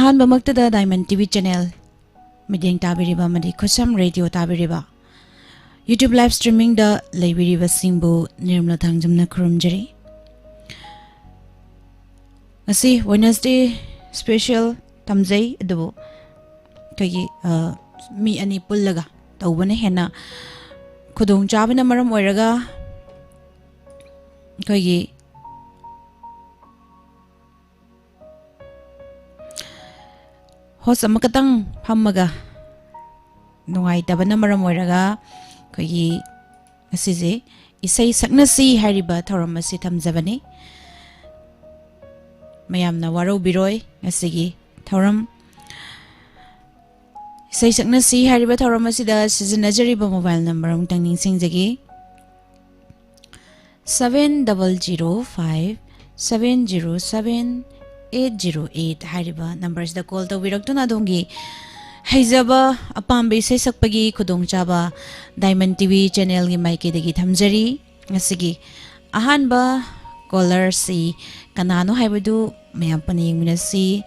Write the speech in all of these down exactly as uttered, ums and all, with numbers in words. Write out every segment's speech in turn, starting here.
ꯑꯍꯥꯟꯕꯃꯛꯇꯗ Diamond T V channel ꯃꯤꯠꯌꯦꯡ ꯇꯥꯕꯤꯔꯤꯕ ꯑꯃꯗꯤ ꯈꯨꯠꯁꯝ radio ꯇꯥꯕꯤꯔꯤꯕ YouTube live streamingꯗ ꯂꯩꯕꯤꯔꯤꯕꯁꯤꯡꯕꯨ Nirmala ꯊꯥꯡꯖꯝꯅ ꯈꯨꯔꯨꯝꯖꯔꯤ꯫ ꯉꯁꯤ Wednesday special ꯊꯝꯖꯩ, ꯑꯗꯨꯕꯨ ꯑꯩꯈꯣꯏꯒꯤ, ꯑ, ꯃꯤ ꯑꯅꯤ ꯄꯨꯜꯂꯒ ꯇꯧꯕꯅ ꯍꯦꯟꯅ ꯈꯨꯗꯣꯡꯆꯥꯕꯅ ꯃꯔꯝ ꯑꯣꯏꯔꯒ ꯑꯩꯈꯣꯏꯒꯤ host ꯑꯃꯈꯛꯇꯪ ꯐꯝꯃꯒ ꯅꯨꯡꯉꯥꯏꯇꯕꯅ ꯃꯔꯝ ꯑꯣꯏꯔꯒ ꯑꯩꯈꯣꯏꯒꯤ ꯉꯁꯤꯁꯦ ꯏꯁꯩ ꯁꯛꯅꯁꯤ ꯍꯥꯏꯔꯤꯕ ꯊꯧꯔꯝ ꯑꯁꯤ ꯊꯝꯖꯕꯅꯤ꯫ ꯃꯌꯥꯝꯅ ꯋꯥꯔꯧꯕꯤꯔꯣꯏ ꯉꯁꯤꯒꯤ ꯊꯧꯔꯝ꯫ ꯏꯁꯩ ꯁꯛꯅꯁꯤ ꯍꯥꯏꯔꯤꯕ ꯊꯧꯔꯝ ꯑꯁꯤꯗ ꯁꯤꯖꯤꯟꯅꯖꯔꯤꯕ mobile number ꯑꯃꯨꯛꯇꯪ ꯅꯤꯡꯁꯤꯡꯖꯒꯦ꯫ Seven double zero five seven zero seven eight zero eight ꯍꯥꯏꯔꯤꯕ numberꯁꯤꯗ call ꯇꯧꯕꯤꯔꯛꯇꯨꯅ ꯑꯗꯣꯝꯒꯤ ꯍꯩꯖꯕ ꯑꯄꯥꯝꯕ ꯏꯁꯩ ꯁꯛꯄꯒꯤ ꯈꯨꯗꯣꯡꯆꯥꯕ Diamond T V channelꯒꯤ ꯃꯥꯏꯀꯩꯗꯒꯤ ꯊꯝꯖꯔꯤ꯫ ꯉꯁꯤꯒꯤ ꯑꯍꯥꯟꯕ callerꯁꯤ ꯀꯅꯥꯅꯣ ꯍꯥꯏꯕꯗꯨ ꯃꯌꯥꯝ ꯄꯨꯟꯅ ꯌꯦꯡꯃꯤꯟꯅꯁꯤ꯫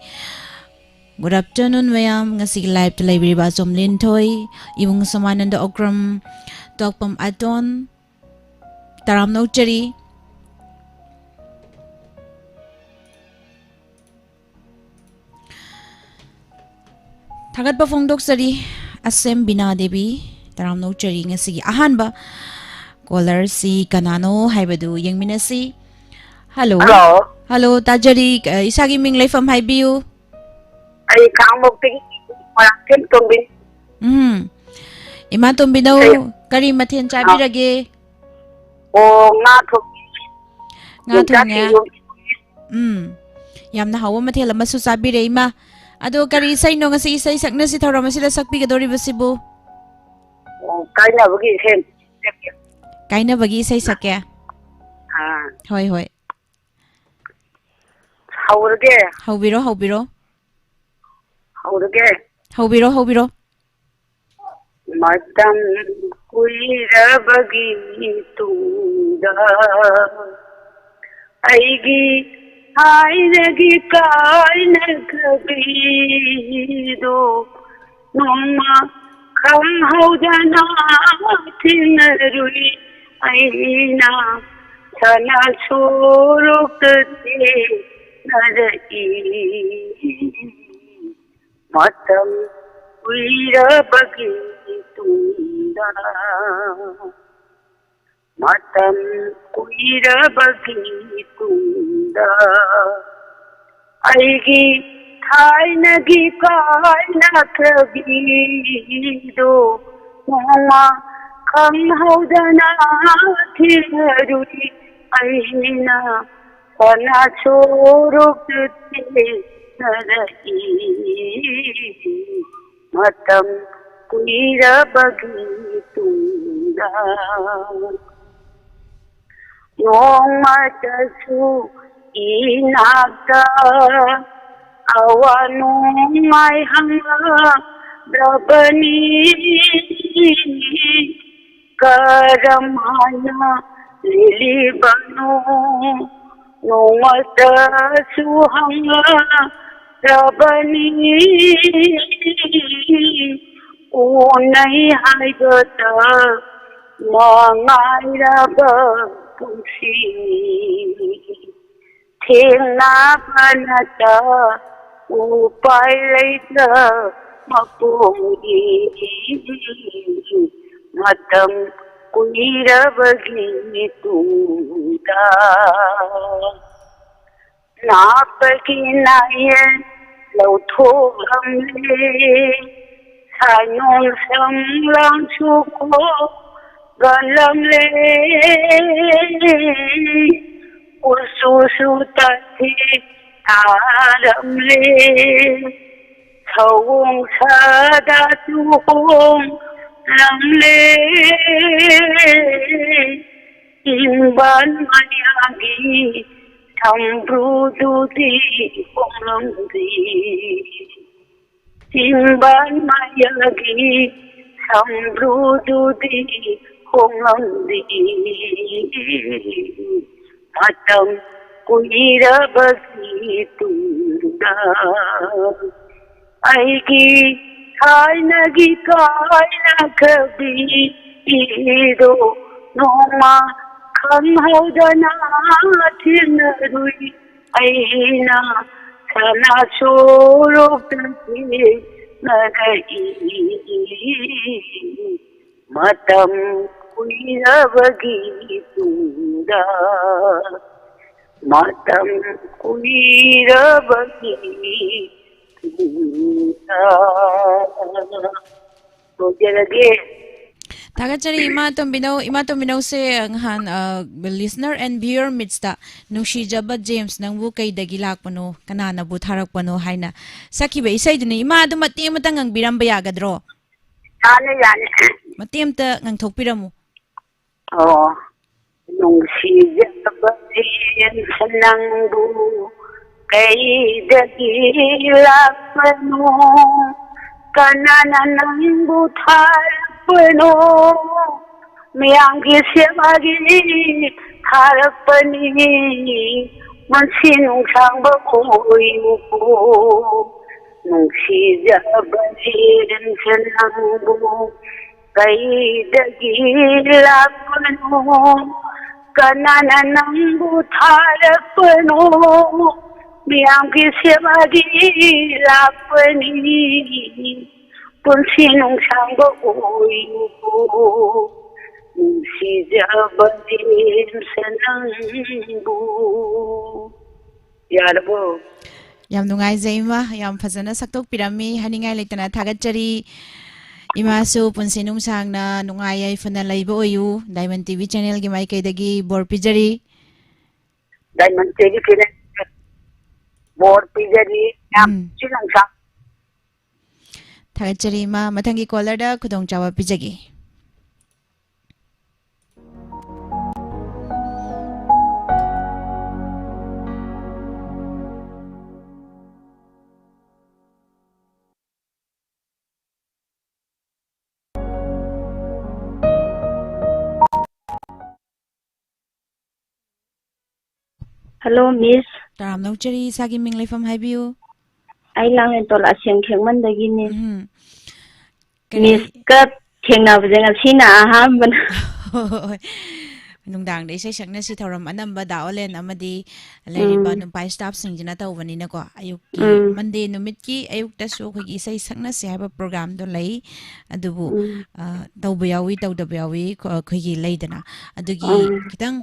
Good afternoon ꯃꯌꯥꯝ, ꯉꯁꯤꯒꯤ liveꯇ ꯂꯩꯕꯤꯔꯤꯕ ꯑꯆꯣꯝ ꯂꯤꯟꯊꯣꯏ, ꯏꯕꯨꯡ ꯁꯣꯃꯥꯅꯟꯗ ꯑꯣꯀ꯭ꯔꯝ, ꯇꯣꯛꯄꯝ ꯑꯇꯣꯟ, ꯇꯔꯥꯝꯅ ꯑꯣꯛꯆꯔꯤ꯫ ꯊꯥꯒꯠꯄ ꯐꯣꯡꯗꯣꯛꯆꯔꯤ, ꯑꯁꯦꯝ ꯕꯤꯅꯥ ꯗꯦꯕꯤ, ꯇꯔꯥꯝꯅ ꯑꯣꯛꯆꯔꯤ꯫ ꯉꯁꯤꯒꯤ ꯑꯍꯥꯟꯕ callerꯁꯤ ꯀꯅꯥꯅꯣ ꯍꯥꯏꯕꯗꯨ ꯌꯦꯡꯃꯤꯟꯅꯁꯤ꯫ Hello꯫ Hello꯫ Hello, ꯇꯥꯖꯔꯤ꯫ ꯑ, ꯏꯁꯥꯒꯤ ꯃꯤꯡ ꯂꯩꯐꯝ ꯍꯥꯏꯕꯤꯌꯨ꯫ ꯑꯩ ꯈꯥꯡꯉꯕꯣꯛꯇꯒꯤ ꯃꯣꯏꯔꯥꯡꯊꯦꯝ ꯇꯣꯝꯕꯤ꯫ ꯎꯝ꯫ ꯏꯃꯥ ꯇꯣꯝꯕꯤꯅꯧ, ꯀꯩ-, ꯀꯔꯤ ꯃꯊꯦꯜ ꯑ꯫ ꯆꯥꯕꯤꯔꯒꯦ? ꯑꯣ, ꯉꯥ ꯊꯣꯡꯉꯦ꯫ ꯉꯥ ꯌꯣꯡꯆꯥꯛ ꯊꯣꯡꯉꯦ꯫ ꯁꯤꯡꯖꯨ꯫ ꯎꯝ꯫ ꯌꯥꯝꯅ ꯍꯥꯎꯕ ꯃꯊꯦꯜ ꯑꯃꯁꯨ ꯆꯥꯕꯤꯔꯦ, ꯏꯃꯥ꯫ ꯑꯗꯣ ꯀꯔꯤ ꯏꯁꯩꯅꯣ ꯉꯁꯤ ꯏꯁꯩ ꯁꯛꯅꯁꯤ ꯊꯧꯔꯝ ꯑꯁꯤꯗ ꯁꯛꯄꯤꯒꯗꯧꯔꯤꯕꯁꯤꯕꯨ? ꯑꯣ, ꯀꯥꯏꯅꯕꯒꯤ ꯏꯁꯩ꯫ ꯀꯥꯏꯅꯕꯒꯤ ꯏꯁꯩ ꯁꯛꯀꯦ? ꯑꯥ꯫ ꯍꯣꯏ, ꯍꯣꯏ꯫ ꯍꯧꯔꯒꯦ? ꯍꯧꯕꯤꯔꯣ, ꯍꯧꯕꯤꯔꯣ꯫ ꯍꯧꯔꯒꯦ? ꯍꯧꯕꯤꯔꯣ, ꯍꯧꯕꯤꯔꯣ꯫ ꯃꯇꯝ ꯀꯨꯏꯔꯕꯒꯤ ꯇꯨꯡꯗ ꯑꯩꯒꯤ ꯊꯥꯏꯅꯒꯤ ꯀꯥꯏꯅꯈꯤꯕꯗꯣ ꯅꯣꯡꯃ ꯈꯪꯍꯧꯗꯅ ꯊꯦꯡꯅꯔꯨꯏ꯫ ꯑꯩꯅ ꯁꯅꯥ ꯁꯣꯔꯣꯛꯇ ꯊꯦꯡꯅꯔꯛꯏ꯫ ꯃꯇꯝ ꯀꯨꯏꯔꯕꯒꯤ ꯇꯨꯡꯗ, ꯃꯇꯝ ꯀꯨꯏꯔꯕꯒꯤ ꯇꯨꯡꯗ, ꯑꯩꯒꯤ ꯊꯥꯏꯅꯒꯤ ꯀꯥꯏꯅꯈꯤꯕꯗꯣ ꯅꯣꯡꯃ ꯈꯪꯍꯧꯗꯅ ꯊꯦꯡꯅꯔꯨꯏ꯫ ꯑꯩꯅ ꯁꯅꯥ ꯁꯣꯔꯣꯛꯇ ꯊꯦꯡꯅꯔꯛꯏ꯫ ꯃꯇꯝ ꯀꯨꯏꯔꯕꯒꯤ ꯇꯨꯡꯗ ꯅꯣꯡꯃꯇꯁꯨ ꯏꯅꯥꯛꯇ ꯑꯋꯥ ꯅꯨꯡꯉꯥꯏ ꯍꯪꯂꯛꯇ꯭ꯔꯕꯅꯤ꯫ ꯀꯔꯝ ꯍꯥꯏꯅ ꯂꯦꯜꯂꯤꯕꯅꯣ ꯅꯣꯡꯃꯇꯁꯨ ꯍꯪꯂꯛꯇ꯭ꯔꯕꯅꯤ꯫ ꯎꯅꯩ ꯍꯥꯏꯕꯇ ꯃꯉꯥꯏꯔꯕ ꯄꯨꯟꯁꯤꯅꯤ꯫ ꯊꯦꯡꯅꯕ ꯅꯠꯇ ꯎꯄꯥꯏ ꯂꯩꯇ꯭ꯔ ꯃꯄꯣꯛꯅꯤ꯫ ꯃꯇꯝ ꯀꯨꯏꯔꯕꯒꯤ ꯇꯨꯡꯗ ꯅꯥꯄꯒꯤ ꯅꯥꯌꯦꯟ ꯂꯧꯊꯣꯛꯂꯝꯂꯦ꯫ ꯁꯥꯏꯅꯣꯟ ꯁꯝꯂꯥꯡꯁꯨ ꯈꯣꯒꯠꯂꯝꯂꯦ꯫ ꯀꯨꯆꯨꯁꯨ ꯇꯥꯊꯤ ꯇꯥꯔꯝꯂꯦ꯫ ꯁꯑꯣꯡ ꯁꯥꯗꯥꯁꯨ ꯍꯣꯡꯂꯝꯂꯦ꯫ ꯆꯤꯝꯕꯥꯟ ꯃꯌꯥꯒꯤ ꯁꯝꯕ꯭ꯔꯨꯗꯨꯗꯤ ꯍꯣꯡꯂꯝꯗꯦ꯫ ꯆꯤꯝꯕꯥꯟ ꯃꯌꯥꯒꯤ ꯁꯝꯕ꯭ꯔꯨꯗꯨꯗꯤ ꯍꯣꯡꯂꯝꯗꯦ꯫ ꯃꯇꯝ ꯀꯨꯏꯔꯕꯒꯤ ꯇꯨꯡꯗ ꯑꯩꯒꯤ ꯊꯥꯏꯅꯒꯤ ꯀꯥꯏꯅꯈꯤꯕꯤꯗꯣ ꯅꯣꯡꯃ ꯈꯪꯍꯧꯗꯅ ꯊꯦꯡꯅꯔꯨꯏ꯫ ꯑꯩꯅ ꯁꯅꯥ ꯁꯣꯔꯣꯛꯇ ꯊꯦꯡꯅꯔꯛꯏ꯫ ꯃꯇꯝ ꯀꯨꯏꯔꯕꯒꯤ ꯇꯨꯡꯗ, ꯃꯇꯝ ꯀꯨꯏꯔꯕꯒꯤ ꯇꯨꯡꯗ꯫ ꯂꯣꯏꯖꯔꯒꯦ꯫ ꯊꯥꯒꯠꯆꯔꯤ, ꯏꯃꯥ ꯇꯣꯝꯕꯤꯅꯧ꯫ ꯏꯃꯥ ꯇꯣꯝꯕꯤꯅꯧꯁꯦ ꯉꯍꯥꯟ, ꯑ, Listener and Viewer Meets-ꯇ "ꯅꯨꯡꯁꯤꯖꯕ ꯖꯦꯝꯁ, ꯅꯪꯕꯨ ꯀꯩꯗꯒꯤ ꯂꯥꯛꯄꯅꯣ, ꯀꯅꯥꯅꯕꯨ ꯊꯥꯔꯛꯄꯅꯣ?" ꯍꯥꯏꯅ ꯁꯛꯈꯤꯕ ꯏꯁꯩꯗꯨꯅꯤ꯫ ꯏꯃꯥ, ꯑꯗꯨ ꯃꯇꯦꯛ ꯑꯃꯇ ꯉꯪꯕꯤꯔꯝꯕ ꯌꯥꯒꯗ꯭ꯔꯣ? ꯌꯥꯅꯤ, ꯌꯥꯅꯤ꯫ ꯃꯇꯦꯛ ꯑꯃꯇ ꯉꯪꯊꯣꯛꯄꯤꯔꯝꯃꯨ꯫ ꯑꯣ, ꯅꯨꯡꯁꯤꯖꯕ ꯖꯦꯝꯁ, ꯅꯪꯕꯨ ꯀꯩꯗꯒꯤ ꯂꯥꯛꯄꯅꯣ? ꯀꯅꯥꯅ ꯅꯪꯕꯨ ꯊꯥꯔꯛꯄꯅꯣ? ꯃꯤꯌꯥꯝꯒꯤ ꯁꯦꯕꯥꯒꯤ ꯊꯥꯔꯛꯄꯅꯤ꯫ ꯄꯨꯟꯁꯤ ꯅꯨꯡꯁꯥꯡꯕ ꯑꯣꯏꯌꯨꯀꯣ꯫ ꯅꯨꯡꯁꯤꯖꯕ ꯖꯦꯝꯁ, ꯅꯪꯕꯨ ꯀꯩꯗꯒꯤ ꯂꯥꯛꯄꯅꯣ? ꯀꯅꯥꯅ ꯅꯪꯕꯨ ꯊꯥꯔꯛꯄꯅꯣ? ꯃꯤꯌꯥꯝꯒꯤ ꯁꯦꯕꯥꯒꯤ ꯂꯥꯛꯄꯅꯤ꯫ ꯄꯨꯟꯁꯤ ꯅꯨꯡꯁꯥꯡꯕ ꯑꯣꯏꯌꯨꯀꯣ꯫ ꯅꯨꯡꯁꯤꯖꯕ ꯖꯦꯝꯁ, ꯅꯪꯕꯨ꯫ ꯌꯥꯔꯕꯣ? ꯌꯥꯝ ꯅꯨꯡꯉꯥꯏꯖꯩ, ꯏꯃꯥ꯫ ꯌꯥꯝ ꯐꯖꯅ ꯁꯛꯇꯣꯛꯄꯤꯔꯝꯃꯤ꯫ ꯍꯥꯏꯅꯤꯡꯉꯥꯏ ꯂꯩꯇꯅ ꯊꯥꯒꯠꯆꯔꯤ꯫ ꯏꯃꯥꯁꯨ ꯄꯨꯟꯁꯤ ꯅꯨꯡꯁꯥꯡꯅ ꯅꯨꯡꯉꯥꯏ ꯌꯥꯏꯐꯅ ꯂꯩꯕ ꯑꯣꯏꯌꯨ꯫ Diamond ꯇꯤ ꯚꯤ channel ꯒꯤ ꯃꯥꯏꯀꯩꯗꯒꯤ ꯕꯣꯔ ꯄꯤꯖꯔꯤ꯫ Diamond ꯇꯤ ꯚꯤ channel ꯕꯣꯔ ꯄꯤꯖꯔꯤ꯫ ꯌꯥꯝ ꯎꯝ꯫ ꯄꯨꯟꯁꯤ ꯅꯨꯡꯁꯥꯡ꯫ ꯊꯥꯒꯠꯆꯔꯤ, ꯏꯃꯥ꯫ ꯃꯊꯪꯒꯤ caller ꯗ ꯈꯨꯗꯣꯡꯆꯥꯕ ꯄꯤꯖꯒꯦ꯫ ꯍꯜꯂꯣ, ꯃꯤꯁ꯫ ꯇꯔꯥꯝꯅ ꯑꯣꯛꯆꯔꯤ, ꯏꯁꯥꯒꯤ ꯃꯤꯡ, ꯂꯩꯐꯝ ꯍꯥꯏꯕꯤꯌꯨ꯫ ꯑꯩ ꯂꯥꯡꯂꯦꯟꯇꯣꯜ ꯑꯁꯦꯝ ꯈꯦꯛꯃꯟꯗꯒꯤꯅꯤ꯫ ꯎꯝ꯫ ꯀꯔꯤ? ꯃꯤꯁꯀ ꯊꯦꯡꯅꯕꯁꯦ ꯉꯁꯤꯅ ꯑꯍꯥꯟꯕꯅ꯫ ꯍꯣꯏ, ꯍꯣꯏ, ꯍꯣꯏ꯫ ꯅꯨꯡꯗꯥꯡꯗ ꯏꯁꯩ ꯁꯛꯅꯁꯤ ꯊꯧꯔꯝ ꯑꯅꯝꯕ ꯗꯥ ꯑꯣꯂꯦꯟ ꯑꯃꯗꯤ ꯂꯩꯔꯤꯕ ꯎꯝ꯫ ꯅꯨꯄꯥ staffꯁꯤꯡꯁꯤꯅ ꯇꯧꯕꯅꯤꯅꯀꯣ, ꯑꯌꯨꯛꯀꯤ ꯎꯝ꯫ Monday ꯅꯨꯃꯤꯠꯀꯤ ꯑꯌꯨꯛꯇꯁꯨ ꯑꯩꯈꯣꯏꯒꯤ ꯏꯁꯩ ꯁꯛꯅꯁꯤ ꯍꯥꯏꯕ programꯗꯣ ꯂꯩ꯫ ꯑꯗꯨꯕꯨ, ꯎꯝ꯫ ꯑ, ꯇꯧꯕ ꯌꯥꯎꯏ, ꯇꯧꯗꯕ ꯌꯥꯎꯏ, ꯀꯣ-, ꯑꯩꯈꯣꯏꯒꯤ ꯂꯩꯗꯅ꯫ ꯑꯗꯨꯒꯤ ꯎꯝ꯫ ꯈꯤꯇꯪ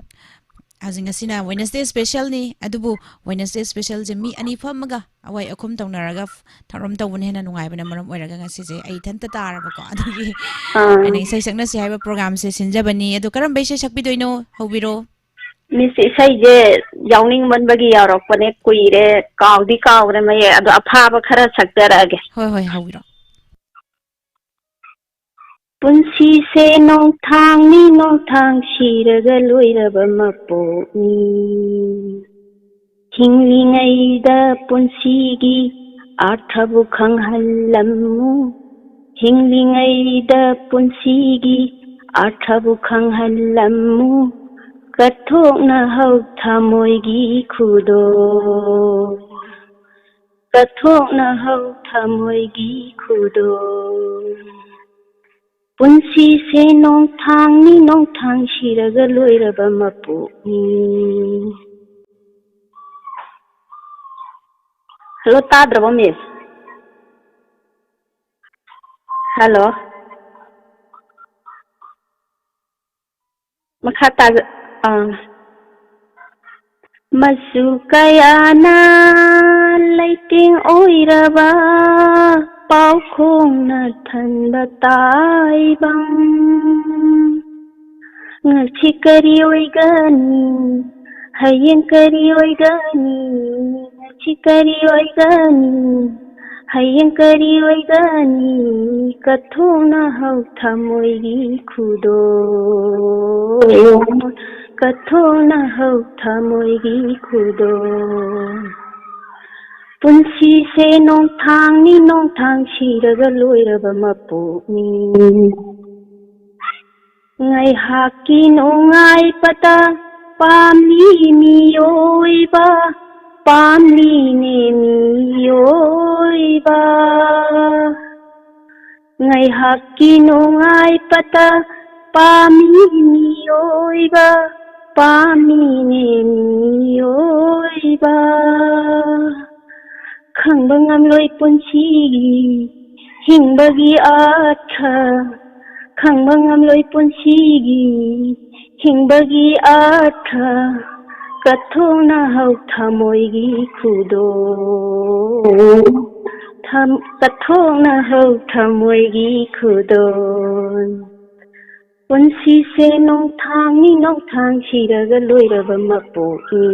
ꯍꯧꯖꯤꯛ ꯉꯁꯤꯅ Wednesday specialꯅꯤ, ꯑꯗꯨꯕꯨ Wednesday specialꯁꯦ ꯃꯤ ꯑꯅꯤ ꯐꯝꯃꯒ ꯑꯋꯥꯏ ꯑꯈꯨꯝ ꯇꯧꯅꯔꯒ ꯊꯧꯔꯝ ꯇꯧꯕꯅ ꯍꯦꯟꯅ ꯅꯨꯡꯉꯥꯏꯕꯅ ꯃꯔꯝ ꯑꯣꯏꯔꯒ ꯉꯁꯤꯁꯦ ꯑꯩ ꯏꯊꯟꯇ ꯇꯥꯔꯕꯀꯣ, ꯑꯗꯨꯒꯤ ꯑꯥ꯫ ꯑꯩꯅ ꯏꯁꯩ ꯁꯛꯅꯁꯤ ꯍꯥꯏꯕ programꯁꯦ ꯁꯤꯟꯖꯕꯅꯤ꯫ ꯑꯗꯣ ꯀꯔꯝꯕ ꯏꯁꯩ ꯁꯛꯄꯤꯗꯣꯏꯅꯣ? ꯍꯧꯕꯤꯔꯣ꯫ ꯃꯤꯁ, ꯏꯁꯩꯁꯦ ꯌꯥꯎꯅꯤꯡꯃꯟꯕꯒꯤ ꯌꯥꯎꯔꯛꯄꯅꯦ, ꯀꯨꯏꯔꯦ, ꯀꯥꯎꯗꯤ ꯀꯥꯎꯔꯦ ꯃꯌꯦꯛ, ꯑꯗꯣ ꯑꯐꯥꯕ ꯈꯔ ꯁꯛꯆꯔꯛꯑꯒꯦ꯫ ꯍꯣꯏ, ꯍꯣꯏ, ꯍꯧꯕꯤꯔꯣ꯫ ꯄꯨꯟꯁꯤꯁꯦ ꯅꯣꯡꯊꯥꯡꯅꯤ, ꯅꯣꯡꯊꯥꯡ ꯁꯤꯔꯒ ꯂꯣꯏꯔꯕ ꯃꯄꯣꯛꯅꯤ꯫ ꯍꯤꯡꯂꯤꯉꯩꯗ ꯄꯨꯟꯁꯤꯒꯤ ꯑꯥꯔꯊꯕꯨ ꯈꯪꯍꯜꯂꯝꯃꯨ꯫ ꯍꯤꯡꯂꯤꯉꯩꯗ ꯄꯨꯟꯁꯤꯒꯤ ꯑꯥꯔꯊꯕꯨ ꯈꯪꯍꯜꯂꯝꯃꯨ꯫ ꯀꯠꯊꯣꯛꯅꯍꯧ ꯊꯃꯣꯏꯒꯤ ꯈꯨꯗꯣꯜ꯫ ꯀꯠꯊꯣꯛꯅꯍꯧ ꯊꯃꯣꯏꯒꯤ ꯈꯨꯗꯣꯜ꯫ ꯄꯨꯟꯁꯤꯁꯦ ꯅꯣꯡꯊꯥꯡꯅꯤ, ꯅꯣꯡꯊꯥꯡ ꯁꯤꯔꯒ ꯂꯣꯏꯔꯕ ꯃꯄꯣꯛꯅꯤ꯫ ꯍꯜꯂꯣ, ꯇꯥꯗ꯭ꯔꯕꯣ, ꯃꯤꯁ? ꯍꯜꯂꯣ꯫ ꯃꯈꯥ ꯇꯥꯖ-, ꯑꯥ꯫ ꯃꯆꯨ ꯀꯌꯥꯅ ꯂꯩꯇꯦꯡ ꯑꯣꯏꯔꯕ ꯄꯥꯎꯈꯣꯡꯅ ꯊꯟꯕ ꯇꯥꯏꯕꯪ꯫ ꯉꯁꯤ ꯀꯔꯤ ꯑꯣꯏꯒꯅꯤ? ꯍꯌꯦꯡ ꯀꯔꯤ ꯑꯣꯏꯒꯅꯤ? ꯉꯁꯤ ꯀꯔꯤ ꯑꯣꯏꯒꯅꯤ? ꯍꯌꯦꯡ ꯀꯔꯤ ꯑꯣꯏꯒꯅꯤ? ꯀꯠꯊꯣꯛꯅꯍꯧ ꯊꯃꯣꯏꯒꯤ ꯈꯨꯗꯣꯜ꯫ ꯀꯠꯊꯣꯛꯅꯍꯧ ꯊꯃꯣꯏꯒꯤ ꯈꯨꯗꯣꯜ꯫ ꯄꯨꯟꯁꯤꯁꯦ ꯅꯣꯡꯊꯥꯡꯅꯤ, ꯅꯣꯡꯊꯥꯡ ꯁꯤꯔꯒ ꯂꯣꯏꯔꯕ ꯃꯄꯣꯛꯅꯤ꯫ ꯉꯥꯏꯍꯥꯛꯀꯤ ꯅꯨꯡꯉꯥꯏꯕꯇ ꯄꯥꯝꯂꯤ ꯃꯤꯑꯣꯏꯕ, ꯄꯥꯝꯂꯤꯅꯦ ꯃꯤꯑꯣꯏꯕ꯫ ꯉꯥꯏꯍꯥꯛꯀꯤ ꯅꯨꯡꯉꯥꯏꯄꯇ ꯄꯥꯝꯃꯤ ꯃꯤꯑꯣꯏꯕ, ꯄꯥꯝꯃꯤꯅꯦ ꯃꯤꯑꯣꯏꯕ꯫ ꯈꯪꯕ ꯉꯝꯂꯣꯏ ꯄꯨꯟꯁꯤꯒꯤ ꯍꯤꯡꯕꯒꯤ ꯑꯥꯔꯊ, ꯈꯪꯕ ꯉꯝꯂꯣꯏ ꯄꯨꯟꯁꯤꯒꯤ ꯍꯤꯡꯕꯒꯤ ꯑꯥꯔꯊ꯫ ꯀꯠꯊꯣꯛꯅꯍꯧ ꯊꯃꯣꯏꯒꯤ ꯈꯨꯗꯣꯜ, ꯊꯝ-, ꯀꯠꯊꯣꯛꯅꯍꯧ ꯊꯃꯣꯏꯒꯤ ꯈꯨꯗꯣꯜ꯫ ꯄꯨꯟꯁꯤꯁꯦ ꯅꯣꯡꯊꯥꯡꯅꯤ, ꯅꯣꯡꯊꯥꯡ ꯁꯤꯔꯒ ꯂꯣꯏꯔꯕ ꯃꯄꯣꯛꯅꯤ꯫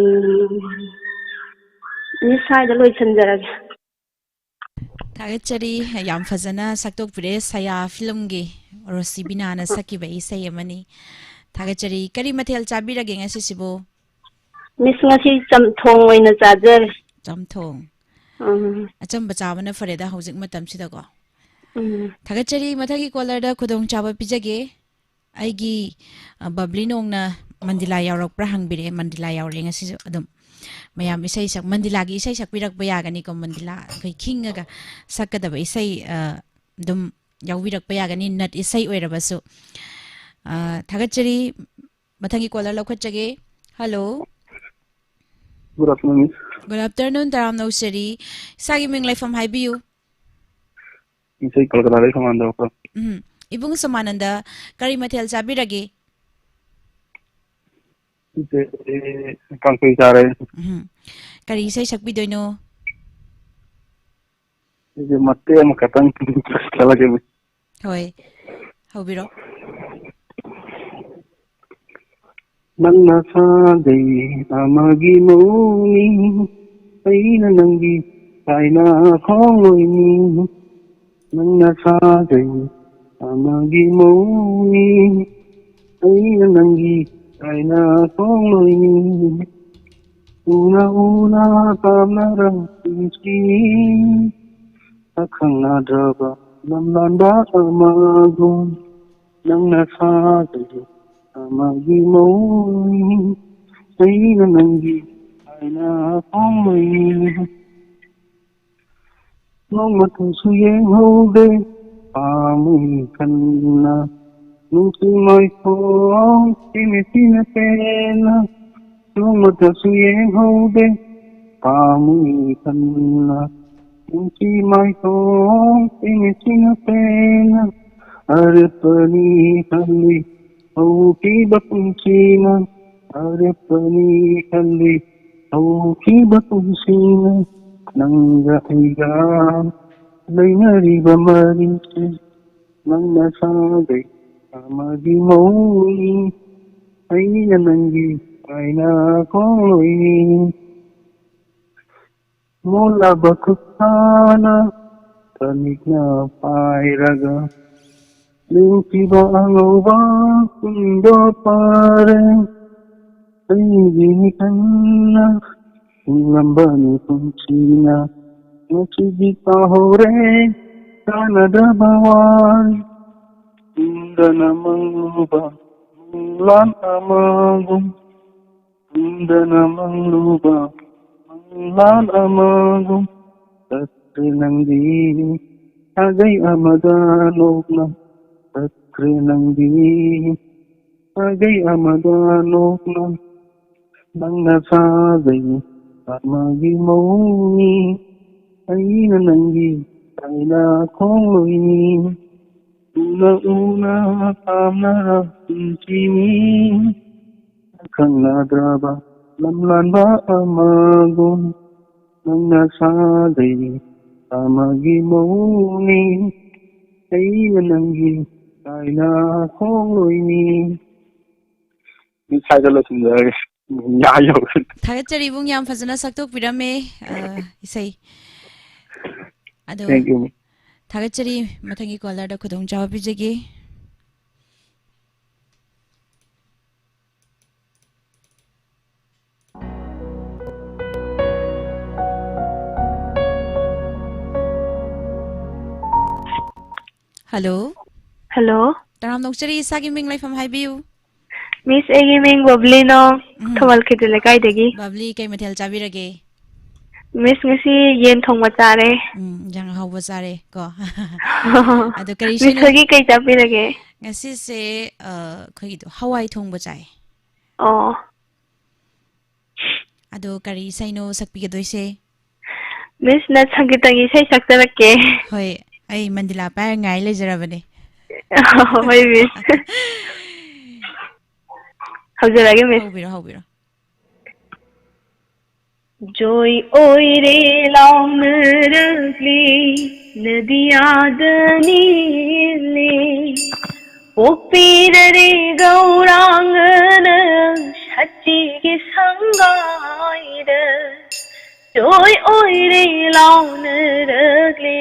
ꯃꯤꯁ, ꯁ꯭ꯋꯥꯏꯗ ꯂꯣꯏꯁꯤꯟꯖꯔꯒꯦ꯫ ꯊꯥꯒꯠꯆꯔꯤ, ꯌꯥꯝ ꯐꯖꯅ ꯁꯛꯇꯣꯛꯄꯤꯔꯦ꯫ ꯁꯌꯥ ꯐꯤꯂꯝꯒꯤ ꯔꯣꯁꯤꯕꯤꯅꯥꯅ ꯁꯛꯈꯤꯕ ꯏꯁꯩ ꯑꯃꯅꯤ꯫ ꯊꯥꯒꯠꯆꯔꯤ꯫ ꯀꯔꯤ ꯃꯊꯦꯜ ꯆꯥꯕꯤꯔꯒꯦ ꯉꯁꯤꯁꯤꯕꯨ? ꯃꯤꯁ, ꯉꯁꯤ ꯆꯝꯊꯣꯡ ꯑꯣꯏꯅ ꯆꯥꯖꯔꯦ꯫ ꯆꯝꯊꯣꯡ꯫ ꯎꯝ꯫ ꯑꯆꯝꯕ ꯆꯥꯕꯅ ꯐꯔꯦꯗ ꯍꯧꯖꯤꯛ ꯃꯇꯝꯁꯤꯗꯀꯣ꯫ ꯎꯝ꯫ ꯊꯥꯒꯠꯆꯔꯤ꯫ ꯃꯊꯪꯒꯤ ꯀꯣꯂꯔꯗ ꯈꯨꯗꯣꯡꯆꯥꯕ ꯄꯤꯖꯒꯦ꯫ ꯑꯩꯒꯤ, ꯑ, ꯕꯕ꯭ꯂꯤ ꯅꯣꯡꯅ ꯃꯟꯗꯤꯂꯥ ꯌꯥꯎꯔꯛꯄ꯭ꯔꯥ ꯍꯪꯕꯤꯔꯛꯑꯦ꯫ ꯃꯟꯗꯤꯂꯥ ꯌꯥꯎꯔꯛꯑꯦ ꯉꯁꯤꯁꯨ꯫ ꯑꯗꯨꯝ ꯃꯌꯥꯝ ꯏꯁꯩ ꯁꯛ-, ꯃꯟꯗꯤꯂꯥꯒꯤ ꯏꯁꯩ ꯁꯛꯄꯤꯔꯛꯄ ꯌꯥꯒꯅꯤꯀꯣ? ꯃꯟꯗꯤꯂꯥ ꯑꯩꯈꯣꯏ ꯈꯤꯡꯉꯒ ꯁꯛꯀꯗꯕ ꯏꯁꯩ, ꯑ, ꯑꯗꯨꯝ ꯌꯥꯎꯕꯤꯔꯛꯄ ꯌꯥꯒꯅꯤ, ꯅꯠ ꯏꯁꯩ ꯑꯣꯏꯔꯕꯁꯨ꯫ ꯑ, ꯊꯥꯒꯠꯆꯔꯤ꯫ ꯃꯊꯪꯒꯤ ꯀꯣꯂꯔ ꯂꯧꯈꯠꯆꯒꯦ꯫ Hello. Good afternoon, miss. Good afternoon, ꯇꯔꯥꯝꯅ ꯑꯣꯛꯆꯔꯤ꯫ ꯏꯁꯥꯒꯤ ꯃꯤꯡ ꯂꯩꯐꯝ ꯍꯥꯏꯕꯤꯌꯨ꯫ ꯏꯁꯩ ꯀꯣꯜꯀꯇꯥꯗꯒꯤ ꯈꯣꯡꯉꯥꯟ ꯇꯧꯔꯛꯄ꯫ ꯎꯝ꯫ ꯏꯕꯨꯡ ꯁꯣꯃꯥꯅꯟꯗ, ꯀꯔꯤ ꯃꯊꯦꯜ ꯆꯥꯕꯤꯔꯒꯦ? ꯏꯁꯩ ꯀꯥꯡꯁꯣꯏ ꯆꯥꯔꯦ꯫ ꯎꯝ꯫ ꯀꯔꯤ ꯏꯁꯩ ꯁꯛꯄꯤꯗꯣꯏꯅꯣ? ꯑꯩꯁꯦ ꯃꯇꯦꯛ ꯑꯃꯈꯛꯇꯪ ꯈꯜꯂꯒꯦ꯫ ꯍꯣꯏ, ꯍꯧꯕꯤꯔꯣ꯫ ꯅꯪꯅ ꯁꯥꯖꯩ ꯑꯃꯒꯤ ꯃꯑꯣꯡꯅꯤ, ꯑꯩꯅ ꯅꯪꯒꯤ ꯀꯥꯏꯅ ꯈꯣꯡꯂꯣꯏꯅꯤ꯫ ꯅꯪꯅ ꯁꯥꯖꯩ ꯑꯃꯒꯤ ꯃꯑꯣꯡꯅꯤ, ꯑꯩꯅ ꯅꯪꯒꯤ ꯀꯥꯏꯅ ꯈꯣꯡꯂꯣꯏꯅꯤ꯫ ꯎꯅ ꯎꯅ ꯄꯥꯝꯅꯔꯛ ꯄꯨꯟꯁꯤ, ꯁꯛꯈꯪꯅꯗ꯭ꯔꯕ ꯂꯝꯂꯥꯟꯕ ꯑꯃꯒꯨꯝ, ꯅꯪꯅ ꯁꯥꯖꯩ ꯑꯃꯒꯤ ꯃꯑꯣꯡꯅꯤ, ꯑꯩꯅ ꯅꯪꯒꯤ ꯊꯥꯏꯅ ꯈꯣꯡꯂꯣꯏꯅꯤ꯫ ꯅꯣꯡꯃꯇꯁꯨ ꯌꯦꯡꯍꯧꯗꯦ ꯄꯥꯝꯃꯤ ꯈꯟꯅ, ꯅꯨꯡꯁꯤ ꯃꯥꯏꯊꯣꯡ ꯊꯤꯅ ꯊꯤꯅ ꯄꯦꯟꯅ꯫ ꯅꯣꯡꯃꯇꯁꯨ ꯌꯦꯡꯍꯧꯗꯦ ꯄꯥꯝꯃꯤ ꯈꯟꯅ, ꯅꯨꯡꯁꯤ ꯃꯥꯏꯊꯣꯡ ꯊꯤꯅ ꯊꯤꯅ ꯄꯦꯟꯅ꯫ ꯑꯔꯦꯞꯄꯅꯤ ꯈꯜꯂꯤ ꯍꯧꯈꯤꯕ ꯄꯨꯟꯁꯤꯅ, ꯑꯔꯦꯞꯄꯅꯤ ꯈꯜꯂꯤ ꯍꯧꯈꯤꯕ ꯄꯨꯟꯁꯤꯅ꯫ ꯅꯪꯒ ꯑꯩꯒ ꯂꯩꯅꯔꯤꯕ ꯃꯔꯤꯁꯦ, ꯅꯪꯅ ꯁꯥꯒꯩ ꯑꯃꯒꯤ ꯃꯧꯅꯤ, ꯑꯩꯅ ꯅꯪꯒꯤ ꯀꯥꯏꯅ ꯈꯣꯡꯂꯣꯏꯅꯤ꯫ ꯃꯣꯜꯂꯕ ꯈꯨꯠꯁꯥꯅ ꯈꯅꯤꯛꯅ ꯄꯥꯏꯔꯒ, ꯂꯦꯡꯈꯤꯕ ꯑꯉꯧꯕ ꯀꯨꯟꯗꯣ ꯄꯥꯔꯦ꯫ ꯑꯩꯒꯤ ꯃꯤꯠꯇꯅ ꯎꯔꯝꯕꯅꯤ ꯄꯨꯟꯁꯤꯅ, ꯉꯁꯤꯗꯤ ꯇꯥꯍꯧꯔꯦ ꯀꯥꯟꯅꯗꯕ ꯋꯥꯔꯤ꯫ ꯇꯨꯝꯗꯅ ꯃꯪꯂꯨꯕ ꯃꯪꯂꯥꯟ ꯑꯃꯒꯨꯝ, ꯇꯨꯝꯗꯅ ꯃꯪꯂꯨꯕ ꯃꯪꯂꯥꯟ ꯑꯃꯒꯨꯝ, ꯆꯠꯈ꯭ꯔꯦ ꯅꯪꯗꯤ ꯁꯥꯒꯩ ꯑꯃꯗ ꯅꯣꯛꯅ, ꯆꯠꯈ꯭ꯔꯦ ꯅꯪꯗꯤ ꯁꯥꯒꯩ ꯑꯃꯗ ꯅꯣꯛꯅ꯫ ꯅꯪꯅ ꯁꯥꯒꯩ ꯑꯃꯒꯤ ꯃꯧꯅꯤ, ꯑꯩꯅ ꯅꯪꯒꯤ ꯀꯥꯏꯅ ꯈꯣꯡꯂꯣꯏꯅꯤ꯫ ꯎꯅ ꯎꯅ ꯄꯥꯝꯅꯔ ꯄꯨꯟꯁꯤꯅꯤ, ꯈꯪꯅꯗ꯭ꯔꯕ ꯂꯝꯂꯥꯟꯕ ꯑꯃꯒꯨꯝ꯫ ꯅꯪꯅ ꯁꯥꯒꯩ ꯑꯃꯒꯤ ꯃꯧꯅꯤ, ꯑꯩꯅ ꯅꯪꯒꯤ ꯀꯥꯏꯅ ꯈꯣꯡꯂꯣꯏꯅꯤ꯫ ꯁ꯭ꯋꯥꯏꯗ ꯂꯣꯏꯁꯤꯟꯖꯔꯒꯦ꯫ ꯌꯥ ꯌꯧꯔꯦ꯫ ꯊꯥꯒꯠꯆꯔꯤ ꯏꯕꯨꯡ, ꯌꯥꯝ ꯐꯖꯅ ꯁꯛꯇꯣꯛꯄꯤꯔꯝꯃꯦ, ꯑ, ꯏꯁꯩ꯫ ꯑꯗꯣ Thank you, ma'am. ꯊꯥꯒꯠꯆꯔꯤ, ꯃꯊꯪꯒꯤ ꯀꯣꯂꯔꯗ ꯈꯨꯗꯣꯡꯆꯥꯕ ꯄꯤꯖꯒꯦ꯫ ꯍꯜꯂꯣ꯫ ꯍꯜꯂꯣ꯫ ꯇꯔꯥꯝꯅ ꯑꯣꯛꯆꯔꯤ, ꯏꯁꯥꯒꯤ ꯃꯤꯡ ꯂꯩꯐꯝ ꯍꯥꯏꯕꯤꯌꯨ꯫ ꯃꯤꯁ, ꯑꯩꯒꯤ ꯃꯤꯡ ꯕꯕ꯭ꯂꯤꯅꯣ, ꯎꯝ꯫ ꯊꯧꯕꯥꯜ ꯈꯦꯇ꯭ꯔꯤꯛ ꯂꯩꯀꯥꯏꯗꯒꯤ꯫ ꯕꯕ꯭ꯂꯤ, ꯀꯩ ꯃꯊꯦꯜ ꯆꯥꯕꯤꯔꯒꯦ? ꯃꯤꯁ, ꯉꯁꯤ ꯌꯦꯟ ꯊꯣꯡꯕ ꯆꯥꯔꯦ꯫ ꯎꯝ, ꯏꯟꯖꯥꯡ ꯑꯍꯥꯎꯕ ꯆꯥꯔꯦ ꯀꯣ꯫ ꯑꯗꯣ ꯀꯔꯤ ꯃꯤꯁ ꯏꯁꯩꯅꯣ? ꯍꯣꯏꯒꯤ ꯀꯩ ꯆꯥꯕꯤꯔꯒꯦ? ꯉꯁꯤꯁꯦ, ꯑ, ꯑꯩꯈꯣꯏꯒꯤꯗꯣ ꯍꯋꯥꯏ ꯊꯣꯡꯕ ꯆꯥꯏ꯫ ꯑꯣ꯫ ꯑꯗꯣ ꯀꯔꯤ ꯏꯁꯩꯅꯣ ꯁꯛꯄꯤꯒꯗꯣꯏꯁꯦ? ꯃꯤꯁꯅ ꯁꯪꯒꯤꯇꯒꯤ ꯏꯁꯩ ꯁꯛꯆꯔꯛꯀꯦ꯫ ꯍꯣꯏ, ꯑꯩ ꯃꯟꯗꯤꯂꯥ ꯄꯥꯏꯔ ꯉꯥꯏ ꯂꯩꯖꯔꯕꯅꯦ꯫ ꯍꯣꯏ, ꯃꯤꯁ꯫ ꯍꯧꯖꯔꯒꯦ, ꯃꯤꯁ꯫ ꯍꯧꯕꯤꯔꯣ, ꯍꯧꯕꯤꯔꯣ꯫ ꯖꯣꯏ ꯑꯣꯏꯔꯦ ꯂꯥꯎꯅꯔꯛꯂꯤ ꯅꯗꯤꯌꯥꯗ ꯅꯤꯜꯂꯤ꯫ ꯄꯣꯛꯄꯤꯔꯔꯦ ꯒꯧꯔꯥꯡꯒꯅ ꯁꯆꯤꯒꯤ ꯁꯪꯒꯥꯏꯗ꯫ ꯖꯣꯏ ꯑꯣꯏꯔꯦ ꯂꯥꯎꯅꯔꯛꯂꯤ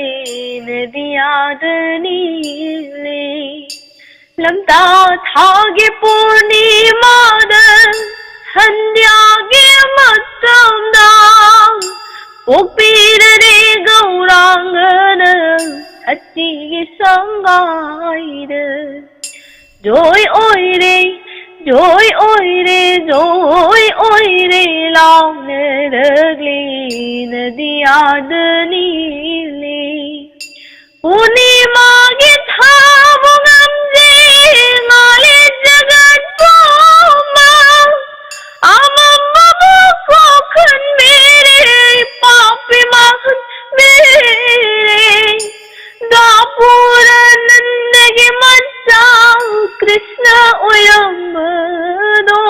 ꯅꯗꯤꯌꯥꯗ ꯅꯤꯜꯂꯤ꯫ ꯂꯝꯇꯥ ꯊꯥꯒꯤ ꯄꯨꯔꯅꯤꯃꯥꯗ ꯁꯟꯙ꯭ꯌꯥꯒꯤ ꯃꯇꯝꯗ ꯄꯣꯛꯄꯤꯔꯔꯦ ꯒꯧꯔꯥꯡꯒꯅ ꯁꯆꯤꯒꯤ ꯁꯪꯒꯥꯏꯗ꯫ ꯖꯣꯏ ꯑꯣꯏꯔꯦ, ꯖꯣꯏ ꯑꯣꯏꯔꯦ, ꯖꯣꯏ ꯑꯣꯏꯔꯦ ꯂꯥꯎꯅꯔꯛꯂꯤ ꯅꯗꯤꯌꯥꯗ ꯅꯤꯜꯂꯤ꯫ ꯄꯨꯔꯅꯤꯃꯥꯒꯤ ꯊꯥꯕꯨ ꯉꯝꯖꯦ ꯉꯥꯂꯦ ꯖꯒꯠ ꯄꯨꯝꯕ꯫ ꯑꯃꯝꯕꯕꯨ ꯀꯣꯛꯍꯟꯕꯤꯔꯦ, ꯄꯥꯞꯄꯤ ꯃꯥꯡꯍꯟꯕꯤꯔꯦ꯫ ꯗꯥꯄꯨꯔ ꯅꯟꯗꯒꯤ ꯃꯆꯥ ꯀ꯭ꯔꯤꯁꯅ ꯑꯣꯏꯔꯝꯕꯗꯣ,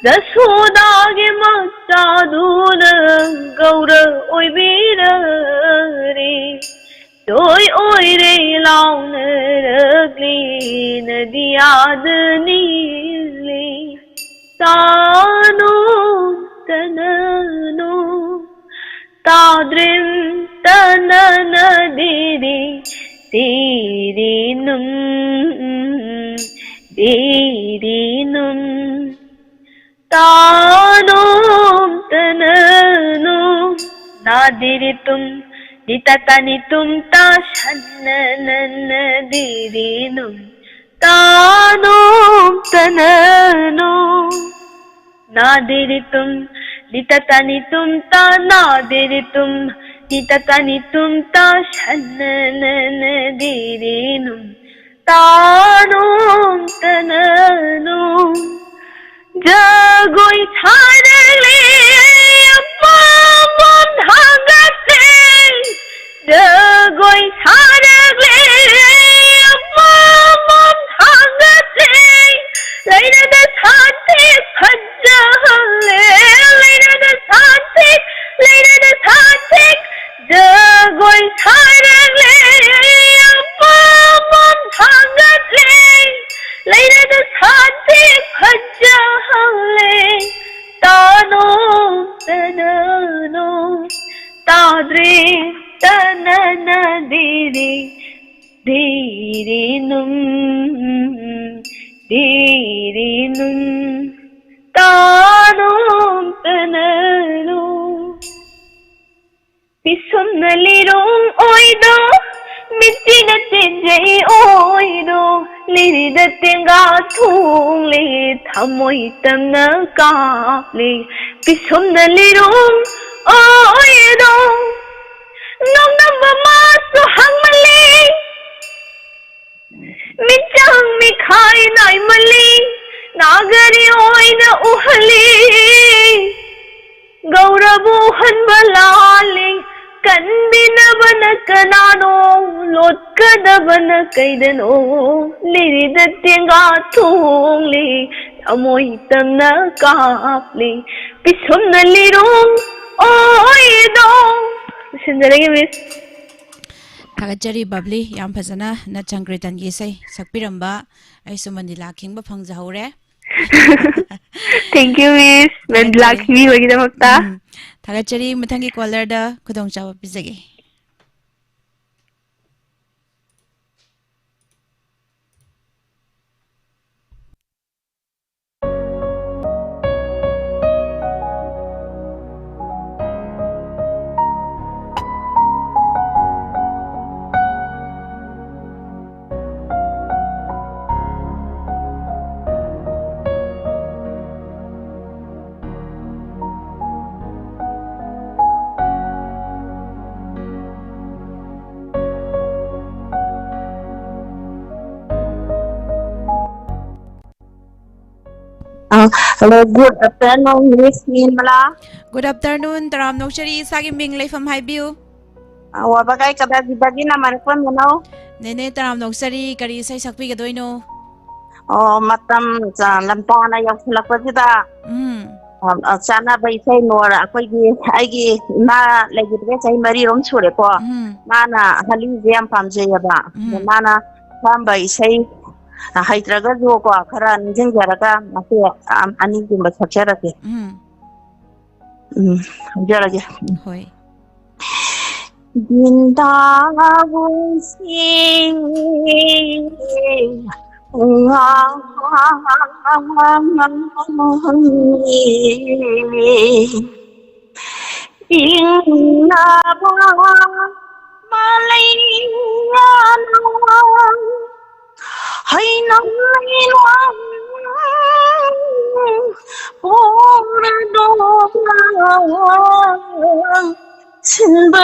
ꯖꯁꯣꯗꯥꯒꯤ ꯃꯆꯥꯗꯨꯅ ꯒꯧꯔ ꯑꯣꯏꯕꯤꯔꯔꯦ꯫ ꯖꯣꯏ ꯑꯣꯏꯔꯦ ꯂꯥꯎꯅꯔꯛꯂꯤ ꯅꯗꯤꯌꯥꯗ ꯅꯤꯜꯂꯤ꯫ ꯇꯥꯅꯣ ꯇꯅꯅꯣ ꯇꯥꯗ꯭ꯔꯤꯝ ꯇꯅꯅ ꯗꯤꯔꯤ ꯗꯤꯔꯤ ꯅꯨꯝ ꯗꯤꯔꯤ ꯅꯨꯝ꯫ ꯇꯥꯅꯣꯝ ꯇꯅꯅꯣ ꯅꯥꯗꯤꯔꯤ ꯇꯨꯝ ꯅꯤꯇꯥ ꯇꯥꯅꯤ ꯇꯨꯝ ꯇꯥ ꯁꯟꯅ ꯅꯟꯅ ꯗꯤꯔꯤ ꯅꯨꯝ꯫ तानों तननों। नादिरितुम, दिततनितुम ता, नादिरितुम, दिततनितुम ता, शनननदिरिनुम, तानों तननों। जगोई सारले, अम्मा मम धांगते। जगोई सारले, अम्मा मम धांगते। लैनद साथे फज्जहले, लैनद साथे, लैनद साथे। जगोई सारले, अम्मा मम धांगते। लैनद साथे फज्जहले। तानों तननों। ताद्रे तननदिरि, दिरिनुम, दिरिनुम। तानों तननों। ꯄꯤꯁꯨꯝꯅ ꯂꯤꯔꯣꯡ ꯑꯣꯏꯗꯣ, ꯃꯤꯠꯁꯤꯅ ꯆꯦꯟꯖꯩ ꯑꯣꯏꯗꯣ, ꯂꯤꯔꯤꯗ ꯇꯦꯡꯒꯥ ꯊꯣꯡꯂꯦ, ꯊꯃꯣꯏ ꯇꯝꯅ ꯀꯥꯞꯂꯦ꯫ ꯄꯤꯁꯨꯝꯅ ꯂꯤꯔꯣꯡ ꯑꯣꯏꯗꯣ, ꯅꯣꯡꯅꯝꯕ ꯃꯥꯁꯨ ꯍꯪꯃꯜꯂꯦ꯫ ꯃꯤꯆꯪ ꯃꯤꯈꯥꯏ ꯅꯥꯏꯃꯜꯂꯤ, ꯅꯥꯒꯔꯤ ꯑꯣꯏꯅ ꯎꯍꯜꯂꯤ꯫ ꯒꯧꯔꯕꯨ ꯎꯍꯟꯕ ꯂꯥꯜꯂꯤ, ꯀꯟꯕꯤꯅꯕꯅ ꯀꯅꯥꯅꯣ, ꯂꯣꯠꯀꯗꯕꯅ ꯀꯩꯗꯅꯣ? ꯂꯤꯔꯤꯗ ꯇꯦꯡꯒꯥ ꯊꯣꯡꯂꯤ, ꯊꯃꯣꯏ ꯇꯝꯅ ꯀꯥꯞꯂꯤ, ꯄꯤꯁꯨꯝꯅ ꯂꯤꯔꯣꯡ ꯑꯣꯏꯗꯣ꯫ ꯂꯣꯏꯁꯤꯟꯖꯔꯒꯦ, ꯃꯤꯁ꯫ ꯊꯥꯒꯠꯆꯔꯤ ꯕꯕ꯭ꯂꯤ, ꯌꯥꯝ ꯐꯖꯅ ꯅꯠ ꯁꯪꯀ꯭ꯔꯤꯇꯟꯒꯤ ꯏꯁꯩ ꯁꯛꯄꯤꯔꯝꯕ ꯑꯩꯁꯨ ꯃꯟꯗꯤꯂꯥ ꯈꯤꯡꯕ ꯐꯪꯖꯍꯧꯔꯦ꯫ Thank you, ꯃꯤꯁ꯫ ꯃꯟꯗꯤꯂꯥ ꯊꯥꯒꯠꯆꯔꯤ꯫ ꯈꯤꯡꯕꯤꯕꯒꯤꯗꯃꯛꯇ꯫ ꯎꯝ, ꯊꯥꯒꯠꯆꯔꯤ꯫ ꯃꯊꯪꯒꯤ ꯀꯣꯂꯔꯗ ꯈꯨꯗꯣꯡꯆꯥꯕ ꯄꯤꯖꯒꯦ꯫ Hello, good afternoon, Miss Nirmala. Good afternoon, ꯇꯔꯥꯝꯅ ꯑꯣꯛꯆꯔꯤ꯫ ꯏꯁꯥꯒꯤ ꯃꯤꯡ, ꯂꯩꯐꯝ ꯍꯥꯏꯕꯤꯌꯨ꯫ ꯑ, ꯋꯥꯕꯒꯥꯏ ꯀꯗꯥꯏꯗꯒꯤꯅ ꯃꯔꯛꯄꯝꯕꯅꯣ? ꯅꯦꯅꯦ, ꯇꯔꯥꯝꯅ ꯑꯣꯛꯆꯔꯤ꯫ ꯀꯔꯤ ꯏꯁꯩ ꯁꯛꯄꯤꯒꯗꯣꯏꯅꯣ? ꯑꯣ, ꯃꯇꯝ ꯆꯥ-, ꯂꯝꯇꯥꯅ ꯌꯧꯁꯤꯜꯂꯛꯄꯁꯤꯗ, ꯎꯝ꯫ ꯑ, ꯑ, ꯆꯥꯅꯕ ꯏꯁꯩ ꯅꯣꯔ ꯑꯩꯈꯣꯏꯒꯤ, ꯑꯩꯒꯤ ꯏꯃꯥ ꯂꯩꯈꯤꯗ꯭ꯔꯦ, ꯆꯍꯤ ꯃꯔꯤꯔꯣꯝ ꯁꯨꯔꯦꯀꯣ꯫ ꯎꯝ꯫ ꯃꯥꯅ ꯍꯂꯤꯁꯦ ꯌꯥꯝ ꯄꯥꯝꯖꯩꯌꯦꯕ꯫ ꯑꯗꯣ ꯎꯝ꯫ ꯃꯥꯅ ꯑꯄꯥꯝꯕ ꯏꯁꯩ, ꯑ, ꯍꯩꯇ꯭ꯔꯒꯁꯨ ꯀꯣ, ꯈꯔ ꯅꯤꯡꯁꯤꯡꯖꯔꯒ ꯃꯇꯦꯛ ꯑ-, ꯑꯅꯤꯒꯨꯝꯕ ꯁꯛꯆꯔꯛꯀꯦ꯫ ꯎꯝ꯫ ꯎꯝ, ꯍꯧꯖꯔꯒꯦ꯫ ꯍꯣꯏ꯫ ꯕ꯭ꯔꯤꯟꯗꯥꯕꯟꯁꯤ ꯉꯥꯡꯉꯤ꯫ ꯏꯪꯂꯕ ꯃꯂꯩꯉꯥꯅ ꯍꯩꯅꯧ ꯂꯩꯅꯨꯡ ꯄꯣꯔꯗꯣ ꯁꯤꯟꯕ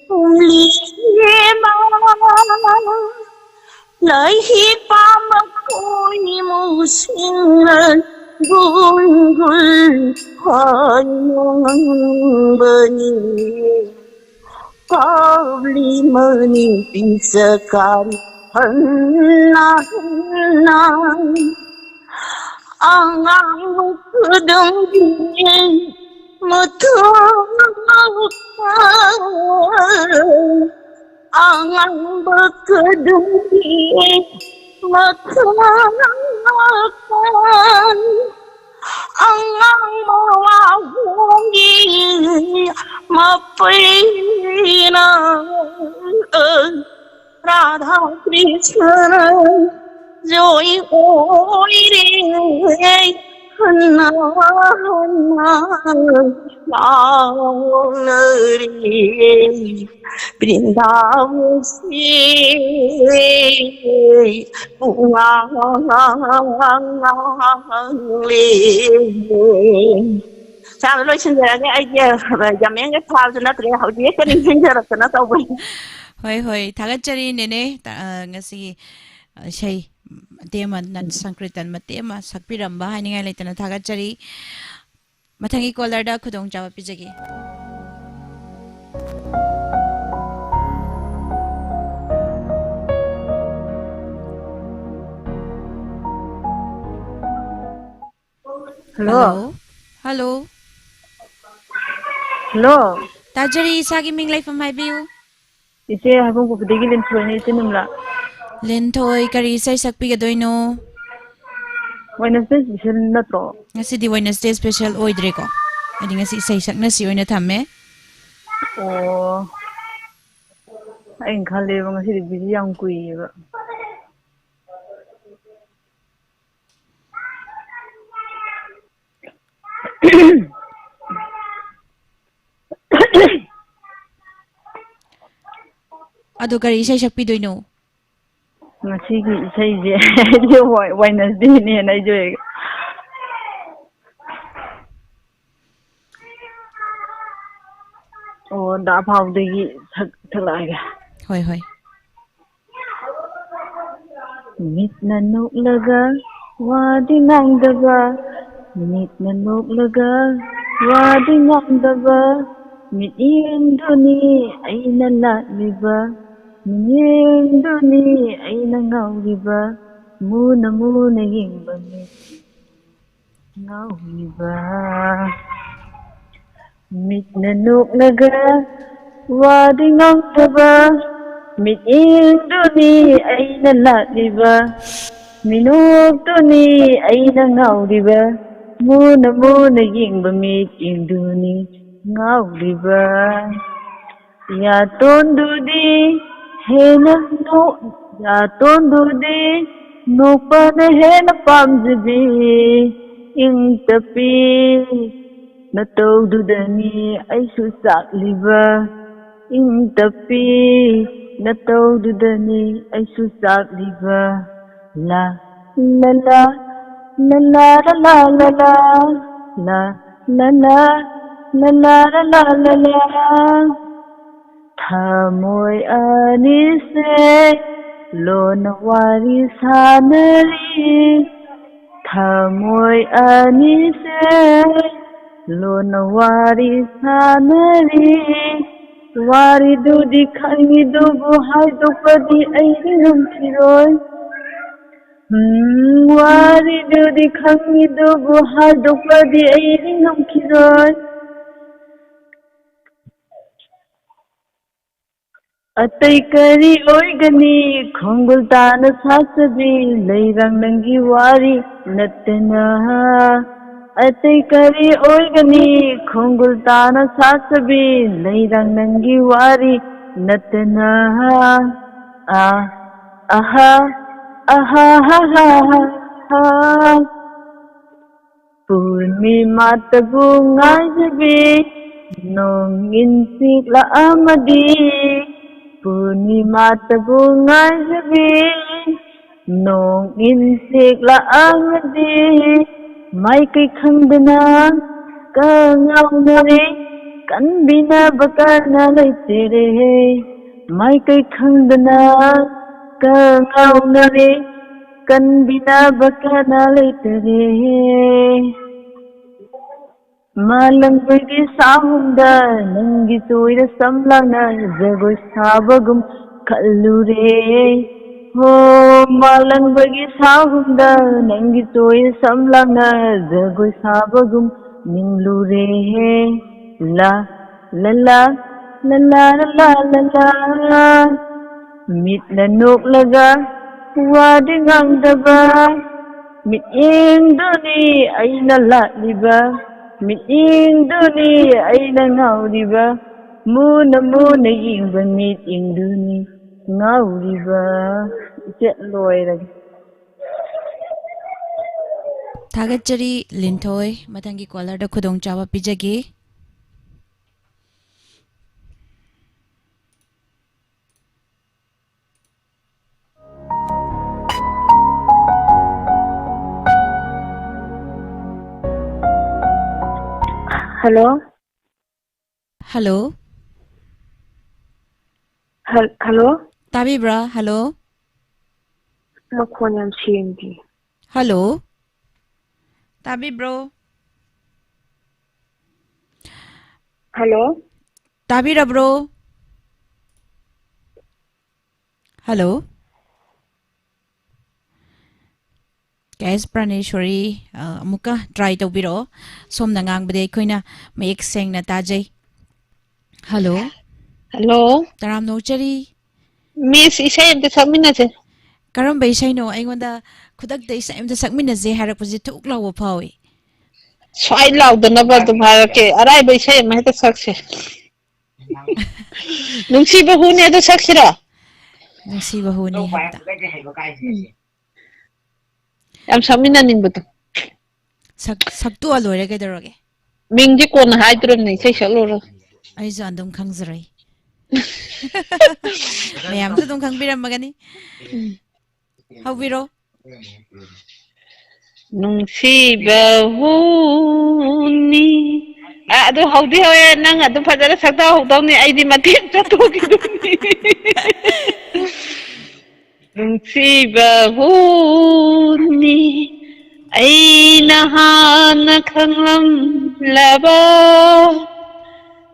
ꯊꯨꯡꯂꯤ ꯂꯩꯍꯤ ꯄꯥꯝꯕ ꯈꯣꯏꯃꯨꯁꯤꯡꯅ ꯒꯨꯜ ꯒꯨꯜ ꯍꯥꯏꯅꯣꯡꯕꯅꯤ꯫ ꯀꯥꯞꯂꯤ ꯃꯅꯤ ꯄꯤꯆꯀꯥꯔꯤ ꯍꯟꯅ ꯍꯟꯅ꯫ ꯑꯉꯥꯡꯕ ꯈꯨꯗꯝꯒꯤ ꯃꯊꯛꯇ, ꯑꯉꯥꯡꯕ ꯈꯨꯗꯝꯒꯤ ꯃꯊꯛꯇ, ꯑꯉꯥꯡꯕ ꯋꯥꯍꯣꯡꯒꯤ ꯃꯄꯩꯅ ꯔꯥꯙꯥ ꯀ꯭ꯔꯤꯁꯅ ꯖꯣꯏ ꯑꯣꯏꯔꯦ ꯍꯟꯅ ꯍꯟꯅ ꯂꯥꯎꯅꯔꯦ꯫ ꯕ꯭ꯔꯤꯟꯗꯥꯕꯟꯁꯤ ꯄꯨꯡꯉꯥꯡ ꯉꯥꯡꯂꯦ꯫ ꯆꯥꯗ ꯂꯣꯏꯁꯤꯟꯖꯔꯒꯦ꯫ ꯑꯩꯁꯦ ꯌꯥꯝꯃꯦꯟꯒ ꯊꯥꯕꯁꯨ ꯅꯠꯇ꯭ꯔꯦ, ꯍꯧꯖꯤꯛ ꯍꯦꯛꯇ ꯅꯤꯡꯁꯤꯡꯖꯔꯛꯇꯅ ꯇꯧꯕꯅꯤ꯫ ꯍꯣꯏ, ꯍꯣꯏ, ꯊꯥꯒꯠꯆꯔꯤ ꯅꯦꯅꯦ꯫ ꯇ-, ꯑ, ꯉꯁꯤꯒꯤ, ꯑ, ꯏꯁꯩ ꯃꯇꯦꯛ ꯑꯃ, ꯅꯠ ꯁꯪꯀ꯭ꯔꯤꯇꯟ ꯃꯇꯦꯛ ꯑꯃ ꯁꯛꯄꯤꯔꯝꯕ ꯍꯥꯏꯅꯤꯡꯉꯥꯏ ꯂꯩꯇꯅ ꯊꯥꯒꯠꯆꯔꯤ꯫ ꯃꯊꯪꯒꯤ ꯀꯣꯂꯔꯗ ꯈꯨꯗꯣꯡꯆꯥꯕ ꯄꯤꯖꯒꯦ꯫ ꯍꯜꯂꯣ꯫ ꯍꯜꯂꯣ꯫ ꯍꯜꯂꯣ꯫ ꯍꯜꯂꯣ꯫ ꯇꯥꯖꯔꯤ, ꯏꯁꯥꯒꯤ ꯃꯤꯡ ꯂꯩꯐꯝ ꯍꯥꯏꯕꯤꯌꯨ꯫ ꯏꯆꯦ ꯍꯥꯏꯕꯝ ꯀꯣꯐꯤꯗꯒꯤ ꯂꯤꯟꯊꯣꯏꯅꯦ, ꯏꯆꯦ ꯅꯤꯝꯂꯥ꯫ ꯂꯤꯟꯊꯣꯏ, ꯀꯔꯤ ꯏꯁꯩ ꯁꯛꯄꯤꯒꯗꯣꯏꯅꯣ? Wednesday special ꯅꯠꯇ꯭ꯔꯣ? ꯉꯁꯤꯗꯤ Wednesday special ꯑꯣꯏꯗ꯭ꯔꯦꯀꯣ, ꯍꯥꯏꯗꯤ ꯉꯁꯤ ꯏꯁꯩ ꯁꯛꯅꯁꯤ ꯑꯣꯏꯅ ꯊꯝꯃꯦ꯫ ꯑꯣ, ꯑꯩꯅ ꯈꯜꯂꯦꯕ ꯉꯁꯤꯗꯤ busy ꯌꯥꯝ ꯀꯨꯏꯌꯦꯕ꯫ ꯑꯗꯣ ꯀꯔꯤ ꯏꯁꯩ ꯁꯛꯄꯤꯗꯣꯏꯅꯣ? ꯉꯁꯤꯒꯤ ꯏꯁꯩꯁꯦ ꯑꯩꯁꯦ ꯍꯣꯏ Wednesdayꯅꯦꯅ ꯑꯩꯁꯦ ꯑꯣ, ꯗꯥ ꯐꯥꯎꯗꯒꯤ ꯁꯛ-, ꯁꯛꯂꯛꯑꯒꯦ꯫ ꯍꯣꯏ, ꯍꯣꯏ꯫ ꯃꯤꯠꯅ ꯅꯣꯛꯂꯒ ꯋꯥꯗꯤ ꯉꯥꯡꯗꯕ, ꯃꯤꯠꯅ ꯅꯣꯛꯂꯒ ꯋꯥꯗꯤ ꯉꯥꯡꯗꯕ, ꯃꯤꯠꯌꯦꯡꯗꯨꯅꯤ ꯑꯩꯅ ꯂꯥꯠꯂꯤꯕ, ꯃꯤꯠꯌꯦꯡꯗꯨꯅꯤ ꯑꯩꯅ ꯉꯥꯎꯔꯤꯕ, ꯃꯨꯅ ꯃꯨꯅ ꯌꯦꯡꯕ ꯃꯤꯠ ꯉꯥꯎꯔꯤꯕ꯫ ꯃꯤꯠꯅ ꯅꯣꯛꯂꯒ ꯋꯥꯗꯤ ꯉꯥꯡꯗꯕ, ꯃꯤꯠꯌꯦꯡꯗꯨꯅꯤ ꯑꯩꯅ ꯂꯥꯠꯂꯤꯕ, ꯃꯤꯅꯣꯛꯇꯨꯅꯤ ꯑꯩꯅ ꯉꯥꯎꯔꯤꯕ, ꯃꯨꯅ ꯃꯨꯅ ꯌꯦꯡꯕ ꯃꯤꯠꯌꯦꯡꯗꯨꯅꯤ ꯉꯥꯎꯔꯤꯕ꯫ ꯌꯥꯇꯣꯟꯗꯨꯗꯤ ꯍꯦꯟꯅ ꯅꯣꯛ-, ꯌꯥꯇꯣꯟꯗꯨꯗꯤ ꯅꯣꯛꯄꯅ ꯍꯦꯟꯅ ꯄꯥꯝꯖꯕꯤ, ꯏꯪ ꯇꯞꯄꯤ ꯅꯇꯧꯗꯨꯗꯅꯤ ꯑꯩꯁꯨ ꯆꯥꯛꯂꯤꯕ, ꯏꯪ ꯇꯞꯄꯤ ꯅꯇꯧꯗꯨꯗꯅꯤ ꯑꯩꯁꯨ ꯆꯥꯛꯂꯤꯕ꯫ ꯂꯥ, ꯂꯥ, ꯂꯥ, ꯂꯥ, ꯂꯥ, ꯂꯥ, ꯂꯥ, ꯂꯥ, ꯂꯥ, ꯂꯥ, ꯂꯥ, ꯂꯥ, ꯂꯥ, ꯂꯥ, ꯂꯥ꯫ ꯊꯃꯣꯏ ꯑꯅꯤꯁꯦ ꯂꯣꯟꯅ ꯋꯥꯔꯤ ꯁꯥꯟꯅꯔꯤ ꯊꯃꯣꯏ ꯑꯅꯤꯁꯦ, ꯂꯣꯟꯅ ꯋꯥꯔꯤ ꯁꯥꯟꯅꯔꯤ꯫ ꯋꯥꯔꯤꯗꯨꯗꯤ ꯈꯪꯉꯤꯗꯨꯕꯨ ꯍꯥꯏꯗꯣꯛꯄꯗꯤ ꯑꯩꯗꯤ ꯉꯝꯈꯤꯔꯣꯏ꯫ ꯎꯝ, ꯋꯥꯔꯤꯗꯨꯗꯤ ꯈꯪꯉꯤꯗꯨꯕꯨ ꯍꯥꯏꯗꯣꯛꯄꯗꯤ ꯑꯩꯗꯤ ꯉꯝꯈꯤꯔꯣꯏ꯫ ꯑꯇꯩ ꯀꯔꯤ ꯑꯣꯏꯒꯅꯤ ꯈꯣꯡꯒꯨꯜ ꯇꯥꯅ ꯁꯥꯠꯆꯕꯤ ꯂꯩꯔꯥꯡ ꯅꯪꯒꯤ ꯋꯥꯔꯤ ꯅꯠꯇꯅ? ꯑꯇꯩ ꯀꯔꯤ ꯑꯣꯏꯒꯅꯤ ꯈꯣꯡꯒꯨꯜ ꯇꯥꯅ ꯁꯥꯠꯆꯕꯤ ꯂꯩꯔꯥꯡ ꯅꯪꯒꯤ ꯋꯥꯔꯤ ꯅꯠꯇꯅ? ꯑ, ꯑꯍ, ꯑꯍ, ꯍ, ꯍ, ꯍ, ꯍ꯫ ꯄꯨꯔꯅꯤꯃꯥꯇꯕꯨ ꯉꯥꯏꯖꯕꯤ ꯅꯣꯡ ꯏꯟꯁꯤꯛꯂꯛꯑꯃꯗꯤ, ꯄꯨꯔꯅꯤꯃꯥꯇꯕꯨ ꯉꯥꯏꯖꯕꯤ ꯅꯣꯡ ꯏꯟꯁꯤꯛꯂꯛꯑꯃꯗꯤ, ꯃꯥꯏꯀꯩ ꯈꯪꯗꯅ ꯀꯉꯥꯎꯅꯔꯦ, ꯀꯟꯕꯤꯅꯕ ꯀꯅꯥ ꯂꯩꯇꯔꯦ꯫ ꯃꯥꯏꯀꯩ ꯈꯪꯗꯅ ꯀꯉꯥꯎꯅꯔꯦ, ꯀꯟꯕꯤꯅꯕ ꯀꯅꯥ ꯂꯩꯇꯔꯦ꯫ ꯃꯥꯂꯪꯕꯒꯤ ꯁꯥꯍꯨꯝꯗ ꯅꯪꯒꯤ ꯆꯣꯏꯔ ꯁꯝ ꯂꯥꯡꯅ ꯖꯒꯣꯏ ꯁꯥꯕꯒꯨꯝ ꯈꯜꯂꯨꯔꯦ꯫ ꯍꯣ, ꯃꯥꯂꯪꯕꯒꯤ ꯁꯥꯍꯨꯝꯗ ꯅꯪꯒꯤ ꯆꯣꯏꯔ ꯁꯝ ꯂꯥꯡꯅ ꯖꯒꯣꯏ ꯁꯥꯕꯒꯨꯝ ꯅꯤꯡꯂꯨꯔꯦ꯫ ꯂꯥ, ꯂꯥ, ꯂꯥ, ꯂꯥ, ꯂꯥ, ꯂꯥ, ꯂꯥ, ꯂꯥ꯫ ꯃꯤꯠꯅ ꯅꯣꯛꯂꯒ ꯋꯥꯗꯤ ꯉꯥꯡꯗꯕ, ꯃꯤꯠꯌꯦꯡꯗꯨꯅꯤ ꯑꯩꯅ ꯂꯥꯠꯂꯤꯕ, ꯃꯤꯠꯌꯦꯡꯗꯨꯅꯤ ꯑꯩꯅ ꯉꯥꯎꯔꯤꯕ, ꯃꯨꯅ ꯃꯨꯅ ꯌꯦꯡꯕ ꯃꯤꯠꯌꯦꯡꯗꯨꯅꯤ ꯉꯥꯎꯔꯤꯕ꯫ ꯏꯆꯦ, ꯂꯣꯏꯔꯒꯦ꯫ ꯊꯥꯒꯠꯆꯔꯤ ꯂꯤꯟꯊꯣꯏ꯫ ꯃꯊꯪꯒꯤ ꯀꯣꯂꯔꯗ ꯈꯨꯗꯣꯡꯆꯥꯕ ꯄꯤꯖꯒꯦ꯫ ꯍꯜꯂꯣ꯫ ꯍꯜꯂꯣ꯫ ꯍꯜ-, ꯍꯜꯂꯣ꯫ ꯇꯥꯕꯤꯕ꯭ꯔꯥ? ꯍꯜꯂꯣ꯫ ꯃꯈꯣꯟ ꯌꯥꯝ ꯁꯦꯡꯗꯦ꯫ ꯍꯜꯂꯣ? ꯇꯥꯕꯤꯕ꯭ꯔꯣ? ꯍꯜꯂꯣ? ꯇꯥꯕꯤꯔꯕ꯭ꯔꯣ? ꯍꯜꯂꯣ? ꯀꯦ ꯑꯦꯁ ꯄ꯭ꯔꯥꯅꯦꯁꯣꯔꯤ, ꯑ, ꯑꯃꯨꯛꯀ try ꯇꯧꯕꯤꯔꯛꯑꯣ꯫ ꯁꯣꯝꯅ ꯉꯥꯡꯕꯗꯤ ꯑꯩꯈꯣꯏꯅ ꯃꯌꯦꯛ ꯁꯦꯡꯅ ꯇꯥꯖꯩ꯫ ꯍꯜꯂꯣ? ꯍꯜꯂꯣ? ꯇꯔꯥꯝꯅ ꯑꯣꯛꯆꯔꯤ꯫ ꯃꯤꯁ, ꯏꯁꯩ ꯑꯝꯇ ꯁꯛꯃꯤꯟꯅꯁꯦ꯫ ꯀꯔꯝꯕ ꯏꯁꯩꯅꯣ? ꯑꯩꯉꯣꯟꯗ ꯈꯨꯗꯛꯇ ꯏꯁꯩ ꯑꯝꯇ ꯁꯛꯃꯤꯟꯅꯁꯦ ꯍꯥꯏꯔꯛꯄꯁꯦ ꯊꯨꯛ ꯂꯥꯎꯕ ꯐꯥꯎꯏ꯫ ꯁ꯭ꯋꯥꯏ ꯂꯥꯎꯗꯅꯕ ꯑꯗꯨꯝ ꯍꯥꯏꯔꯛꯀꯦ꯫ ꯑꯔꯥꯏꯕ ꯏꯁꯩ ꯑꯃ ꯍꯦꯛꯇ ꯁꯛꯁꯦ꯫ ꯅꯨꯡꯁꯤꯕ ꯍꯨꯅꯦ ꯑꯗꯨ ꯁꯛꯁꯤꯔꯣ? ꯅꯨꯡꯁꯤꯕ ꯍꯨꯅꯤ ꯍꯦꯛꯇ꯫ ꯎꯝ꯫ ꯌꯥꯝ ꯁꯛꯃꯤꯟꯅꯅꯤꯡꯕꯗꯣ꯫ ꯁꯛ-, ꯁꯛꯇꯣꯛꯑ ꯂꯣꯏꯔꯦ ꯀꯩꯗꯧꯔꯒꯦ? ꯃꯤꯡꯗꯤ ꯀꯣꯟꯅ ꯍꯥꯏꯗ꯭ꯔꯕꯅꯦ, ꯏꯁꯩ ꯁꯛꯂꯨꯔꯣ꯫ ꯑꯩꯁꯨ ꯑꯗꯨꯝ ꯈꯪꯖꯔꯦ꯫ ꯃꯌꯥꯝꯁꯨ ꯑꯗꯨꯝ ꯈꯪꯕꯤꯔꯝꯃꯒꯅꯤ꯫ ꯎꯝ꯫ ꯍꯧꯕꯤꯔꯣ꯫ ꯅꯨꯡꯁꯤꯕ ꯍꯨꯅꯤ꯫ ꯑ, ꯑꯗꯨ ꯍꯧꯗꯤ ꯍꯧꯋꯦ, ꯅꯪ ꯑꯗꯨꯝ ꯐꯖꯅ ꯁꯛꯇ ꯍꯧꯗꯧꯅꯤ, ꯑꯩꯗꯤ ꯃꯇꯦꯛ ꯆꯠꯊꯣꯛꯈꯤꯗꯣꯏꯅꯤ꯫ ꯅꯨꯡꯁꯤꯕ ꯍꯨꯅꯤ, ꯑꯩꯅ ꯍꯥꯟꯅ ꯈꯪꯂꯝꯂꯕ,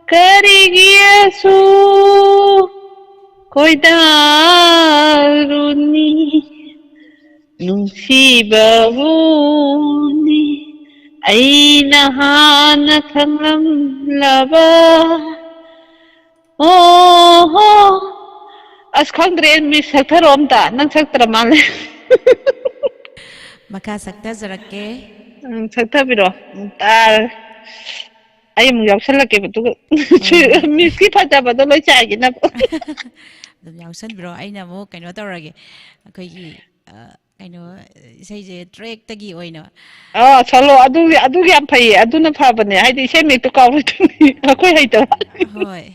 ꯀꯔꯤꯒꯤ ꯑꯁꯨꯛ ꯈꯣꯏꯗꯥꯔꯨꯅꯤ? ꯅꯨꯡꯁꯤꯕ ꯍꯨꯅꯤ, ꯑꯩꯅ ꯍꯥꯟꯅ ꯈꯪꯂꯝꯂꯕ꯫ ꯑꯣ ꯍꯣ꯫ ꯑꯁ, ꯈꯪꯗ꯭ꯔꯦ, ꯃꯤꯁ, ꯁꯛꯊꯔꯛꯑꯣ ꯑꯝꯇ꯫ ꯅꯪ ꯁꯛꯇ꯭ꯔ ꯃꯥꯜꯂꯦ꯫ ꯃꯈꯥ ꯁꯛꯊꯖꯔꯛꯀꯦ꯫ ꯎꯝ, ꯁꯛꯊꯕꯤꯔꯣ꯫ ꯎꯝ, ꯇꯥꯔꯦ꯫ ꯑꯩ ꯑꯃꯨꯛ ꯌꯥꯎꯁꯜꯂꯛꯀꯦꯕ, ꯑꯗꯨꯒ ꯍꯣꯏ, ꯍꯣꯏ꯫ ꯃꯤꯁꯀꯤ ꯐꯖꯕꯗꯣ ꯂꯣꯏ ꯆꯥꯏꯈꯤꯅꯕ꯫ ꯑꯗꯨꯝ ꯌꯥꯎꯁꯟꯕꯤꯔꯣ, ꯑꯩꯅ ꯑꯃꯨꯛ ꯀꯩꯅꯣ ꯇꯧꯔꯒꯦ꯫ ꯑꯩꯈꯣꯏꯒꯤ, ꯑ, ꯀꯩꯅꯣ, ꯏꯁꯩꯁꯦ trackꯇꯒꯤ ꯑꯣꯏꯅ꯫ ꯑꯥ, solo, ꯑꯗꯨꯒꯤ, ꯑꯗꯨꯒꯤ ꯌꯥꯝ ꯐꯩꯌꯦ, ꯑꯗꯨꯅ ꯐꯕꯅꯦ, ꯍꯥꯏꯗꯤ ꯏꯁꯩ ꯃꯌꯦꯛꯇꯣ ꯀꯥꯎꯔꯣꯏꯗꯣꯏꯅꯤ, ꯑꯩꯈꯣꯏ ꯍꯩꯇꯕ꯫ ꯍꯣꯏ꯫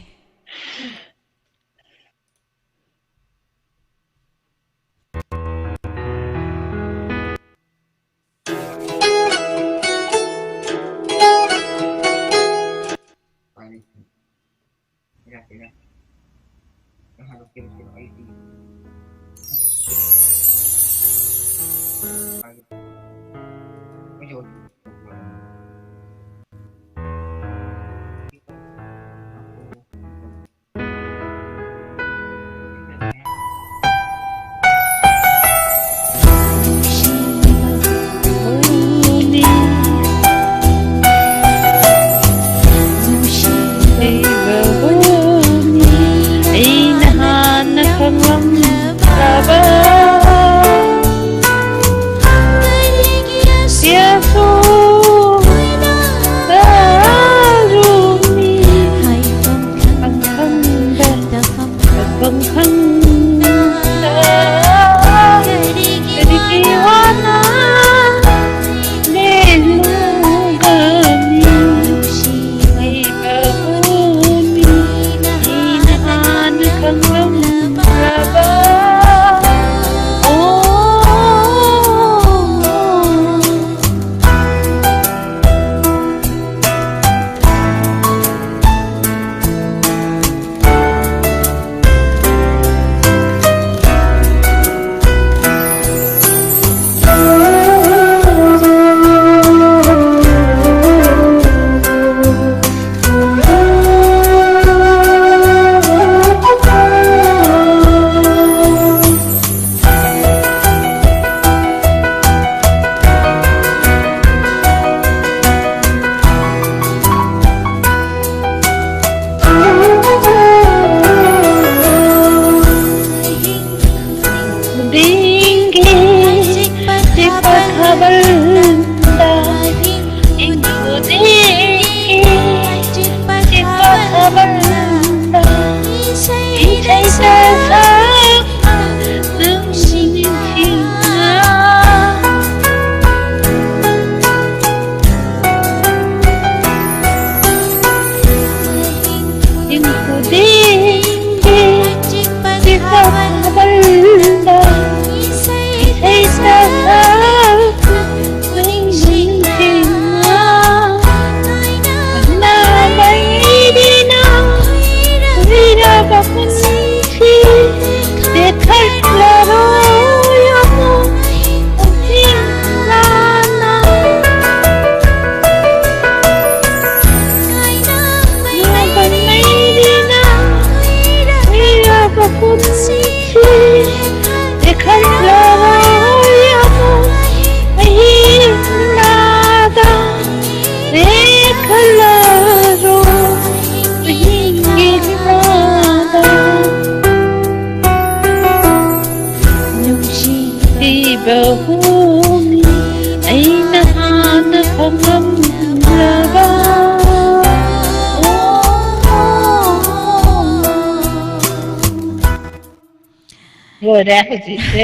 ꯂꯣꯏꯔꯦ ꯍꯧꯖꯤꯛꯁꯦ꯫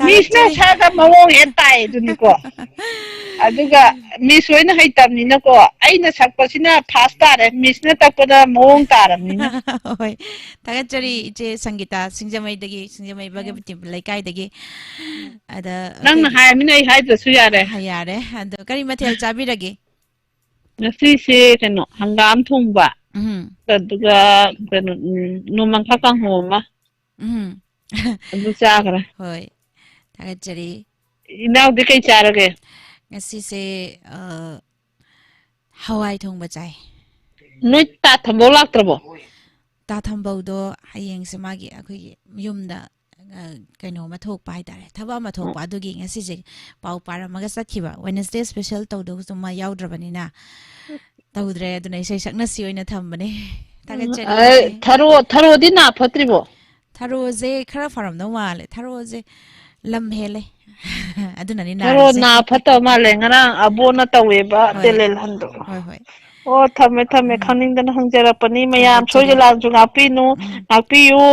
ꯃꯤꯁꯅ ꯊꯥꯒꯠꯆꯔꯤ꯫ ꯁꯛꯑꯒ ꯃꯑꯣꯡ ꯍꯦꯛ ꯇꯥꯏ ꯑꯗꯨꯅꯤꯀꯣ꯫ ꯑꯗꯨꯒ ꯃꯤꯁ ꯍꯣꯏꯅ ꯍꯩꯇꯕꯅꯤꯅꯀꯣ, ꯑꯩꯅ ꯁꯛꯄꯁꯤꯅ ꯐꯥꯁ ꯇꯥꯔꯦ, ꯃꯤꯁꯅ ꯇꯛꯄꯗ ꯃꯑꯣꯡ ꯇꯥꯔꯕꯅꯤꯅ꯫ ꯍꯣꯏ, ꯊꯥꯒꯠꯆꯔꯤ ꯏꯆꯦ ꯁꯪꯒꯤꯇꯥ, ꯁꯤꯡꯖꯃꯩꯗꯒꯤ, ꯁꯤꯡꯖꯃꯩ ꯚꯥꯒ꯭ꯌꯕꯇꯤ ꯂꯩꯀꯥꯏꯗꯒꯤ꯫ ꯑꯗ ꯅꯪꯅ ꯑꯩꯈꯣꯏꯒꯤ ꯍꯥꯏꯔꯃꯤꯅ ꯑꯩ ꯍꯥꯏꯗ꯭ꯔꯁꯨ ꯌꯥꯔꯦ꯫ ꯍꯥ, ꯌꯥꯔꯦ꯫ ꯑꯗꯣ ꯀꯔꯤ ꯃꯊꯦꯜ ꯆꯥꯕꯤꯔꯒꯦ? ꯉꯁꯤꯁꯦ ꯀꯩꯅꯣ, ꯍꯪꯒꯥꯝ ꯊꯣꯡꯕ, ꯎꯝ꯫ ꯑꯗꯨꯒ ꯀꯩꯅꯣ, ꯎꯝ, ꯅꯣꯡꯃꯪꯈꯥ ꯀꯥꯡꯍꯧ ꯑꯃ꯫ ꯎꯝ꯫ ꯑꯗꯨ ꯆꯥꯈ꯭ꯔꯦ꯫ ꯍꯣꯏ, ꯊꯥꯒꯠꯆꯔꯤ꯫ ꯏꯅꯥꯎꯗꯤ ꯀꯩ ꯆꯥꯔꯒꯦ? ꯉꯁꯤꯁꯦ, ꯑ, ꯍꯋꯥꯏ ꯊꯣꯡꯕ ꯆꯥꯏ꯫ ꯅꯣꯏ ꯇꯥ ꯊꯝꯕꯧ ꯂꯥꯛꯇ꯭ꯔꯕꯣ? ꯇꯥ ꯊꯝꯕꯧꯗꯣ ꯍꯌꯦꯡꯁꯦ ꯃꯥꯒꯤ, ꯑꯩꯈꯣꯏꯒꯤ ꯌꯨꯝꯗ, ꯑ, ꯀꯩꯅꯣ ꯑꯃ ꯊꯣꯛꯄ ꯍꯥꯏꯇꯥꯔꯦ, ꯊꯕꯛ ꯑꯃ ꯊꯣꯛꯄ, ꯑꯣ꯫ ꯑꯗꯨꯒꯤ ꯉꯁꯤꯁꯦ ꯄꯥꯎ ꯄꯥꯔꯝꯃꯒ ꯆꯠꯈꯤꯕ꯫ ꯋꯦꯅꯁꯗꯦ ꯁ꯭ꯄꯦꯁꯦꯜ ꯇꯧꯗꯧꯁꯨ ꯃꯥ ꯌꯥꯎꯗ꯭ꯔꯕꯅꯤꯅ ꯇꯧꯗ꯭ꯔꯦ, ꯑꯗꯨꯅ ꯏꯁꯩ ꯁꯛꯅꯁꯤ ꯑꯣꯏꯅ ꯊꯝꯕꯅꯦ꯫ ꯎꯝ, ꯊꯥꯒꯠꯆꯔꯤ ꯑ, ꯏꯆꯦ꯫ ꯊꯔꯣ-, ꯊꯔꯣꯗꯤ ꯅꯥ ꯐꯠꯇ꯭ꯔꯤꯕꯣ? ꯊꯔꯣꯁꯦ ꯈꯔ ꯐꯔꯝꯗꯧ ꯃꯥꯜꯂꯦ꯫ ꯊꯔꯣꯁꯦ ꯂꯝ ꯍꯦꯜꯂꯦ꯫ ꯑꯗꯨꯅꯅꯤ ꯊꯔꯣ ꯅꯥꯔꯤꯁꯦ꯫ ꯅꯥ ꯐꯠꯇꯕ ꯃꯥꯜꯂꯦ꯫ ꯉꯔꯥꯡ ꯑꯕꯣꯅ ꯇꯧꯋꯦꯕ, ꯍꯣꯏ꯫ ꯇꯦꯂꯦꯜ ꯍꯟꯗꯣ꯫ ꯍꯣꯏ, ꯍꯣꯏ꯫ ꯑꯣ, ꯊꯝꯃꯦ, ꯊꯝꯃꯦ꯫ ꯎꯝ꯫ ꯈꯪꯅꯤꯡꯗꯅ ꯍꯪꯖꯔꯛꯄꯅꯤ꯫ ꯃꯌꯥꯝ ꯊꯥꯒꯠꯆꯔꯤ꯫ ꯁꯣꯏꯗ ꯂꯥꯟꯁꯨ ꯉꯥꯛꯄꯤꯅꯨ, ꯎꯝ꯫ ꯉꯥꯛꯄꯤꯌꯨ꯫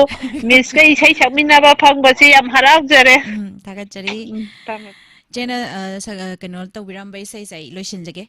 ꯃꯤꯁꯀ ꯏꯁꯩ ꯁꯛꯃꯤꯟꯅꯕ ꯐꯪꯕꯁꯤ ꯌꯥꯝ ꯍꯔꯥꯎꯖꯔꯦ꯫ ꯎꯝ, ꯊꯥꯒꯠꯆꯔꯤ꯫ ꯎꯝ, ꯊꯝꯃꯦ꯫ ꯏꯆꯦꯅ, ꯑ, ꯁ-, ꯑ, ꯀꯩꯅꯣ ꯇꯧꯕꯤꯔꯝꯕ ꯏꯁꯩꯁꯦ ꯑꯩ ꯂꯣꯏꯁꯤꯟꯖꯒꯦ꯫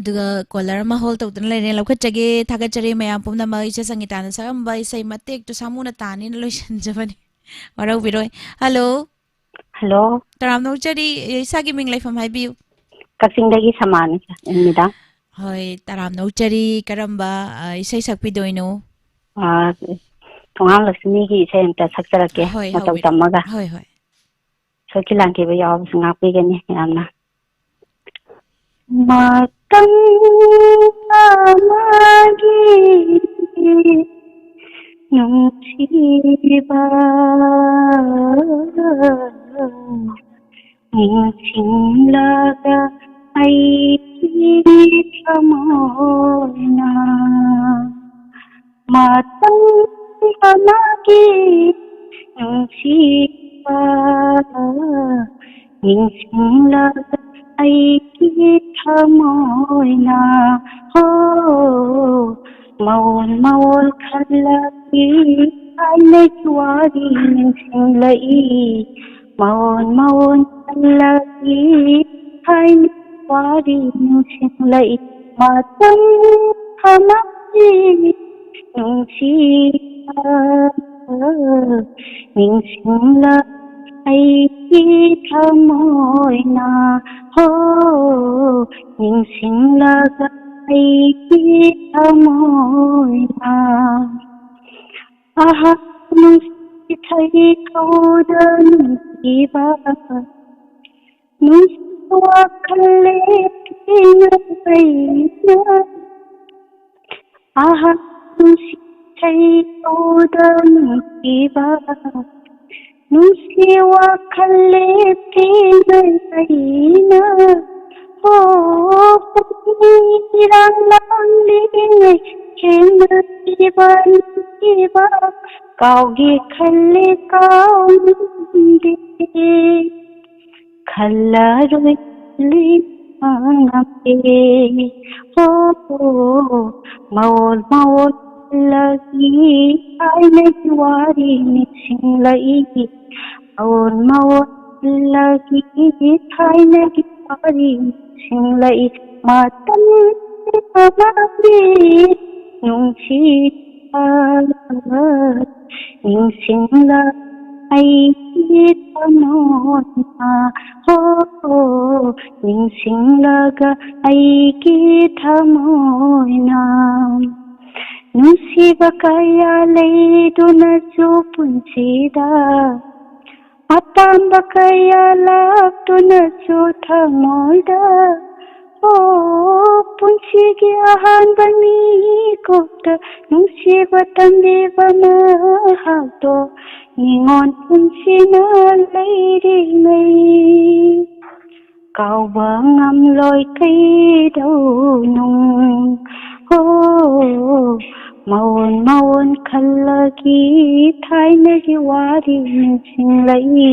ꯑꯗꯨꯒ ꯀꯣꯂꯔ ꯑꯃ ꯍꯣꯜ ꯇꯧꯗꯨꯅ ꯂꯩꯔꯦ, ꯂꯧꯈꯠꯆꯒꯦ꯫ ꯊꯥꯒꯠꯆꯔꯤ ꯃꯌꯥꯝ ꯄꯨꯝꯅꯃꯛ꯫ ꯏꯆꯦ ꯁꯪꯒꯤꯇꯥꯅ ꯁꯛꯑꯝꯕ ꯏꯁꯩ ꯃꯇꯦꯛꯇꯨ ꯁꯥꯃꯨꯅ ꯇꯥꯅꯤꯅ ꯂꯣꯏꯁꯤꯟꯖꯕꯅꯤ꯫ ꯋꯥꯔꯧꯕꯤꯔꯣꯏ꯫ ꯍꯜꯂꯣ꯫ ꯍꯜꯂꯣ꯫ ꯇꯔꯥꯝꯅ ꯑꯣꯛꯆꯔꯤ꯫ ꯏꯁꯥꯒꯤ ꯃꯤꯡ ꯂꯩꯐꯝ ꯍꯥꯏꯕꯤꯌꯨ꯫ ꯀꯛꯆꯤꯡꯗꯒꯤ ꯁꯃꯥꯅꯤ, ꯃꯦꯗꯥꯝ꯫ ꯍꯣꯏ, ꯇꯔꯥꯝꯅ ꯑꯣꯛꯆꯔꯤ꯫ ꯀꯔꯝꯕ, ꯑ, ꯏꯁꯩ ꯁꯛꯄꯤꯗꯣꯏꯅꯣ? ꯑ, ꯊꯣꯉꯥꯝ ꯂꯛꯁꯃꯤꯒꯤ ꯏꯁꯩ ꯑꯝꯇ ꯁꯛꯆꯔꯛꯀꯦ, ꯍꯣꯏ, ꯃꯇꯧ ꯍꯧꯕꯤꯔꯣ꯫ ꯇꯝꯃꯒ꯫ ꯍꯣꯏ, ꯍꯣꯏ꯫ ꯁꯣꯏꯈꯤ ꯂꯥꯟꯈꯤꯕ ꯌꯥꯎꯕꯁꯨ ꯉꯥꯛꯄꯤꯒꯅꯤ ꯌꯥꯝꯅ꯫ ꯃꯇꯝ ꯑꯃꯒꯤ ꯅꯨꯡꯁꯤꯕ ꯅꯤꯡꯁꯤꯡꯂꯒ ꯑꯩꯒꯤ ꯊꯃꯣꯏꯅ ꯃꯇꯝ ꯑꯃꯒꯤ ꯅꯨꯡꯁꯤꯕ ꯅꯤꯡꯁꯤꯡꯂꯒ ꯑꯩꯒꯤ ꯊꯃꯣꯏꯅ ꯍꯣ ꯃꯑꯣꯜ ꯃꯑꯣꯜ ꯈꯜꯂꯛꯏ, ꯊꯥꯏꯅꯒꯤ ꯋꯥꯔꯤ ꯅꯤꯡꯁꯤꯡꯂꯛꯏ꯫ ꯃꯑꯣꯟ ꯃꯑꯣꯟ ꯈꯜꯂꯛꯏ, ꯊꯥꯏꯅ ꯋꯥꯔꯤ ꯅꯤꯡꯁꯤꯡꯂꯛꯏ꯫ ꯃꯇꯝ ꯑꯃꯒꯤ ꯅꯨꯡꯁꯤꯕ ꯅꯤꯡꯁꯤꯡꯂꯛ ꯑꯩꯒꯤ ꯊꯃꯣꯏꯅ ꯍꯣ ꯅꯤꯡꯁꯤꯡꯂꯒ ꯑꯩꯒꯤ ꯊꯃꯣꯏꯅ ꯑꯍꯥꯟꯕ ꯅꯨꯡꯁꯤ ꯏꯁꯩ ꯀꯧꯗ ꯅꯨꯡꯁꯤꯕ ꯅꯨꯡꯁꯤ ꯋꯥꯈꯜ ꯂꯦꯞꯇ꯭ꯔꯤꯉꯩ ꯑꯩꯅ ꯑꯍꯥꯟꯕ ꯅꯨꯡꯁꯤ ꯏꯁꯩ ꯀꯧꯗ ꯅꯨꯡꯁꯤꯕ ꯅꯨꯡꯁꯤ ꯋꯥꯈꯜ ꯂꯦꯞꯇ꯭ꯔꯤꯉꯩ ꯑꯩꯅ ꯍꯣ ꯄꯨꯛꯅꯤꯡ ꯏꯔꯥꯡ ꯂꯥꯡꯂꯤꯉꯩ ꯊꯦꯡꯅꯈꯤꯕ ꯅꯨꯡꯁꯤꯕ ꯀꯥꯎꯒꯦ ꯈꯜꯂꯦ ꯀꯥꯎꯅꯤꯡꯗꯦ ꯈꯜꯂꯔꯣꯏ ꯈꯜꯂꯤ ꯉꯝꯗꯦ ꯍꯣ ꯃꯑꯣꯜ ꯃꯑꯣꯜ ꯈꯜꯂꯛꯏ ꯊꯥꯏꯅꯒꯤ ꯋꯥꯔꯤ ꯅꯤꯡꯁꯤꯡꯂꯛꯏ ꯃꯑꯣꯜ ꯃꯑꯣꯜ ꯈꯜꯂꯛꯏ ꯊꯥꯏꯅꯒꯤ ꯋꯥꯔꯤ ꯅꯤꯡꯁꯤꯡꯂꯛꯏ ꯃꯇꯝ ꯑꯃꯒꯤ ꯅꯨꯡꯁꯤꯕ ꯅꯤꯡꯁꯤꯡꯂ ꯑꯩꯒꯤ ꯊꯃꯣꯏꯅ, ꯍꯣ, ꯅꯤꯡꯁꯤꯡꯂꯒ ꯑꯩꯒꯤ ꯊꯃꯣꯏꯅ ꯅꯨꯡꯁꯤꯕ ꯀꯌꯥ ꯂꯩꯗꯨꯅꯁꯨ ꯄꯨꯟꯁꯤꯗ ꯑꯄꯥꯝꯕ ꯀꯌꯥ ꯂꯥꯛꯇꯨꯅꯁꯨ ꯊꯃꯣꯏꯗ, ꯑꯣ, ꯄꯨꯟꯁꯤꯒꯤ ꯑꯍꯥꯟꯕ ꯃꯤꯀꯨꯞꯇ ꯅꯨꯡꯁꯤꯕ ꯇꯝꯕꯤꯕ ꯃꯍꯥꯛꯇꯣ ꯅꯤꯉꯣꯜ ꯄꯨꯟꯁꯤꯅ ꯂꯩꯔꯤꯉꯩ꯫ ꯀꯥꯎꯕ ꯉꯝꯂꯣꯏ ꯀꯩꯗꯧꯅꯨꯡ꯫ ꯍꯣ, ꯃꯑꯣꯟ ꯃꯑꯣꯟ ꯈꯜꯂꯒꯤ ꯊꯥꯏꯅꯒꯤ ꯋꯥꯔꯤ ꯅꯤꯡꯁꯤꯡꯂꯛꯏ꯫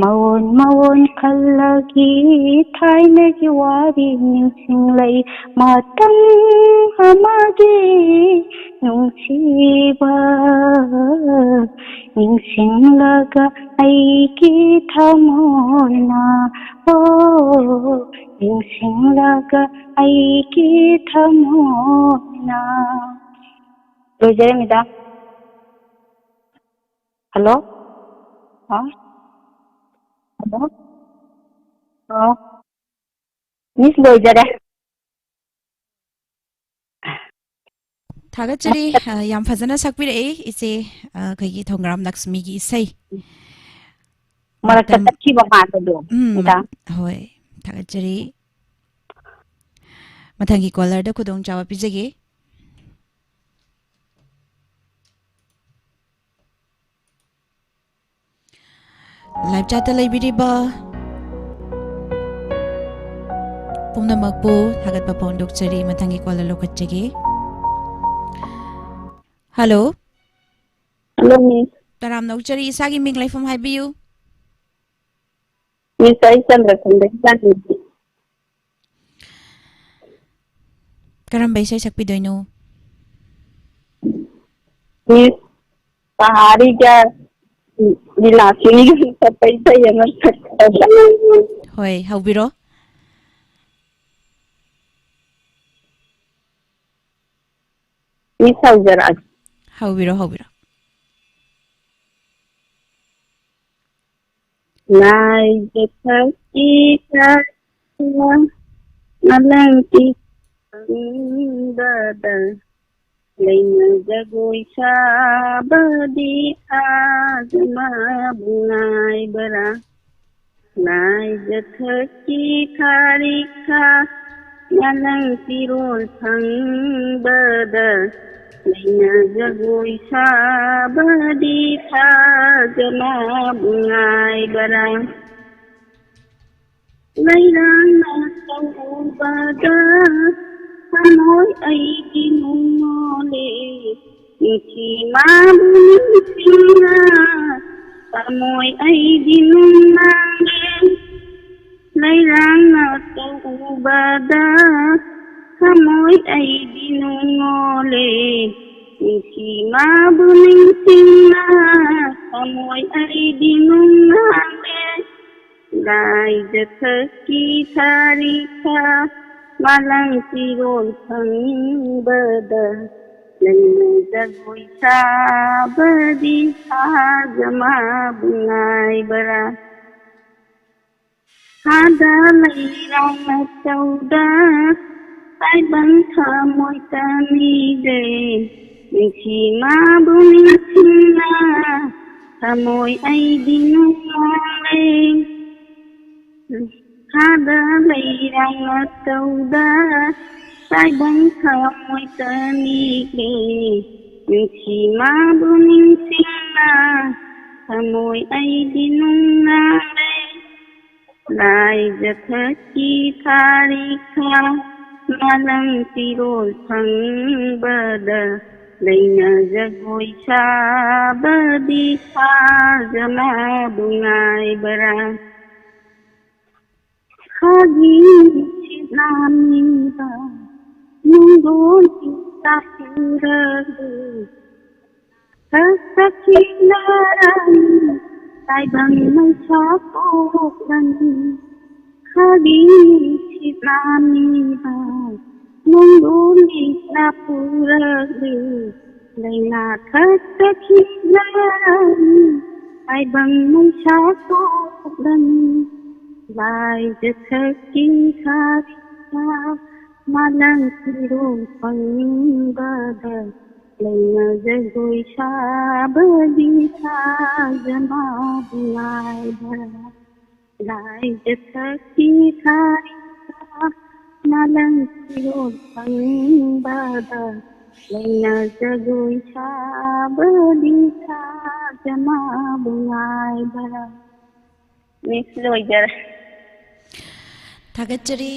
ꯃꯑꯣꯟ ꯃꯑꯣꯟ ꯈꯜꯂꯒꯤ ꯊꯥꯏꯅꯒꯤ ꯋꯥꯔꯤ ꯅꯤꯡꯁꯤꯡꯂꯛꯏ꯫ ꯃꯇꯝ ꯑꯃꯒꯤ ꯅꯨꯡꯁꯤꯕ ꯅꯤꯡꯁꯤꯡꯂꯒ ꯑꯩꯒꯤ ꯊꯃꯣꯏꯅ, ꯑꯣ, ꯅꯤꯡꯁꯤꯡꯂꯒ ꯑꯩꯒꯤ ꯊꯃꯣꯏꯅ꯫ ꯂꯣꯏꯖꯔꯦ, ꯃꯦꯗꯥꯝ꯫ ꯍꯜꯂꯣ? ꯍꯥ? ꯍꯜꯂꯣ? ꯑꯣ꯫ ꯃꯤꯁ, ꯂꯣꯏꯖꯔꯦ꯫ ꯊꯥꯒꯠꯆꯔꯤ꯫ ꯑ, ꯌꯥꯝ ꯐꯖꯅ ꯁꯛꯄꯤꯔꯛꯏ ꯏꯆꯦ, ꯑ, ꯑꯩꯈꯣꯏꯒꯤ ꯊꯧꯒ꯭ꯔꯥꯝ ꯂꯛꯁꯃꯤꯒꯤ ꯏꯁꯩ꯫ ꯃꯔꯛꯇ ꯃꯇꯝ ꯇꯠꯈꯤꯕ ꯃꯥꯟꯕꯗꯣ, ꯎꯝ, ꯃꯦꯗꯥꯝ꯫ ꯍꯣꯏ, ꯊꯥꯒꯠꯆꯔꯤ꯫ ꯃꯊꯪꯒꯤ ꯀꯣꯂꯔꯗ ꯈꯨꯗꯣꯡꯆꯥꯕ ꯄꯤꯖꯒꯦ꯫ ꯂꯥꯏꯚ ꯆꯥꯠꯇ ꯂꯩꯕꯤꯔꯤꯕ ꯄꯨꯝꯅꯃꯛꯄꯨ ꯊꯥꯒꯠꯄ ꯐꯣꯡꯗꯣꯛꯆꯔꯤ꯫ ꯃꯊꯪꯒꯤ ꯀꯣꯜ ꯂꯧꯈꯠꯆꯒꯦ꯫ ꯍꯜꯂꯣ꯫ ꯍꯜꯂꯣ, ꯃꯤꯁ꯫ ꯇꯔꯥꯝꯅ ꯑꯣꯛꯆꯔꯤ꯫ ꯏꯁꯥꯒꯤ ꯃꯤꯡ ꯂꯩꯐꯝ ꯍꯥꯏꯕꯤꯌꯨ꯫ ꯃꯤꯁ, ꯑꯩ ꯆꯟꯗ꯭ꯔꯁꯟꯗꯒꯤ ꯆꯥꯟꯗꯦꯜꯗꯒꯤ꯫ ꯀꯔꯝꯕ ꯏꯁꯩ ꯁꯛꯄꯤꯗꯣꯏꯅꯣ? ꯃꯤꯁ, ꯄꯍꯥꯔꯤꯒ ꯂꯤꯂꯥꯁꯤꯅꯤꯒ ꯁꯛꯄ ꯏꯁꯩ ꯑꯃ ꯁꯛꯀꯗꯕ꯫ ꯍꯣꯏ, ꯍꯧꯕꯤꯔꯣ꯫ ꯃꯤꯁ ꯍꯧꯖꯔꯛꯑꯒꯦ꯫ ꯍꯧꯕꯤꯔꯣ, ꯍꯧꯕꯤꯔꯣ꯫ ꯂꯥꯏꯖꯊꯛꯀꯤ ꯊꯥꯔꯤꯛꯅ ꯃꯥꯂꯪ ꯄꯤꯔꯣꯜ ꯐꯪꯕꯗ, ꯂꯩꯅ ꯖꯒꯣꯏ ꯁꯥꯕꯗꯤ ꯊꯥꯖꯃꯕꯨ ꯉꯥꯏꯕꯔꯥ? ꯂꯥꯏꯖꯊꯛꯀꯤ ꯊꯥꯔꯤꯛ ꯊꯥ ꯃꯥꯂꯪ ꯄꯤꯔꯣꯜ ꯐꯪꯕꯗ, ꯂꯩꯅ ꯖꯒꯣꯏ ꯁꯥꯕꯗꯤ ꯊꯥꯖꯃꯕꯨ ꯉꯥꯏꯕꯔꯥ? ꯂꯩꯔꯥꯡꯅ ꯇꯧꯕꯗ ꯊꯃꯣꯏ ꯑꯩꯒꯤ ꯅꯨꯡꯉꯣꯜꯂꯦ, ꯅꯨꯡꯁꯤ ꯃꯥꯕꯨ ꯅꯤꯡꯁꯤꯡꯅ ꯊꯃꯣꯏ ꯑꯩꯗꯤ ꯅꯨꯡꯅꯥꯡꯂꯦ꯫ ꯂꯩꯔꯥꯡꯅ ꯇꯧꯕꯗ ꯊꯃꯣꯏ ꯑꯩꯗꯤ ꯅꯨꯡꯉꯣꯜꯂꯦ, ꯅꯨꯡꯁꯤ ꯃꯥꯕꯨ ꯅꯤꯡꯁꯤꯡꯅ ꯊꯃꯣꯏ ꯑꯩꯗꯤ ꯅꯨꯡꯅꯥꯡꯂꯦ꯫ ꯂꯥꯏꯖꯊꯛꯀꯤ ꯊꯥꯔꯤꯛ ꯊꯥ ꯃꯥꯂꯪ ꯄꯤꯔꯣꯜ ꯐꯪꯕꯗ, ꯂꯩꯅ ꯖꯒꯣꯏ ꯁꯥꯕꯗꯤ ꯊꯥꯖꯃꯕꯨ ꯉꯥꯏꯕꯔꯥ? ꯊꯥꯗ ꯂꯩꯔꯥꯡꯅ ꯇꯧꯗ ꯇꯥꯏꯕꯪ ꯊꯃꯣꯏ ꯇꯅꯤꯗꯦ, ꯅꯨꯡꯁꯤ ꯃꯥꯕꯨ ꯅꯤꯡꯁꯤꯡꯅ ꯊꯃꯣꯏ ꯑꯩꯗꯤ ꯅꯨꯡꯉꯥꯏ꯫ ꯊꯥꯗ ꯂꯩꯔꯥꯡꯅ ꯇꯧꯗ ꯇꯥꯏꯕꯪ ꯊꯃꯣꯏ ꯇꯅꯤꯗꯦ, ꯅꯨꯡꯁꯤ ꯃꯥꯕꯨ ꯅꯤꯡꯁꯤꯡꯅ ꯊꯃꯣꯏ ꯑꯩꯗꯤ ꯅꯨꯡꯉꯥꯏ꯫ ꯂꯥꯏꯖꯊꯛꯀꯤ ꯊꯥꯔꯤꯛ ꯊꯥ ꯃꯥꯂꯪ ꯄꯤꯔꯣꯜ ꯐꯪꯕꯗ, ꯂꯩꯅ ꯖꯒꯣꯏ ꯁꯥꯕꯗꯤ ꯊꯥꯖꯃꯕꯨ ꯉꯥꯏꯕꯔꯥ? ꯈꯥꯒꯤ ꯅꯨꯡꯁꯤꯠ ꯅꯥꯝꯃꯤꯕ ꯅꯨꯡꯗꯣꯟ ꯇꯥꯁꯤꯟꯔꯒꯦ꯫ ꯁꯛ ꯁꯛꯈꯤꯅꯔꯅꯤ, ꯇꯥꯏꯕꯪ ꯃꯩꯁꯥ ꯄꯣꯛꯂꯅꯤ꯫ ꯈꯥꯒꯤ ꯅꯨꯡꯁꯤꯠ ꯅꯥꯝꯃꯤꯕ ꯅꯪꯕꯨ ꯂꯤꯛꯅ ꯄꯨꯔꯛꯂꯤ, ꯂꯩꯅꯥ ꯈꯛꯇ ꯈꯤꯛꯂꯅꯤ, ꯇꯥꯏꯕꯪ ꯃꯩꯁꯥ ꯊꯣꯛꯂꯅꯤ꯫ ꯂꯥꯏꯖ ꯁꯛꯀꯤ ꯁꯥꯔꯤꯁꯥ, ꯃꯥꯂꯪ ꯐꯤꯔꯣꯜ ꯐꯪꯕꯗ, ꯂꯩꯅ ꯖꯒꯣꯏ ꯁꯥꯕꯗꯤ ꯁꯥꯖ ꯃꯥꯕꯨ ꯉꯥꯏꯕ꯫ ꯂꯥꯏꯖ ꯁꯛꯀꯤ ꯁꯥꯔꯤꯁꯥ, ꯃꯥꯂꯪ ꯐꯤꯔꯣꯜ ꯐꯪꯕꯗ, ꯂꯩꯅ ꯖꯒꯣꯏ ꯁꯥꯕꯗꯤ ꯁꯥꯖ ꯃꯥꯕꯨ ꯉꯥꯏꯕ꯫ ꯃꯤꯁ, ꯂꯣꯏꯖꯔꯦ꯫ ꯊꯥꯒꯠꯆꯔꯤ꯫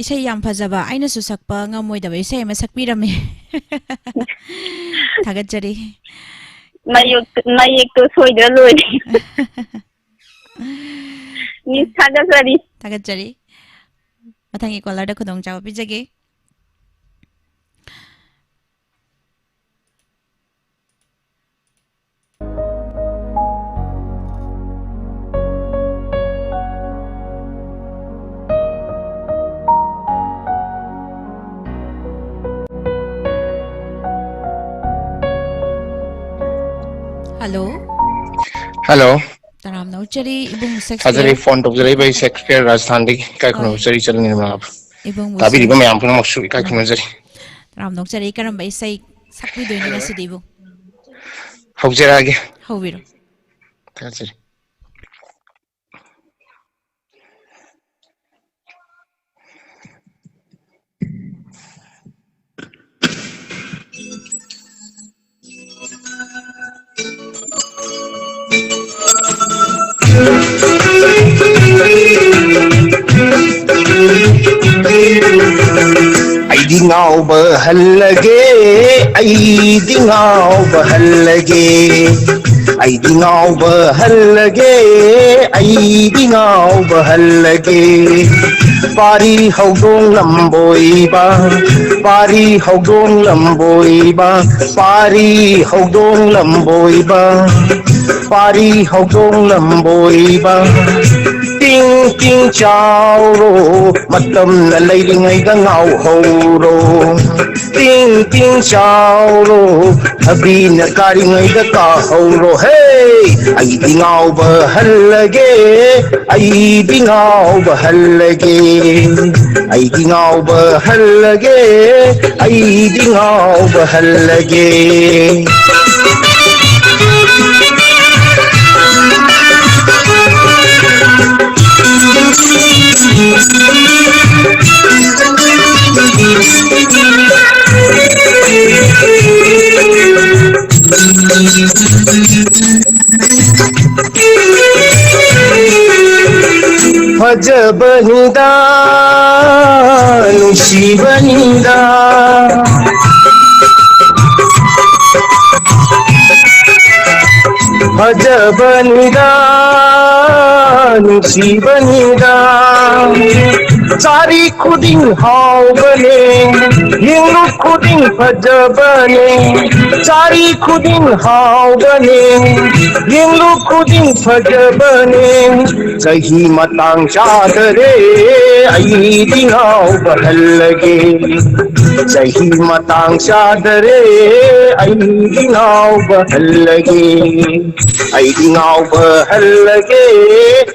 ꯏꯁꯩ ꯌꯥꯝ ꯐꯖꯕ, ꯑꯩꯅꯁꯨ ꯁꯛꯄ ꯉꯝꯃꯣꯏꯗꯕ ꯏꯁꯩ ꯑꯃ ꯁꯛꯄꯤꯔꯝꯃꯦ꯫ ꯊꯥꯒꯠꯆꯔꯤ꯫ ꯃꯌꯦꯛ-, ꯃꯌꯦꯛꯇꯣ ꯁꯣꯏꯗ꯭ꯔ ꯂꯣꯏꯔꯦ꯫ ꯃꯤꯁ, ꯊꯥꯒꯠꯆꯔꯤ꯫ ꯊꯥꯒꯠꯆꯔꯤ꯫ ꯃꯊꯪꯒꯤ ꯀꯣꯂꯔꯗ ꯈꯨꯗꯣꯡꯆꯥꯕ ꯄꯤꯖꯒꯦ꯫ ꯍꯜꯂꯣ꯫ ꯍꯜꯂꯣ꯫ ꯇꯔꯥꯝꯅ ꯑꯣꯛꯆꯔꯤ, ꯏꯕꯨꯡ ꯁꯦꯛꯁꯄꯤꯌꯔ꯫ ꯊꯥꯖꯔꯤ, ꯐꯣꯟ ꯇꯧꯖꯔꯛꯏꯕ ꯑꯩ ꯁꯦꯛꯁꯄꯤꯌꯔ ꯔꯥꯖꯁꯊꯥꯟꯗꯒꯤ ꯏꯀꯥꯏ ꯈꯨꯝꯅꯕ ꯍꯣꯏ꯫ ꯆꯔꯤ ꯆꯠꯂꯅꯤ ꯃꯅꯥꯕ꯫ ꯏꯕꯨꯡꯕꯨ ꯇꯥꯕꯤꯔꯤꯕ ꯁꯦꯛꯁ-, ꯃꯌꯥꯝ ꯄꯨꯝꯅꯃꯛꯁꯨ ꯏꯀꯥꯏ ꯎꯝ꯫ ꯈꯨꯝꯅꯖꯔꯤ꯫ ꯇꯔꯥꯝꯅ ꯑꯣꯛꯆꯔꯤ, ꯀꯔꯝꯕ ꯏꯁꯩ ꯁꯛꯄꯤꯗꯣꯏꯅꯣ ꯉꯁꯤꯗꯤ ꯏꯕꯨꯡ? ꯍꯧꯖꯔꯛꯑꯒꯦ꯫ ꯍꯧꯕꯤꯔꯣ꯫ ꯊꯥꯖꯔꯤ꯫ ꯑꯩꯗꯤ ꯉꯥꯎꯕ ꯍꯜꯂꯒꯦ, ꯑꯩꯗꯤ ꯉꯥꯎꯕ ꯍꯜꯂꯒꯦ, ꯑꯩꯗꯤ ꯉꯥꯎꯕ ꯍꯜꯂꯒꯦ, ꯑꯩꯗꯤ ꯉꯥꯎꯕ ꯍꯜꯂꯒꯦ꯫ ꯄꯥꯔꯤ ꯍꯧꯗꯣꯡ ꯂꯝꯕꯣꯏꯕ, ꯄꯥꯔꯤ ꯍꯧꯗꯣꯡ ꯂꯝꯕꯣꯏꯕ, ꯄꯥꯔꯤ ꯍꯧꯗꯣꯡ ꯂꯝꯕꯣꯏꯕ, ꯄꯥꯔꯤ ꯍꯧꯗꯣꯡ ꯂꯝꯕꯣꯏꯕ꯫ ꯇꯤꯡ ꯇꯤꯡ ꯆꯥꯎꯔꯣ, ꯃꯇꯝꯅ ꯂꯩꯔꯤꯉꯩꯗ ꯉꯥꯎꯍꯧꯔꯣ꯫ ꯇꯤꯡ ꯇꯤꯡ ꯆꯥꯎꯔꯣ, ꯊꯕꯤꯅ ꯀꯥꯔꯤꯉꯩꯗ ꯀꯥꯍꯧꯔꯣ꯫ ꯍꯦ! ꯑꯩꯗꯤ ꯉꯥꯎꯕ ꯍꯜꯂꯒꯦ, ꯑꯩꯗꯤ ꯉꯥꯎꯕ ꯍꯜꯂꯒꯦ, ꯑꯩꯗꯤ ꯉꯥꯎꯕ ꯍꯜꯂꯒꯦ, ꯑꯩꯗꯤ ꯉꯥꯎꯕ ꯍꯜꯂꯒꯦ꯫ ꯐꯖꯕꯅꯤꯗ, ꯅꯨꯡꯁꯤꯕꯅꯤꯗ, ꯐꯖꯕꯅꯤꯗ, ꯅꯨꯡꯁꯤꯕꯅꯤꯗ꯫ ꯆꯥꯔꯤ ꯈꯨꯗꯤꯡ ꯍꯥꯎꯕꯅꯦ, ꯌꯦꯡꯂꯨ ꯈꯨꯗꯤꯡ ꯐꯖꯕꯅꯦ꯫ ꯆꯥꯔꯤ ꯈꯨꯗꯤꯡ ꯍꯥꯎꯕꯅꯦ, ꯌꯦꯡꯂꯨ ꯈꯨꯗꯤꯡ ꯐꯖꯕꯅꯦ꯫ ꯆꯍꯤ ꯃꯇꯥꯡ ꯆꯥꯗꯔꯦ, ꯑꯩꯗꯤ ꯉꯥꯎꯕ ꯍꯜꯂꯒꯦ꯫ ꯆꯍꯤ ꯃꯇꯥꯡ ꯆꯥꯗꯔꯦ, ꯑꯩꯗꯤ ꯉꯥꯎꯕ ꯍꯜꯂꯒꯦ꯫ ꯑꯩꯗꯤ ꯉꯥꯎꯕ ꯍꯜꯂꯒꯦ,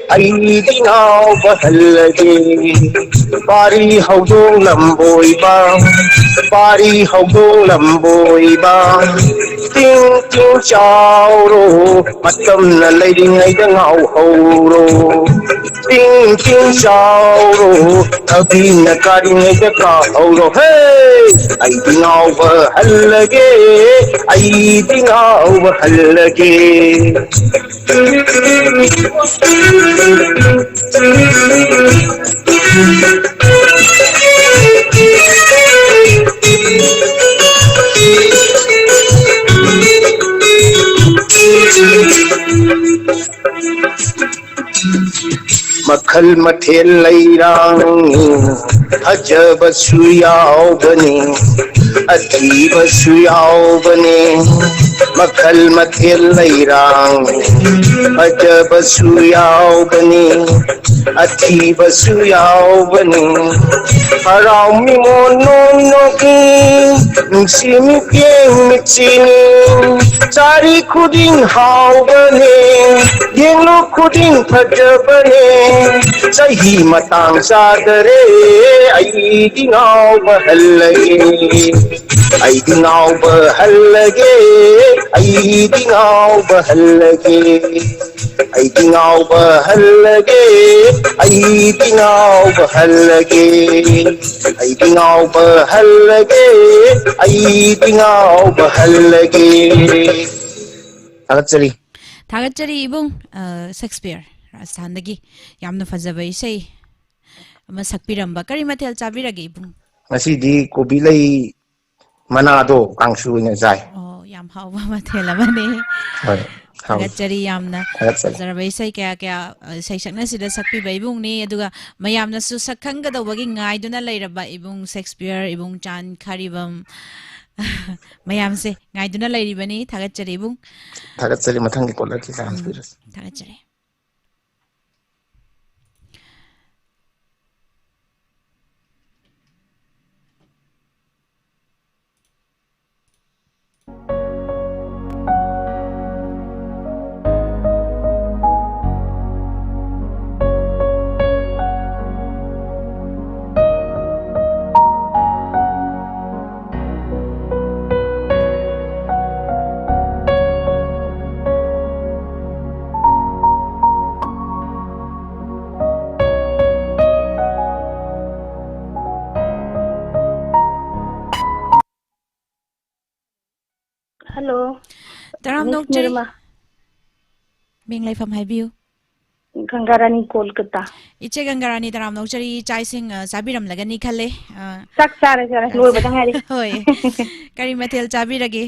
ꯑꯩꯗꯤ ꯉꯥꯎꯕ ꯍꯜꯂꯒꯦ꯫ ꯄꯥꯔꯤ ꯍꯧꯗꯣꯡ ꯂꯝꯕꯣꯏꯕ, ꯄꯥꯔꯤ ꯍꯧꯗꯣꯡ ꯂꯝꯕꯣꯏꯕ, ꯇꯤꯡ ꯇꯤꯡ ꯆꯥꯎꯔꯣ, ꯃꯇꯝꯅ ꯂꯩꯔꯤꯉꯩꯗ ꯉꯥꯎꯍꯧꯔꯣ꯫ ꯇꯤꯡ ꯇꯤꯡ ꯆꯥꯎꯔꯣ, ꯊꯕꯤꯅ ꯀꯥꯔꯤꯉꯩꯗ ꯀꯥꯍꯧꯔꯣ꯫ ꯍꯦ! ꯑꯩꯗꯤ ꯉꯥꯎꯕ ꯍꯜꯂꯒꯦ, ꯑꯩꯗꯤ ꯉꯥꯎꯕ ꯍꯜꯂꯒꯦ꯫ ꯃꯈꯜ ꯃꯊꯦꯜ ꯂꯩꯔꯥꯡ ꯐꯖꯕꯁꯨ ꯌꯥꯎꯕꯅꯤ꯫ ꯑꯊꯤꯕꯁꯨ ꯌꯥꯎꯕꯅꯦ, ꯃꯈꯜ ꯃꯊꯦꯜ ꯂꯩꯔꯥꯡ, ꯐꯖꯕꯁꯨ ꯌꯥꯎꯕꯅꯦ, ꯑꯊꯤꯕꯁꯨ ꯌꯥꯎꯕꯅꯦ꯫ ꯍꯔꯥꯎ ꯃꯤꯃꯣꯟ ꯅꯣꯡ ꯅꯣꯛꯏ, ꯅꯨꯡꯁꯤ ꯃꯤꯠꯌꯦꯡ ꯃꯤꯠꯁꯤꯅꯤ, ꯆꯥꯔꯤ ꯈꯨꯗꯤꯡ ꯍꯥꯎꯕꯅꯦ, ꯌꯦꯡꯂꯨ ꯈꯨꯗꯤꯡ ꯐꯖꯕꯅꯦ꯫ ꯆꯍꯤ ꯃꯇꯥꯡ ꯆꯥꯗꯔꯦ, ꯑꯩꯗꯤ ꯉꯥꯎꯕ ꯍꯜꯂꯒꯦ꯫ ꯑꯩꯗꯤ ꯉꯥꯎꯕ ꯍꯜꯂꯒꯦ, ꯑꯩꯗꯤ ꯉꯥꯎꯕ ꯍꯜꯂꯒꯦ꯫ ꯑꯩꯗꯤ ꯉꯥꯎꯕ ꯍꯜꯂꯒꯦ, ꯑꯩꯗꯤ ꯉꯥꯎꯕ ꯍꯜꯂꯒꯦ꯫ ꯑꯩꯗꯤ ꯉꯥꯎꯕ ꯍꯜꯂꯒꯦ, ꯑꯩꯗꯤ ꯉꯥꯎꯕ ꯍꯜꯂꯒꯦ꯫ ꯊꯥꯒꯠꯆꯔꯤ꯫ ꯊꯥꯒꯠꯆꯔꯤ ꯏꯕꯨꯡ, ꯑ, ꯁꯦꯛꯁꯄꯤꯌꯔ ꯔꯥꯖꯁꯊꯥꯟꯗꯒꯤ ꯌꯥꯝꯅ ꯐꯖꯕ ꯏꯁꯩ ꯑꯃ ꯁꯛꯄꯤꯔꯝꯕ꯫ ꯀꯔꯤ ꯃꯊꯦꯜ ꯆꯥꯕꯤꯔꯒꯦ ꯏꯕꯨꯡ? ꯉꯁꯤꯗꯤ ꯀꯣꯕꯤ ꯂꯩ ꯃꯅꯥꯗꯣ ꯀꯥꯡꯁꯨ ꯑꯣꯏꯅ ꯆꯥꯏ꯫ ꯑꯣ, ꯌꯥꯝ ꯍꯥꯎꯕ ꯃꯊꯦꯜ ꯑꯃꯅꯤ꯫ ꯍꯣꯏ, ꯍꯥꯎꯏ꯫ ꯊꯥꯒꯠꯆꯔꯤ ꯌꯥꯝꯅ꯫ ꯊꯥꯒꯠꯆꯔꯤ꯫ ꯐꯖꯔꯕ ꯏꯁꯩ ꯀꯌꯥ ꯀꯌꯥ, ꯑ, ꯏꯁꯩ ꯁꯛꯅꯁꯤꯗ ꯁꯛꯄꯤꯕ ꯏꯕꯨꯡꯅꯤ꯫ ꯑꯗꯨꯒ ꯃꯌꯥꯝꯅꯁꯨ ꯁꯛ ꯈꯪꯒꯗꯧꯕꯒꯤ ꯉꯥꯏꯗꯨꯅ ꯂꯩꯔꯕ ꯏꯕꯨꯡ ꯁꯦꯛꯁꯄꯤꯌꯔ, ꯏꯕꯨꯡ ꯆꯥꯟ ꯈꯥꯔꯤꯕꯝ, ꯃꯌꯥꯝꯁꯦ ꯉꯥꯏꯗꯨꯅ ꯂꯩꯔꯤꯕꯅꯤ꯫ ꯊꯥꯒꯠꯆꯔꯤ ꯏꯕꯨꯡ꯫ ꯊꯥꯒꯠꯆꯔꯤ꯫ ꯃꯊꯪꯒꯤ ꯀꯣꯂꯔꯒꯤ ꯆꯥꯟꯁ ꯎꯝ, ꯄꯤꯔꯁꯤ꯫ ꯊꯥꯒꯠꯆꯔꯤ꯫ ꯍꯜꯂꯣ꯫ ꯇꯔꯥꯝꯅ ꯃꯤꯁ ꯑꯣꯛꯆꯔꯤ꯫ ꯅꯤꯔꯃꯥ꯫ ꯃꯤꯡ ꯂꯩꯐꯝ ꯍꯥꯏꯕꯤꯌꯨ꯫ ꯒꯪꯒꯥꯔꯥꯅꯤ, ꯀꯣꯜꯀꯇꯥ꯫ ꯏꯆꯦ ꯒꯪꯒꯥꯔꯥꯅꯤ, ꯇꯔꯥꯝꯅ ꯑꯣꯛꯆꯔꯤ꯫ ꯆꯥꯛ ꯏꯁꯤꯡ, ꯑ, ꯆꯥꯕꯤꯔꯝꯂꯒꯅꯤ ꯈꯜꯂꯦ꯫ ꯑ, ꯆꯥꯛ ꯆꯥꯔꯦ, ꯆꯥꯔꯦ꯫ ꯑ, ꯂꯣꯏꯕꯗ ꯉꯥꯏꯔꯤ꯫ ꯍꯣꯏ꯫ ꯀꯔꯤ ꯃꯊꯦꯜ ꯆꯥꯕꯤꯔꯒꯦ?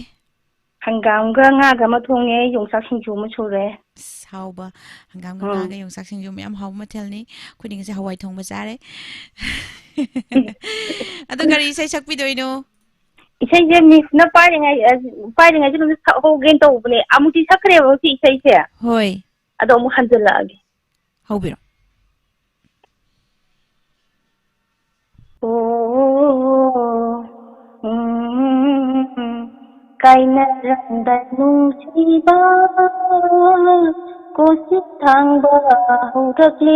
ꯍꯪꯒꯥꯝꯒ ꯉꯥꯒ ꯑꯃ ꯊꯣꯡꯉꯦ, ꯌꯣꯡꯆꯥꯛ ꯁꯤꯡꯖꯨ ꯑꯃ ꯁꯨꯔꯦ꯫ ꯑꯁ, ꯍꯥꯎꯕ꯫ ꯍꯪꯒꯥꯝꯒ ꯎꯝ꯫ ꯉꯥꯒ ꯌꯣꯡꯆꯥꯛ ꯁꯤꯡꯖꯨ ꯃꯌꯥꯝ ꯍꯥꯎꯕ ꯃꯊꯦꯜꯅꯤ꯫ ꯑꯩꯈꯣꯏꯗꯤ ꯉꯁꯤ ꯍꯋꯥꯏ ꯊꯣꯡꯕ ꯆꯥꯔꯦ꯫ ꯑꯗꯣ ꯀꯔꯤ ꯏꯁꯩ ꯁꯛꯄꯤꯗꯣꯏꯅꯣ? ꯏꯁꯩꯁꯦ ꯃꯤꯁꯅ ꯄꯥꯏꯔꯤꯉꯩ, ꯑ, ꯄꯥꯏꯔꯤꯉꯩꯁꯤꯗ ꯑꯗꯨꯝ ꯁꯛꯍꯧꯒꯦꯅ ꯇꯧꯕꯅꯦ꯫ ꯑꯃꯨꯛꯇꯤ ꯁꯛꯈ꯭ꯔꯦꯕ ꯁꯤ ꯏꯁꯩꯁꯦ꯫ ꯍꯣꯏ꯫ ꯑꯗꯣ ꯑꯃꯨꯛ ꯍꯟꯖꯤꯜꯂꯛꯑꯒꯦ꯫ ꯍꯧꯕꯤꯔꯣ꯫ ꯑꯣ, ꯎꯝ, ꯀꯥꯏꯅꯔꯝꯗꯥꯏ ꯅꯨꯡꯁꯤꯕ, ꯀꯣꯆꯤ ꯊꯥꯡꯕ ꯍꯧꯔꯛꯂꯦ꯫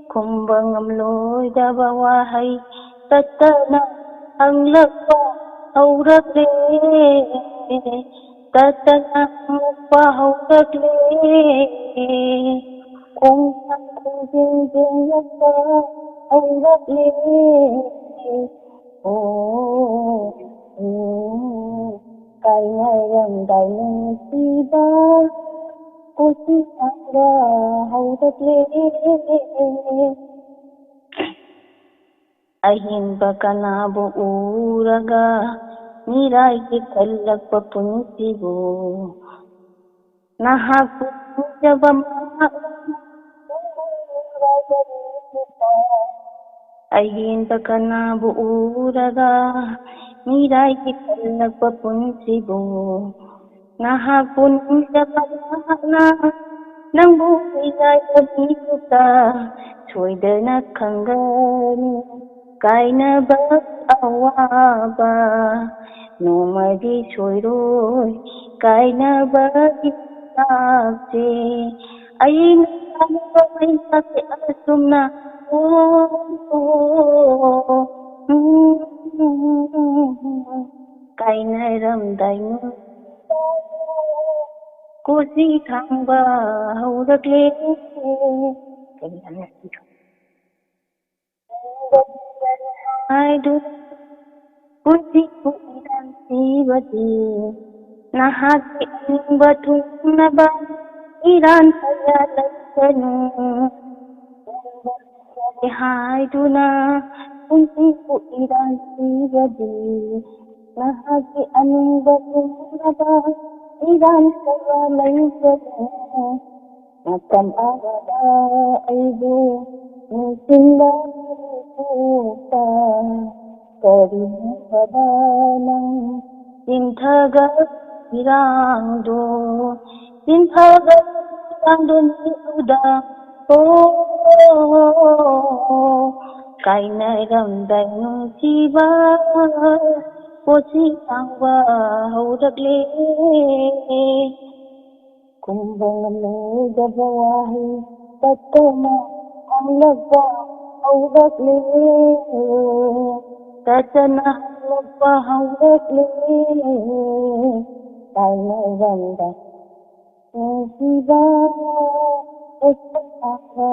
ꯈꯨꯝꯕ ꯉꯝꯂꯣꯏꯗꯕ ꯋꯥꯍꯩ ꯇꯠꯇꯅ ꯍꯪꯂꯛꯄ ꯍꯧꯔꯛꯂꯦ꯫ ꯇꯠꯇꯅ ꯍꯪꯂꯛꯄ ꯍꯧꯔꯛꯂꯦ꯫ ꯈꯣꯡꯁꯥꯡ ꯈꯣꯡꯖꯦꯜ ꯌꯦꯡꯂꯛꯄ ꯍꯧꯔꯛꯂꯦ꯫ ꯑꯣ, ꯎꯝ, ꯀꯥꯏꯅꯔꯝꯗꯥꯏ ꯅꯨꯡꯁꯤꯕ ꯀꯣꯆꯤ ꯊꯥꯡꯕ ꯍꯧꯔꯛꯂꯦ꯫ ꯑꯍꯦꯟꯕ ꯀꯅꯥꯕꯨ ꯎꯔꯒ ꯃꯤꯔꯥꯏꯒꯤ ꯈꯜꯂꯛꯄ ꯄꯨꯟꯁꯤꯕꯨ ꯅꯍꯥꯛꯄꯨ ꯅꯨꯡꯖꯕ ꯃꯍꯥꯛꯅ ꯑꯍꯦꯟꯕ ꯀꯅꯥꯕꯨ ꯎꯔꯒ ꯃꯤꯔꯥꯏꯒꯤ ꯈꯜꯂꯛꯄ ꯄꯨꯟꯁꯤꯕꯨ ꯅꯍꯥꯛꯄꯨ ꯅꯨꯡꯖꯕ ꯃꯍꯥꯛꯅ ꯅꯪꯕꯨ ꯃꯤꯔꯥꯏꯕ ꯃꯤꯀꯨꯞꯇ ꯁꯣꯏꯗꯅ ꯈꯪꯒꯅꯤ꯫ ꯀꯥꯏꯅꯕ ꯑꯋꯥꯕ ꯅꯣꯡꯃꯗꯤ ꯁꯣꯏꯔꯣꯏ꯫ ꯀꯥꯏꯅꯕꯒꯤ ꯆꯥꯛꯁꯦ ꯑꯩꯅ ꯆꯥꯅꯕ ꯃꯩꯁꯥꯁꯦ ꯑꯁꯨꯝꯅ, ꯑꯣ, ꯎꯝ, ꯀꯥꯏꯅꯔꯝꯗꯥꯏ ꯅꯨꯃꯤꯠꯇ ꯀꯣꯆꯤ ꯊꯥꯡꯕ ꯍꯧꯔꯛꯂꯦ꯫ ꯀꯔꯤ ꯍꯥꯏꯅ ꯍꯥꯏꯗꯨ ꯄꯨꯟꯁꯤꯕꯨ ꯏꯔꯥꯟ ꯁꯤꯕꯗꯤ ꯅꯍꯥꯛꯀꯤ ꯑꯅꯤꯡꯕ ꯊꯨꯡꯅꯕ ꯏꯔꯥꯟ ꯀꯌꯥ ꯂꯩꯒꯅꯨ꯫ ꯍꯥꯏꯗꯨꯅ ꯄꯨꯟꯁꯤꯕꯨ ꯏꯔꯥꯟ ꯁꯤꯕꯗꯤ ꯅꯍꯥꯛꯀꯤ ꯑꯅꯤꯡꯕ ꯊꯨꯡꯅꯕ ꯏꯔꯥꯟ ꯀꯌꯥ ꯂꯩꯒꯅꯨ꯫ ꯃꯇꯝ ꯑꯃꯗ ꯑꯩꯕꯨ ꯅꯤꯡꯁꯤꯡꯕ ꯀꯔꯤꯁꯨ ꯎꯕ ꯅꯪ ꯆꯤꯟꯊꯒ ꯏꯔꯥꯡꯗꯣ, ꯆꯤꯟꯊꯒ ꯏꯔꯥꯡꯗꯣ ꯃꯤꯎꯗ꯫ ꯑꯣ, ꯀꯥꯏꯅꯔꯝꯗꯥꯏ ꯅꯨꯡꯁꯤꯕ, ꯄꯣꯠꯁꯤ ꯇꯥꯡꯕ ꯍꯧꯔꯛꯂꯦ꯫ ꯈꯨꯝꯕ ꯉꯝꯂꯣꯏꯗꯕ ꯋꯥꯍꯩ ꯇꯠꯇꯅ ꯍꯪꯂꯛꯄ ꯍꯧꯔꯛꯂꯦ꯫ ꯇꯠꯇꯅ ꯍꯪꯂꯛꯄ ꯍꯧꯔꯛꯂꯦ꯫ ꯇꯥꯏꯅꯔꯝꯕ ꯅꯨꯡꯁꯤꯕ ꯄꯣꯠꯁꯛ ꯇꯥꯡꯕ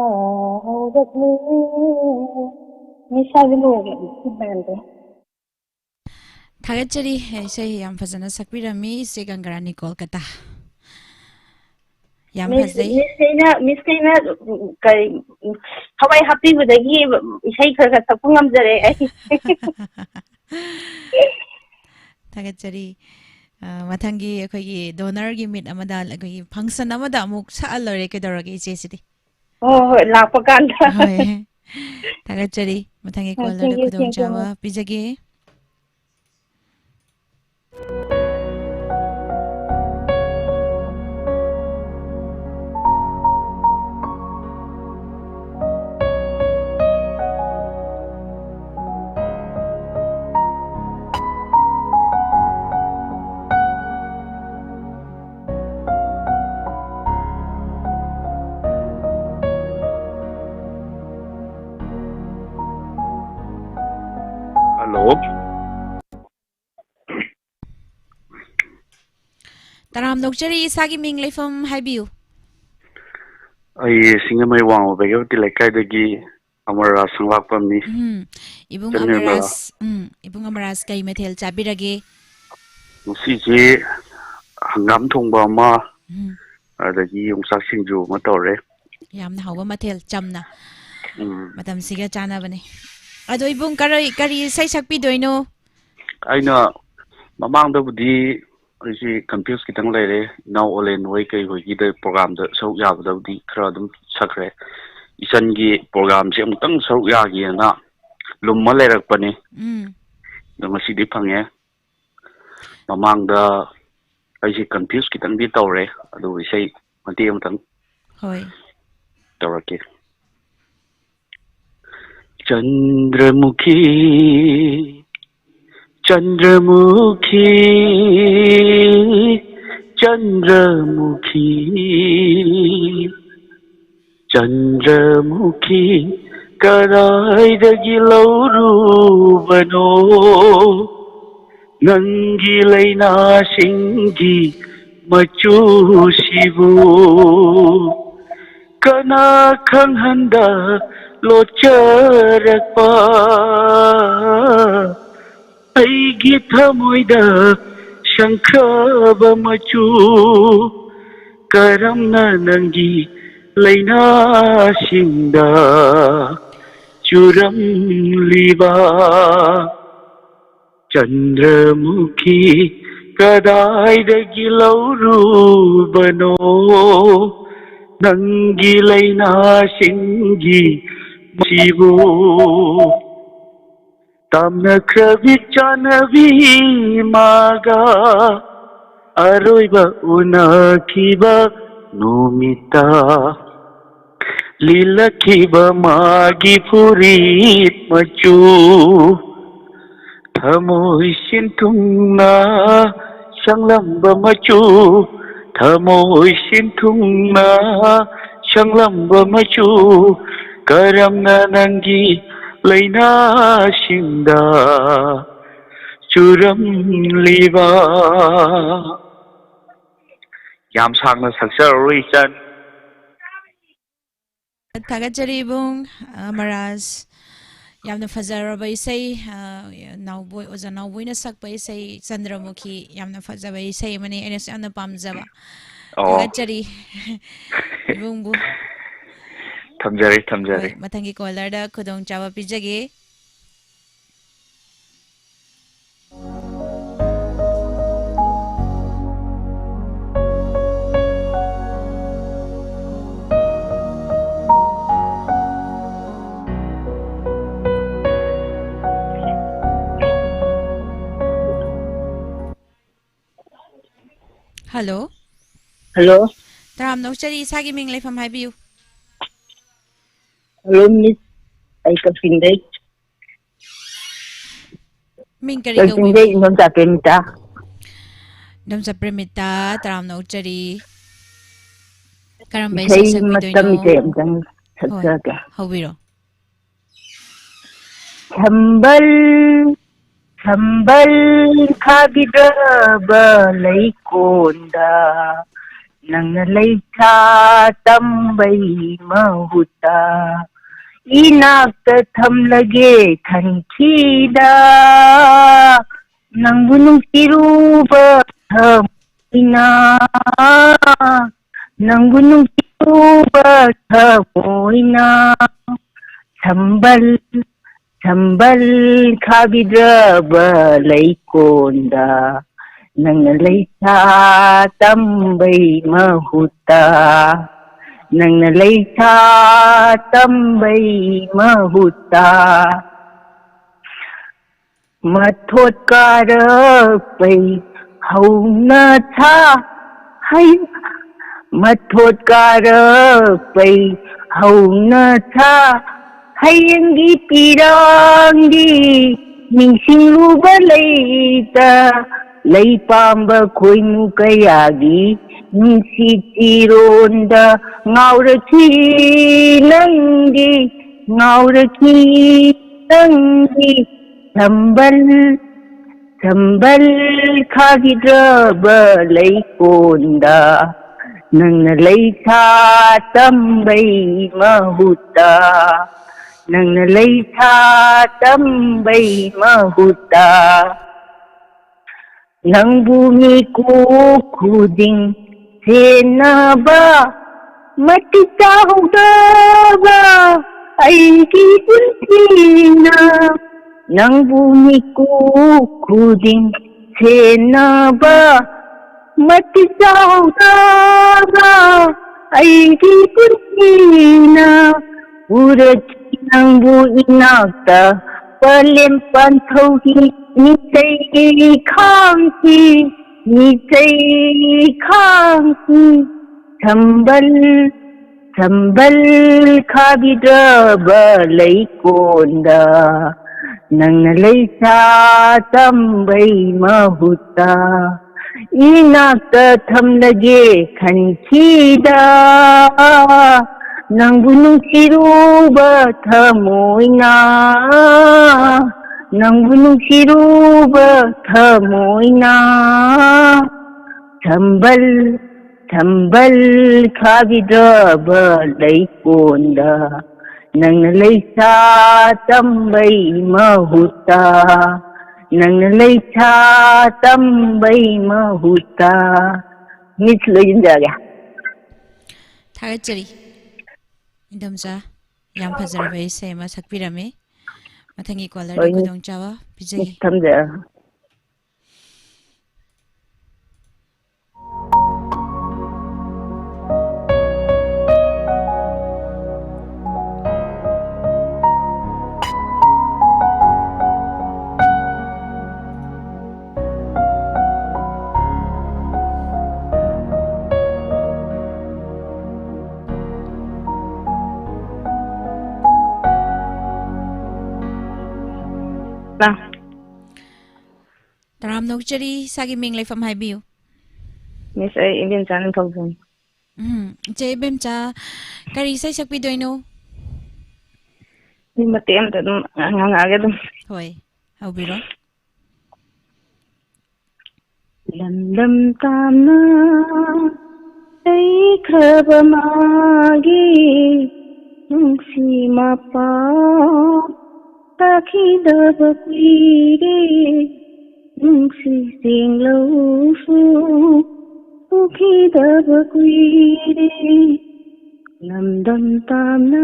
ꯍꯧꯔꯛꯂꯦ꯫ ꯅꯤꯁꯥꯒꯤ ꯂꯣꯏꯔꯦ, ꯁꯤ ꯕꯦꯟꯗꯣ꯫ ꯊꯥꯒꯠꯆꯔꯤ, ꯏꯁꯩ ꯌꯥꯝ ꯐꯖꯅ ꯁꯛꯄꯤꯔꯝꯃꯤ ꯏꯆꯦ ꯒꯪꯒꯔꯥꯅꯤ, ꯀꯣꯜꯀꯇꯥ꯫ ꯌꯥꯝ ꯃꯤꯁ, ꯐꯖꯩ꯫ ꯃꯤꯁ ꯈꯩꯅ, ꯃꯤꯁ ꯈꯩꯅ, ꯎꯝ, ꯀꯔꯤ, ꯎꯝ, ꯊꯋꯥꯏ ꯍꯥꯞꯄꯤꯕꯗꯒꯤ ꯏꯁꯩ ꯈꯔ ꯈꯔ ꯁꯛꯄ ꯉꯝꯖꯔꯦ ꯑꯩ꯫ ꯊꯥꯒꯠꯆꯔꯤ꯫ ꯑ, ꯃꯊꯪꯒꯤ ꯑꯩꯈꯣꯏꯒꯤ ꯗꯣꯅꯔꯒꯤ ꯃꯤꯠ ꯑꯃꯗ, ꯑꯩꯈꯣꯏꯒꯤ ꯐꯪꯁꯟ ꯑꯃꯗ ꯑꯃꯨꯛ ꯁꯛꯑ ꯂꯣꯏꯔꯦ, ꯀꯩꯗꯧꯔꯒꯦ ꯏꯆꯦꯁꯤꯗꯤ? ꯍꯣꯏ, ꯍꯣꯏ, ꯂꯥꯛꯄ ꯀꯥꯟꯗ꯫ ꯍꯣꯏ꯫ ꯊꯥꯒꯠꯆꯔꯤ꯫ ꯃꯊꯪꯒꯤ ꯑ, ꯀꯣꯜꯗꯔꯗ thank you, thank you, ꯈꯨꯗꯣꯡꯆꯥꯕ ma'am. ꯄꯤꯖꯒꯦ꯫ ꯍꯜꯂꯣ꯫ ꯇꯔꯥꯝꯅ ꯑꯣꯛꯆꯔꯤ, ꯏꯁꯥꯒꯤ ꯃꯤꯡ ꯂꯩꯐꯝ ꯍꯥꯏꯕꯤꯌꯨ꯫ ꯑꯩ ꯁꯤꯡꯖꯃꯩ ꯋꯥꯡꯃ ꯕꯦꯒꯕꯇꯤ ꯂꯩꯀꯥꯏꯗꯒꯤ ꯑꯃꯔ ꯔꯥꯖ ꯁꯪꯂꯥꯛꯄꯝꯅꯤ꯫ ꯎꯝ, ꯏꯕꯨꯡ ꯏꯆꯟ ꯅꯤꯔꯃꯂꯥ꯫ ꯑꯃꯔ ꯔꯥꯖ, ꯎꯝ, ꯏꯕꯨꯡ ꯑꯃꯔ ꯔꯥꯖ ꯀꯩ ꯃꯊꯦꯜ ꯆꯥꯕꯤꯔꯒꯦ? ꯉꯁꯤꯁꯤ ꯍꯪꯒꯥꯝ ꯊꯣꯡꯕ ꯑꯃ, ꯎꯝ꯫ ꯑꯗꯒꯤ ꯌꯣꯡꯆꯥꯛ ꯁꯤꯡꯖꯨ ꯑꯃ ꯇꯧꯔꯦ꯫ ꯌꯥꯝꯅ ꯍꯥꯎꯕ ꯃꯊꯦꯜ, ꯆꯝꯅ꯫ ꯎꯝ꯫ ꯃꯇꯝꯁꯤꯒ ꯆꯥꯟꯅꯕꯅꯦ꯫ ꯑꯗꯣ ꯏꯕꯨꯡ ꯀꯔꯤ, ꯀꯔꯤ ꯏꯁꯩ ꯁꯛꯄꯤꯗꯣꯏꯅꯣ? ꯑꯩꯅ ꯃꯃꯥꯡꯗꯕꯨꯗꯤ ꯑꯩꯁꯤ confuse ꯈꯤꯇꯪ ꯂꯩꯔꯦ꯫ ꯏꯅꯥꯎ ꯑꯣꯂꯦꯟ ꯍꯣꯏ ꯀꯩ ꯍꯣꯏꯒꯤꯗ programꯗ ꯁꯔꯨꯛ ꯌꯥꯕꯗꯕꯨꯗꯤ ꯈꯔ ꯑꯗꯨꯝ ꯁꯛꯈ꯭ꯔꯦ꯫ ꯏꯆꯟꯒꯤ programꯁꯦ ꯑꯃꯨꯛꯇꯪ ꯁꯔꯨꯛ ꯌꯥꯒꯦꯅ ꯂꯨꯝꯃ ꯂꯩꯔꯛꯄꯅꯤ꯫ ꯎꯝ꯫ ꯑꯗꯣ ꯉꯁꯤꯗꯤ ꯐꯪꯉꯦ꯫ ꯃꯃꯥꯡꯗ ꯑꯩꯁꯦ confuse ꯈꯤꯇꯪꯗꯤ ꯇꯧꯔꯦ, ꯑꯗꯨꯕꯨ ꯏꯁꯩ ꯃꯇꯦꯛ ꯑꯃꯇꯪ ꯍꯣꯏ꯫ ꯇꯧꯔꯛꯀꯦ꯫ ꯆꯟꯗ꯭ꯔꯃꯨꯈꯤ, ꯆꯟꯗ꯭ꯔꯃꯨꯈꯤ, ꯆꯟꯗ꯭ꯔꯃꯨꯈꯤ, ꯆꯟꯗ꯭ꯔꯃꯨꯈꯤ, ꯀꯗꯥꯏꯗꯒꯤ ꯂꯧꯔꯨꯕꯅꯣ ꯅꯪꯒꯤ ꯂꯩꯅꯥꯁꯤꯡꯒꯤ ꯃꯆꯨꯁꯤꯕꯨ? ꯀꯅꯥ ꯈꯪꯍꯟꯗ ꯂꯣꯠꯆꯔꯛꯄ ꯑꯩꯒꯤ ꯊꯃꯣꯏꯗ ꯁꯪꯈ꯭ꯔꯕ ꯃꯆꯨ? ꯀꯔꯝꯅ ꯅꯪꯒꯤ ꯂꯩꯅꯥꯁꯤꯡꯗ ꯆꯨꯔꯝꯂꯤꯕ? ꯆꯟꯗ꯭ꯔꯃꯨꯈꯤ, ꯀꯗꯥꯏꯗꯒꯤ ꯂꯧꯔꯨꯕꯅꯣ ꯅꯪꯒꯤ ꯂꯩꯅꯥꯁꯤꯡꯒꯤ ꯃꯆꯨꯕꯨ? ꯇꯥꯝꯅꯈ꯭ꯔꯕꯤ ꯆꯥꯟꯅꯕꯤ ꯃꯥꯒ ꯑꯔꯣꯏꯕ ꯎꯅꯈꯤꯕ ꯅꯨꯃꯤꯠꯇ ꯂꯤꯜꯂꯛꯈꯤꯕ ꯃꯥꯒꯤ ꯐꯨꯔꯤꯠ ꯃꯆꯨ, ꯊꯃꯣꯏ ꯁꯤꯟꯊꯨꯡꯅ ꯁꯪꯂꯝꯕ ꯃꯆꯨ, ꯊꯃꯣꯏ ꯁꯤꯟꯊꯨꯡꯅ ꯁꯪꯂꯝꯕ ꯃꯆꯨ, ꯀꯔꯝꯅ ꯅꯪꯒꯤ ꯂꯩꯅꯥꯁꯤꯡꯗ ꯆꯨꯔꯝꯂꯤꯕ? ꯌꯥꯝ ꯁꯥꯡꯅ ꯁꯛꯆꯔꯔꯣꯏ, ꯏꯆꯟ꯫ ꯊꯥꯒꯠꯆꯔꯤ ꯏꯕꯨꯡ, ꯑ, ꯃꯔꯥꯖ꯫ ꯌꯥꯝꯅ ꯐꯖꯔꯕ ꯏꯁꯩ, ꯑ, ꯅꯥꯎꯕꯣꯏ, ꯑꯣꯖꯥ ꯅꯥꯎꯕꯣꯏꯅ ꯁꯛꯄ ꯏꯁꯩ ꯆꯟꯗ꯭ꯔꯃꯨꯈꯤ, ꯌꯥꯝꯅ ꯐꯖꯕ ꯏꯁꯩ ꯑꯃꯅꯤ, ꯑꯩꯅꯁꯨ ꯌꯥꯝꯅ ꯄꯥꯝꯖꯕ꯫ ꯑꯣ꯫ ꯊꯥꯒꯠꯆꯔꯤ ꯏꯕꯨꯡꯕꯨ꯫ ꯊꯝꯖꯔꯤ, ꯊꯝꯖꯔꯤ꯫ ꯍꯣꯏ, ꯃꯊꯪꯒꯤ caller ꯗ ꯈꯨꯗꯣꯡꯆꯥꯕ ꯄꯤꯖꯒꯦ꯫ ꯍꯜꯂꯣ꯫ ꯍꯜꯂꯣ꯫ ꯇꯔꯥꯝꯅ ꯑꯣꯛꯆꯔꯤ, ꯏꯁꯥꯒꯤ ꯃꯤꯡ, ꯂꯩꯐꯝ ꯍꯥꯏꯕꯤꯌꯨ꯫ ꯍꯜꯂꯣ, ꯃꯤꯁ꯫ ꯑꯩ ꯀꯛꯆꯤꯡꯗꯩ꯫ ꯃꯤꯡ ꯀꯔꯤ ꯀꯛꯆꯤꯡꯗꯩ ꯀꯧꯕꯤꯕꯒꯦ? ꯏꯟꯗꯣꯝꯆꯥ ꯄ꯭ꯔꯦꯃꯤꯇꯥ꯫ ꯏꯟꯗꯣꯝꯆꯥ ꯄ꯭ꯔꯦꯃꯤꯇꯥ, ꯇꯔꯥꯝꯅ ꯑꯣꯛꯆꯔꯤ꯫ ꯀꯔꯝꯕ ꯏꯁꯩ ꯏꯁꯩ ꯁꯛꯄꯤꯗꯣꯏꯅꯣ? ꯃꯇꯝ ꯏꯁꯩ ꯑꯝꯇꯪ ꯍꯣꯏ, ꯁꯛꯆꯒꯦ꯫ ꯍꯧꯕꯤꯔꯣ꯫ ꯁꯝꯕꯜ, ꯁꯝꯕꯜ ꯈꯥꯕꯤꯗ꯭ꯔꯕ ꯂꯩꯀꯣꯟꯗ, ꯅꯪꯅ ꯂꯩꯁꯥ ꯇꯝꯕꯩ ꯃꯍꯨꯠꯇ, ꯏꯅꯥꯛꯇ ꯊꯝꯂꯒꯦ ꯈꯟꯈꯤꯗ, ꯅꯪꯕꯨ ꯅꯨꯡꯁꯤꯔꯨꯕ ꯊꯃꯣꯏꯅ, ꯅꯪꯕꯨ ꯅꯨꯡꯁꯤꯔꯨꯕ ꯊꯃꯣꯏꯅ, ꯁꯝꯕꯜ, ꯁꯝꯕꯜ ꯈꯥꯕꯤꯗ꯭ꯔꯕ ꯂꯩꯀꯣꯟꯗ, ꯅꯪꯅ ꯂꯩꯁꯥ ꯇꯝꯕꯩ ꯃꯍꯨꯠꯇ, ꯅꯪꯅ ꯂꯩꯁꯥ ꯇꯝꯕꯩ ꯃꯍꯨꯠꯇ, ꯃꯊꯣꯠ ꯀꯥꯔꯛꯄꯩ ꯍꯧꯅ ꯁꯥ, ꯍꯩ, ꯃꯊꯣꯠ ꯀꯥꯔꯛꯄꯩ ꯍꯧꯅ ꯁꯥ, ꯍꯌꯦꯡꯒꯤ ꯄꯤꯔꯥꯡꯒꯤ ꯅꯤꯡꯁꯤꯡꯂꯨꯕ ꯂꯩꯇ, ꯂꯩ ꯄꯥꯝꯕ ꯈꯣꯏꯃꯨ ꯀꯌꯥꯒꯤ ꯅꯨꯡꯁꯤꯠ ꯆꯤꯔꯣꯟꯗ ꯉꯥꯎꯔꯛꯈꯤ ꯅꯪꯗꯤ, ꯉꯥꯎꯔꯛꯈꯤ ꯅꯪꯗꯤ꯫ ꯁꯝꯕꯜ, ꯁꯝꯕꯜ ꯈꯥꯈꯤꯗ꯭ꯔꯕ ꯂꯩꯀꯣꯟꯗ, ꯅꯪꯅ ꯂꯩꯁꯥ ꯇꯝꯕꯩ ꯃꯍꯨꯠꯇ, ꯅꯪꯅ ꯂꯩꯁꯥ ꯇꯝꯕꯩ ꯃꯍꯨꯠꯇ, ꯅꯪꯕꯨ ꯃꯤꯀꯨꯞ ꯈꯨꯗꯤꯡ ꯁꯦꯟꯅꯕ, ꯃꯇꯤꯛ ꯆꯥꯍꯧꯗꯕ ꯑꯩꯒꯤ ꯄꯨꯟꯁꯤꯅ, ꯅꯪꯕꯨ ꯃꯤꯀꯨꯞ ꯈꯨꯗꯤꯡ ꯁꯦꯟꯅꯕ, ꯃꯇꯤꯛ ꯆꯥꯍꯧꯗꯕ ꯑꯩꯒꯤ ꯄꯨꯟꯁꯤꯅ, ꯎꯔꯛꯈꯤ ꯅꯪꯕꯨ ꯏꯅꯥꯛꯇ, ꯄꯂꯦꯝ ꯄꯥꯟꯊꯧꯒꯤ ꯃꯤꯇꯩ ꯈꯥꯡꯁꯤ, ꯃꯤꯆꯩ ꯈꯥꯡ ꯁꯝꯕꯜ, ꯁꯝꯕꯜ ꯈꯥꯕꯤꯗ꯭ꯔꯕ ꯂꯩꯀꯣꯟꯗ ꯅꯪꯅ ꯂꯩꯁꯥ ꯇꯝꯕꯩ ꯃꯍꯨꯠꯇ ꯏꯅꯥꯛꯇ ꯊꯝꯂꯒꯦ ꯈꯟꯈꯤꯗ꯫ ꯅꯪꯕꯨ ꯅꯨꯡꯁꯤꯔꯨꯕ ꯊꯃꯣꯏꯅ, ꯅꯪꯕꯨ ꯅꯨꯡꯁꯤꯔꯨꯕ ꯊꯃꯣꯏꯅ ꯁꯝꯕꯜ, ꯁꯝꯕꯜ ꯈꯥꯕꯤꯗ꯭ꯔꯕ ꯂꯩꯀꯣꯟꯗ ꯅꯪꯅ ꯂꯩꯁꯥ ꯇꯝꯕꯩ ꯃꯍꯨꯠꯇ, ꯅꯪꯅ ꯂꯩꯁꯥ ꯇꯝꯕꯩ ꯃꯍꯨꯠꯇ꯫ ꯃꯤꯁ, ꯂꯣꯏꯁꯤꯟꯖꯔꯒꯦ꯫ ꯊꯥꯒꯠꯆꯔꯤ ꯏꯟꯗꯣꯝꯆꯥ, ꯌꯥꯝ ꯐꯖꯔꯕ ꯏꯁꯩ ꯑꯃ ꯁꯛꯄꯤꯔꯝꯃꯤ꯫ ꯃꯊꯪꯒꯤ ꯀꯣꯂꯔꯗ ꯍꯣꯏ, ꯈꯨꯗꯣꯡꯆꯥꯕ ꯄꯤꯖꯒꯦ꯫ ꯃꯤꯁ, ꯊꯝꯖꯔꯒꯦ꯫ ꯇꯔꯥꯝꯅ ꯑꯣꯛꯆꯔꯤ, ꯏꯁꯥꯒꯤ ꯃꯤꯡ ꯂꯩꯐꯝ ꯍꯥꯏꯕꯤꯌꯨ꯫ ꯃꯤꯁ, ꯑꯩ ꯏꯕꯦꯝꯆꯥ ꯅꯤꯡꯊꯧꯖꯝ꯫ ꯎꯝ, ꯏꯆꯦ ꯏꯕꯦꯝꯆꯥ, ꯀꯔꯤ ꯏꯁꯩ ꯁꯛꯄꯤꯗꯣꯏꯅꯣ? ꯑꯩ ꯃꯇꯦꯛ ꯑꯃꯇ ꯑꯗꯨꯝ ꯉꯥꯡꯉꯛꯑꯒꯦ ꯑꯗꯨꯝ꯫ ꯍꯣꯏ, ꯍꯧꯕꯤꯔꯣ꯫ ꯂꯝꯗꯝ ꯇꯥꯝꯅ ꯂꯩꯈ꯭ꯔꯕ ꯃꯥꯒꯤ ꯅꯨꯡꯁꯤ ꯃꯄꯥꯎ ꯇꯥꯈꯤꯗꯕ ꯀꯨꯏꯔꯦ, ꯅꯨꯡꯁꯤ ꯆꯦꯡꯂꯧꯁꯨ ꯎꯈꯤꯗꯕ ꯀꯨꯏꯔꯦ꯫ ꯂꯝꯗꯝ ꯇꯥꯝꯅ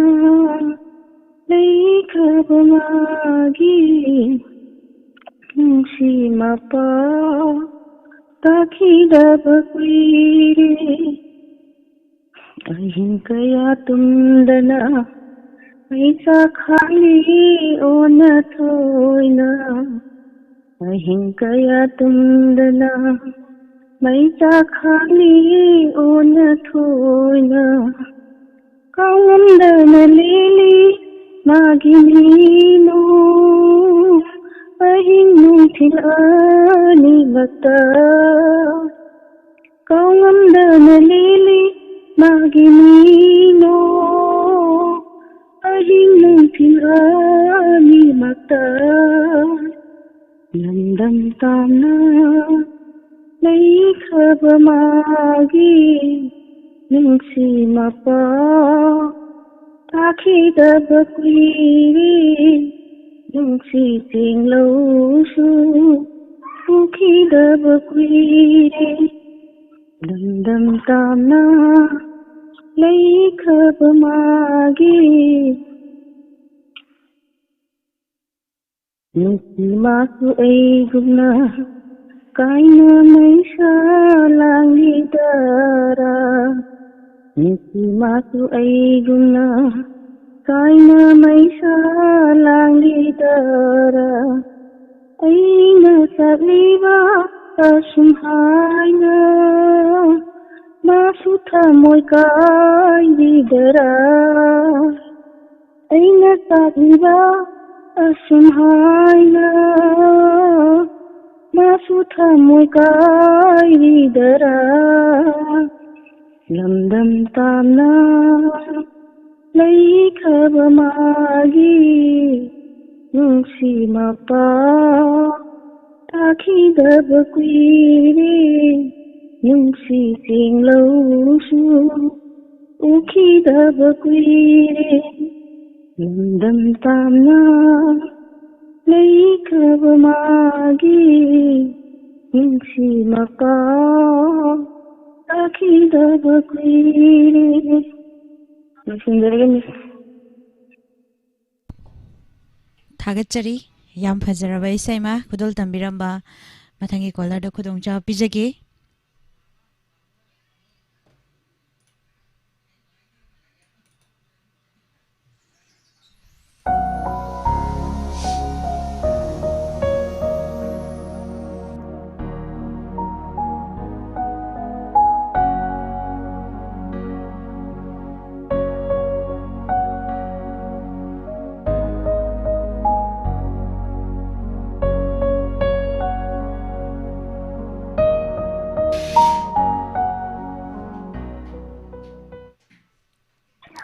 ꯂꯩꯈ꯭ꯔꯕ ꯃꯥꯒꯤ ꯅꯨꯡꯁꯤ ꯃꯄꯥꯎ ꯇꯥꯈꯤꯗꯕ ꯀꯨꯏꯔꯦ꯫ ꯑꯍꯤꯡ ꯀꯌꯥ ꯇꯨꯝꯗꯅ ꯃꯩꯁꯥ ꯈꯥꯡꯂꯤ ꯑꯣꯟꯅ ꯊꯣꯏꯅ꯫ ꯑꯍꯤꯡ ꯀꯌꯥ ꯇꯨꯝꯗꯅ ꯃꯩꯆꯥꯛ ꯈꯥꯡꯂꯤ ꯑꯣꯟꯅ ꯊꯣꯏꯅ, ꯀꯥꯎꯉꯝꯗꯅ ꯂꯦꯜꯂꯤ ꯃꯥꯒꯤ ꯃꯤꯅꯣ꯫ ꯑꯍꯤꯡ ꯅꯨꯡꯊꯤꯜ ꯑꯅꯤꯃꯛꯇ ꯀꯥꯎꯉꯝꯗꯅ ꯂꯦꯜꯂꯤ ꯃꯥꯒꯤ ꯃꯤꯅꯣ꯫ ꯑꯍꯤꯡ ꯅꯨꯡꯊꯤꯜ ꯑꯅꯤꯃꯛꯇ ꯂꯝꯗꯝ ꯇꯥꯝꯅ ꯂꯩꯈ꯭ꯔꯕ ꯃꯥꯒꯤ ꯅꯨꯡꯁꯤ ꯃꯄꯥꯎ ꯇꯥꯈꯤꯗꯕ ꯀꯨꯏꯔꯦ꯫ ꯅꯨꯡꯁꯤ ꯆꯤꯡꯂꯧꯁꯨ ꯎꯈꯤꯗꯕ ꯀꯨꯏꯔꯦ꯫ ꯂꯝꯗꯝ ꯇꯥꯝꯅ ꯂꯩꯈ꯭ꯔꯕ ꯃꯥꯒꯤ ꯅꯨꯡꯁꯤ ꯃꯥꯁꯨ ꯑꯩꯒꯨꯝꯅ ꯀꯥꯏꯅ ꯃꯩꯁꯥ ꯂꯥꯡꯂꯤꯗꯔꯥ? ꯅꯨꯡꯁꯤ ꯃꯥꯁꯨ ꯑꯩꯒꯨꯝꯅ ꯀꯥꯏꯅ ꯃꯩꯁꯥ ꯂꯥꯡꯂꯤꯗꯔꯥ? ꯑꯩꯅ ꯆꯠꯂꯤꯕ ꯑꯁꯨꯝ ꯍꯥꯏꯅ ꯃꯥꯁꯨ ꯊꯃꯣꯏ ꯀꯥꯏꯔꯤꯗꯔꯥ? ꯑꯩꯅ ꯆꯠꯂꯤꯕ ꯑꯁꯨꯝ ꯍꯥꯏꯅ ꯃꯥꯁꯨ ꯊꯃꯣꯏ ꯀꯥꯏꯔꯤꯗꯔꯥ? ꯂꯝꯗꯝ ꯇꯥꯝꯅ ꯂꯩꯈ꯭ꯔꯕ ꯃꯥꯒꯤ ꯅꯨꯡꯁꯤ ꯃꯄꯥꯎ ꯇꯥꯈꯤꯗꯕ ꯀꯨꯏꯔꯦ꯫ ꯅꯨꯡꯁꯤ ꯆꯤꯡꯂꯧꯁꯨ ꯎꯈꯤꯗꯕ ꯀꯨꯏꯔꯦ꯫ ꯂꯝꯗꯝ ꯇꯥꯝꯅ ꯂꯩꯈ꯭ꯔꯕ ꯃꯥꯒꯤ ꯅꯨꯡꯁꯤ ꯃꯄꯥꯎ ꯇꯥꯈꯤꯗꯕ ꯀꯨꯏꯔꯦ꯫ ꯂꯣꯏꯁꯤꯟꯖꯔꯒꯦ, ꯃꯤꯁ꯫ ꯊꯥꯒꯠꯆꯔꯤ꯫ ꯌꯥꯝ ꯐꯖꯔꯕ ꯏꯁꯩꯃ ꯈꯨꯗꯣꯜ ꯇꯝꯕꯤꯔꯝꯕ꯫ ꯃꯊꯪꯒꯤ ꯀꯣꯂꯔꯗ ꯈꯨꯗꯣꯡꯆꯥꯕ ꯄꯤꯖꯒꯦ꯫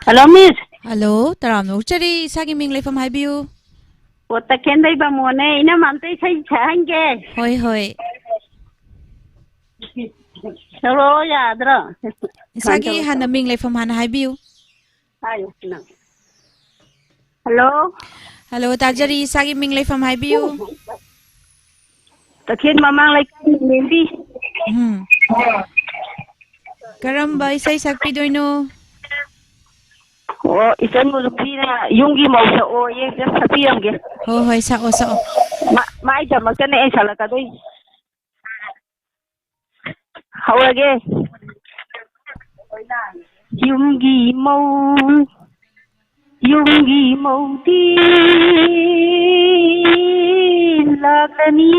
ꯍꯜꯂꯣ, ꯃꯤꯁ꯫ ꯍꯜꯂꯣ, ꯇꯔꯥꯝꯅ ꯑꯣꯛꯆꯔꯤ꯫ ꯏꯁꯥꯒꯤ ꯃꯤꯡ, ꯂꯩꯐꯝ ꯍꯥꯏꯕꯤꯌꯨ꯫ ꯑꯣ, ꯇꯈꯦꯟꯗꯩ ꯕꯥꯃꯣꯟꯅꯦ꯫ ꯏꯅꯝꯃ ꯑꯝꯇ ꯏꯁꯩ ꯁꯛꯍꯟꯒꯦ꯫ ꯍꯣꯏ, ꯍꯣꯏ꯫ ꯁꯛꯂꯛꯑꯣ ꯌꯥꯗ꯭ꯔꯣ? ꯏꯁꯥꯒꯤ ꯁꯨꯃꯥꯏꯅ ꯇꯧꯔ ꯍꯥꯟꯅ ꯁꯛꯂꯛꯑꯣ꯫ ꯃꯤꯡ, ꯂꯩꯐꯝ ꯍꯥꯟꯅ ꯍꯥꯏꯕꯤꯌꯨ꯫ ꯍꯥꯏꯌꯨ ꯅꯪ꯫ ꯍꯜꯂꯣ꯫ ꯍꯜꯂꯣ, ꯇꯥꯖꯔꯤ꯫ ꯏꯁꯥꯒꯤ ꯃꯤꯡ, ꯂꯩꯐꯝ ꯍꯥꯏꯕꯤꯌꯨ꯫ ꯇꯈꯦꯟ ꯃꯃꯥꯡ ꯂꯩꯀꯥꯏ ꯃꯦꯝꯕꯤ꯫ ꯎꯝ꯫ ꯀꯔꯝꯕ ꯏꯁꯩ ꯁꯛꯄꯤꯗꯣꯏꯅꯣ? ꯑꯣ, ꯏꯆꯟ ꯃꯨꯔꯇꯤꯅ ꯌꯨꯝꯒꯤ ꯃꯧ ꯁꯛꯑꯣꯌꯦ, ꯑꯝꯇ ꯁꯛꯄꯤꯔꯝꯒꯦ꯫ ꯍꯣꯏ, ꯍꯣꯏ, ꯁꯛꯑꯣ, ꯁꯛꯑꯣ꯫ ꯃꯥ-, ꯃꯥꯏꯗꯃꯛꯇꯅꯦ ꯑꯩ ꯁꯛꯂꯛꯀꯗꯣꯏꯁꯦ꯫ ꯍꯧꯔꯒꯦ꯫ ꯌꯨꯝꯒꯤ ꯃꯧ, ꯌꯨꯝꯒꯤ ꯃꯧꯗꯤ ꯂꯥꯛꯂꯅꯤ,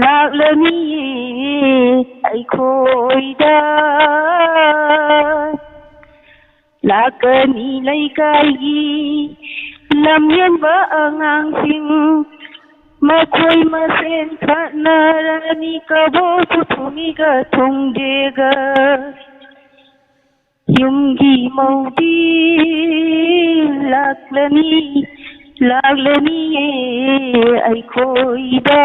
ꯂꯥꯛꯂꯅꯤ ꯑꯩꯈꯣꯏꯗ꯫ ꯂꯥꯛꯀꯅꯤ ꯂꯩꯀꯥꯏꯒꯤ ꯂꯝꯍꯦꯟꯕ ꯑꯉꯥꯡꯁꯤꯡ, ꯃꯈꯣꯏ ꯃꯁꯦꯟ ꯈꯠꯅꯔꯅꯤ, ꯀꯕꯣꯛꯁꯨ ꯊꯨꯝꯃꯤꯒ ꯊꯨꯝꯗꯦꯒ꯫ ꯌꯨꯝꯒꯤ ꯃꯧꯗꯤ ꯂꯥꯛꯂꯅꯤ, ꯂꯥꯛꯂꯅꯤꯌꯦ ꯑꯩꯈꯣꯏꯗ꯫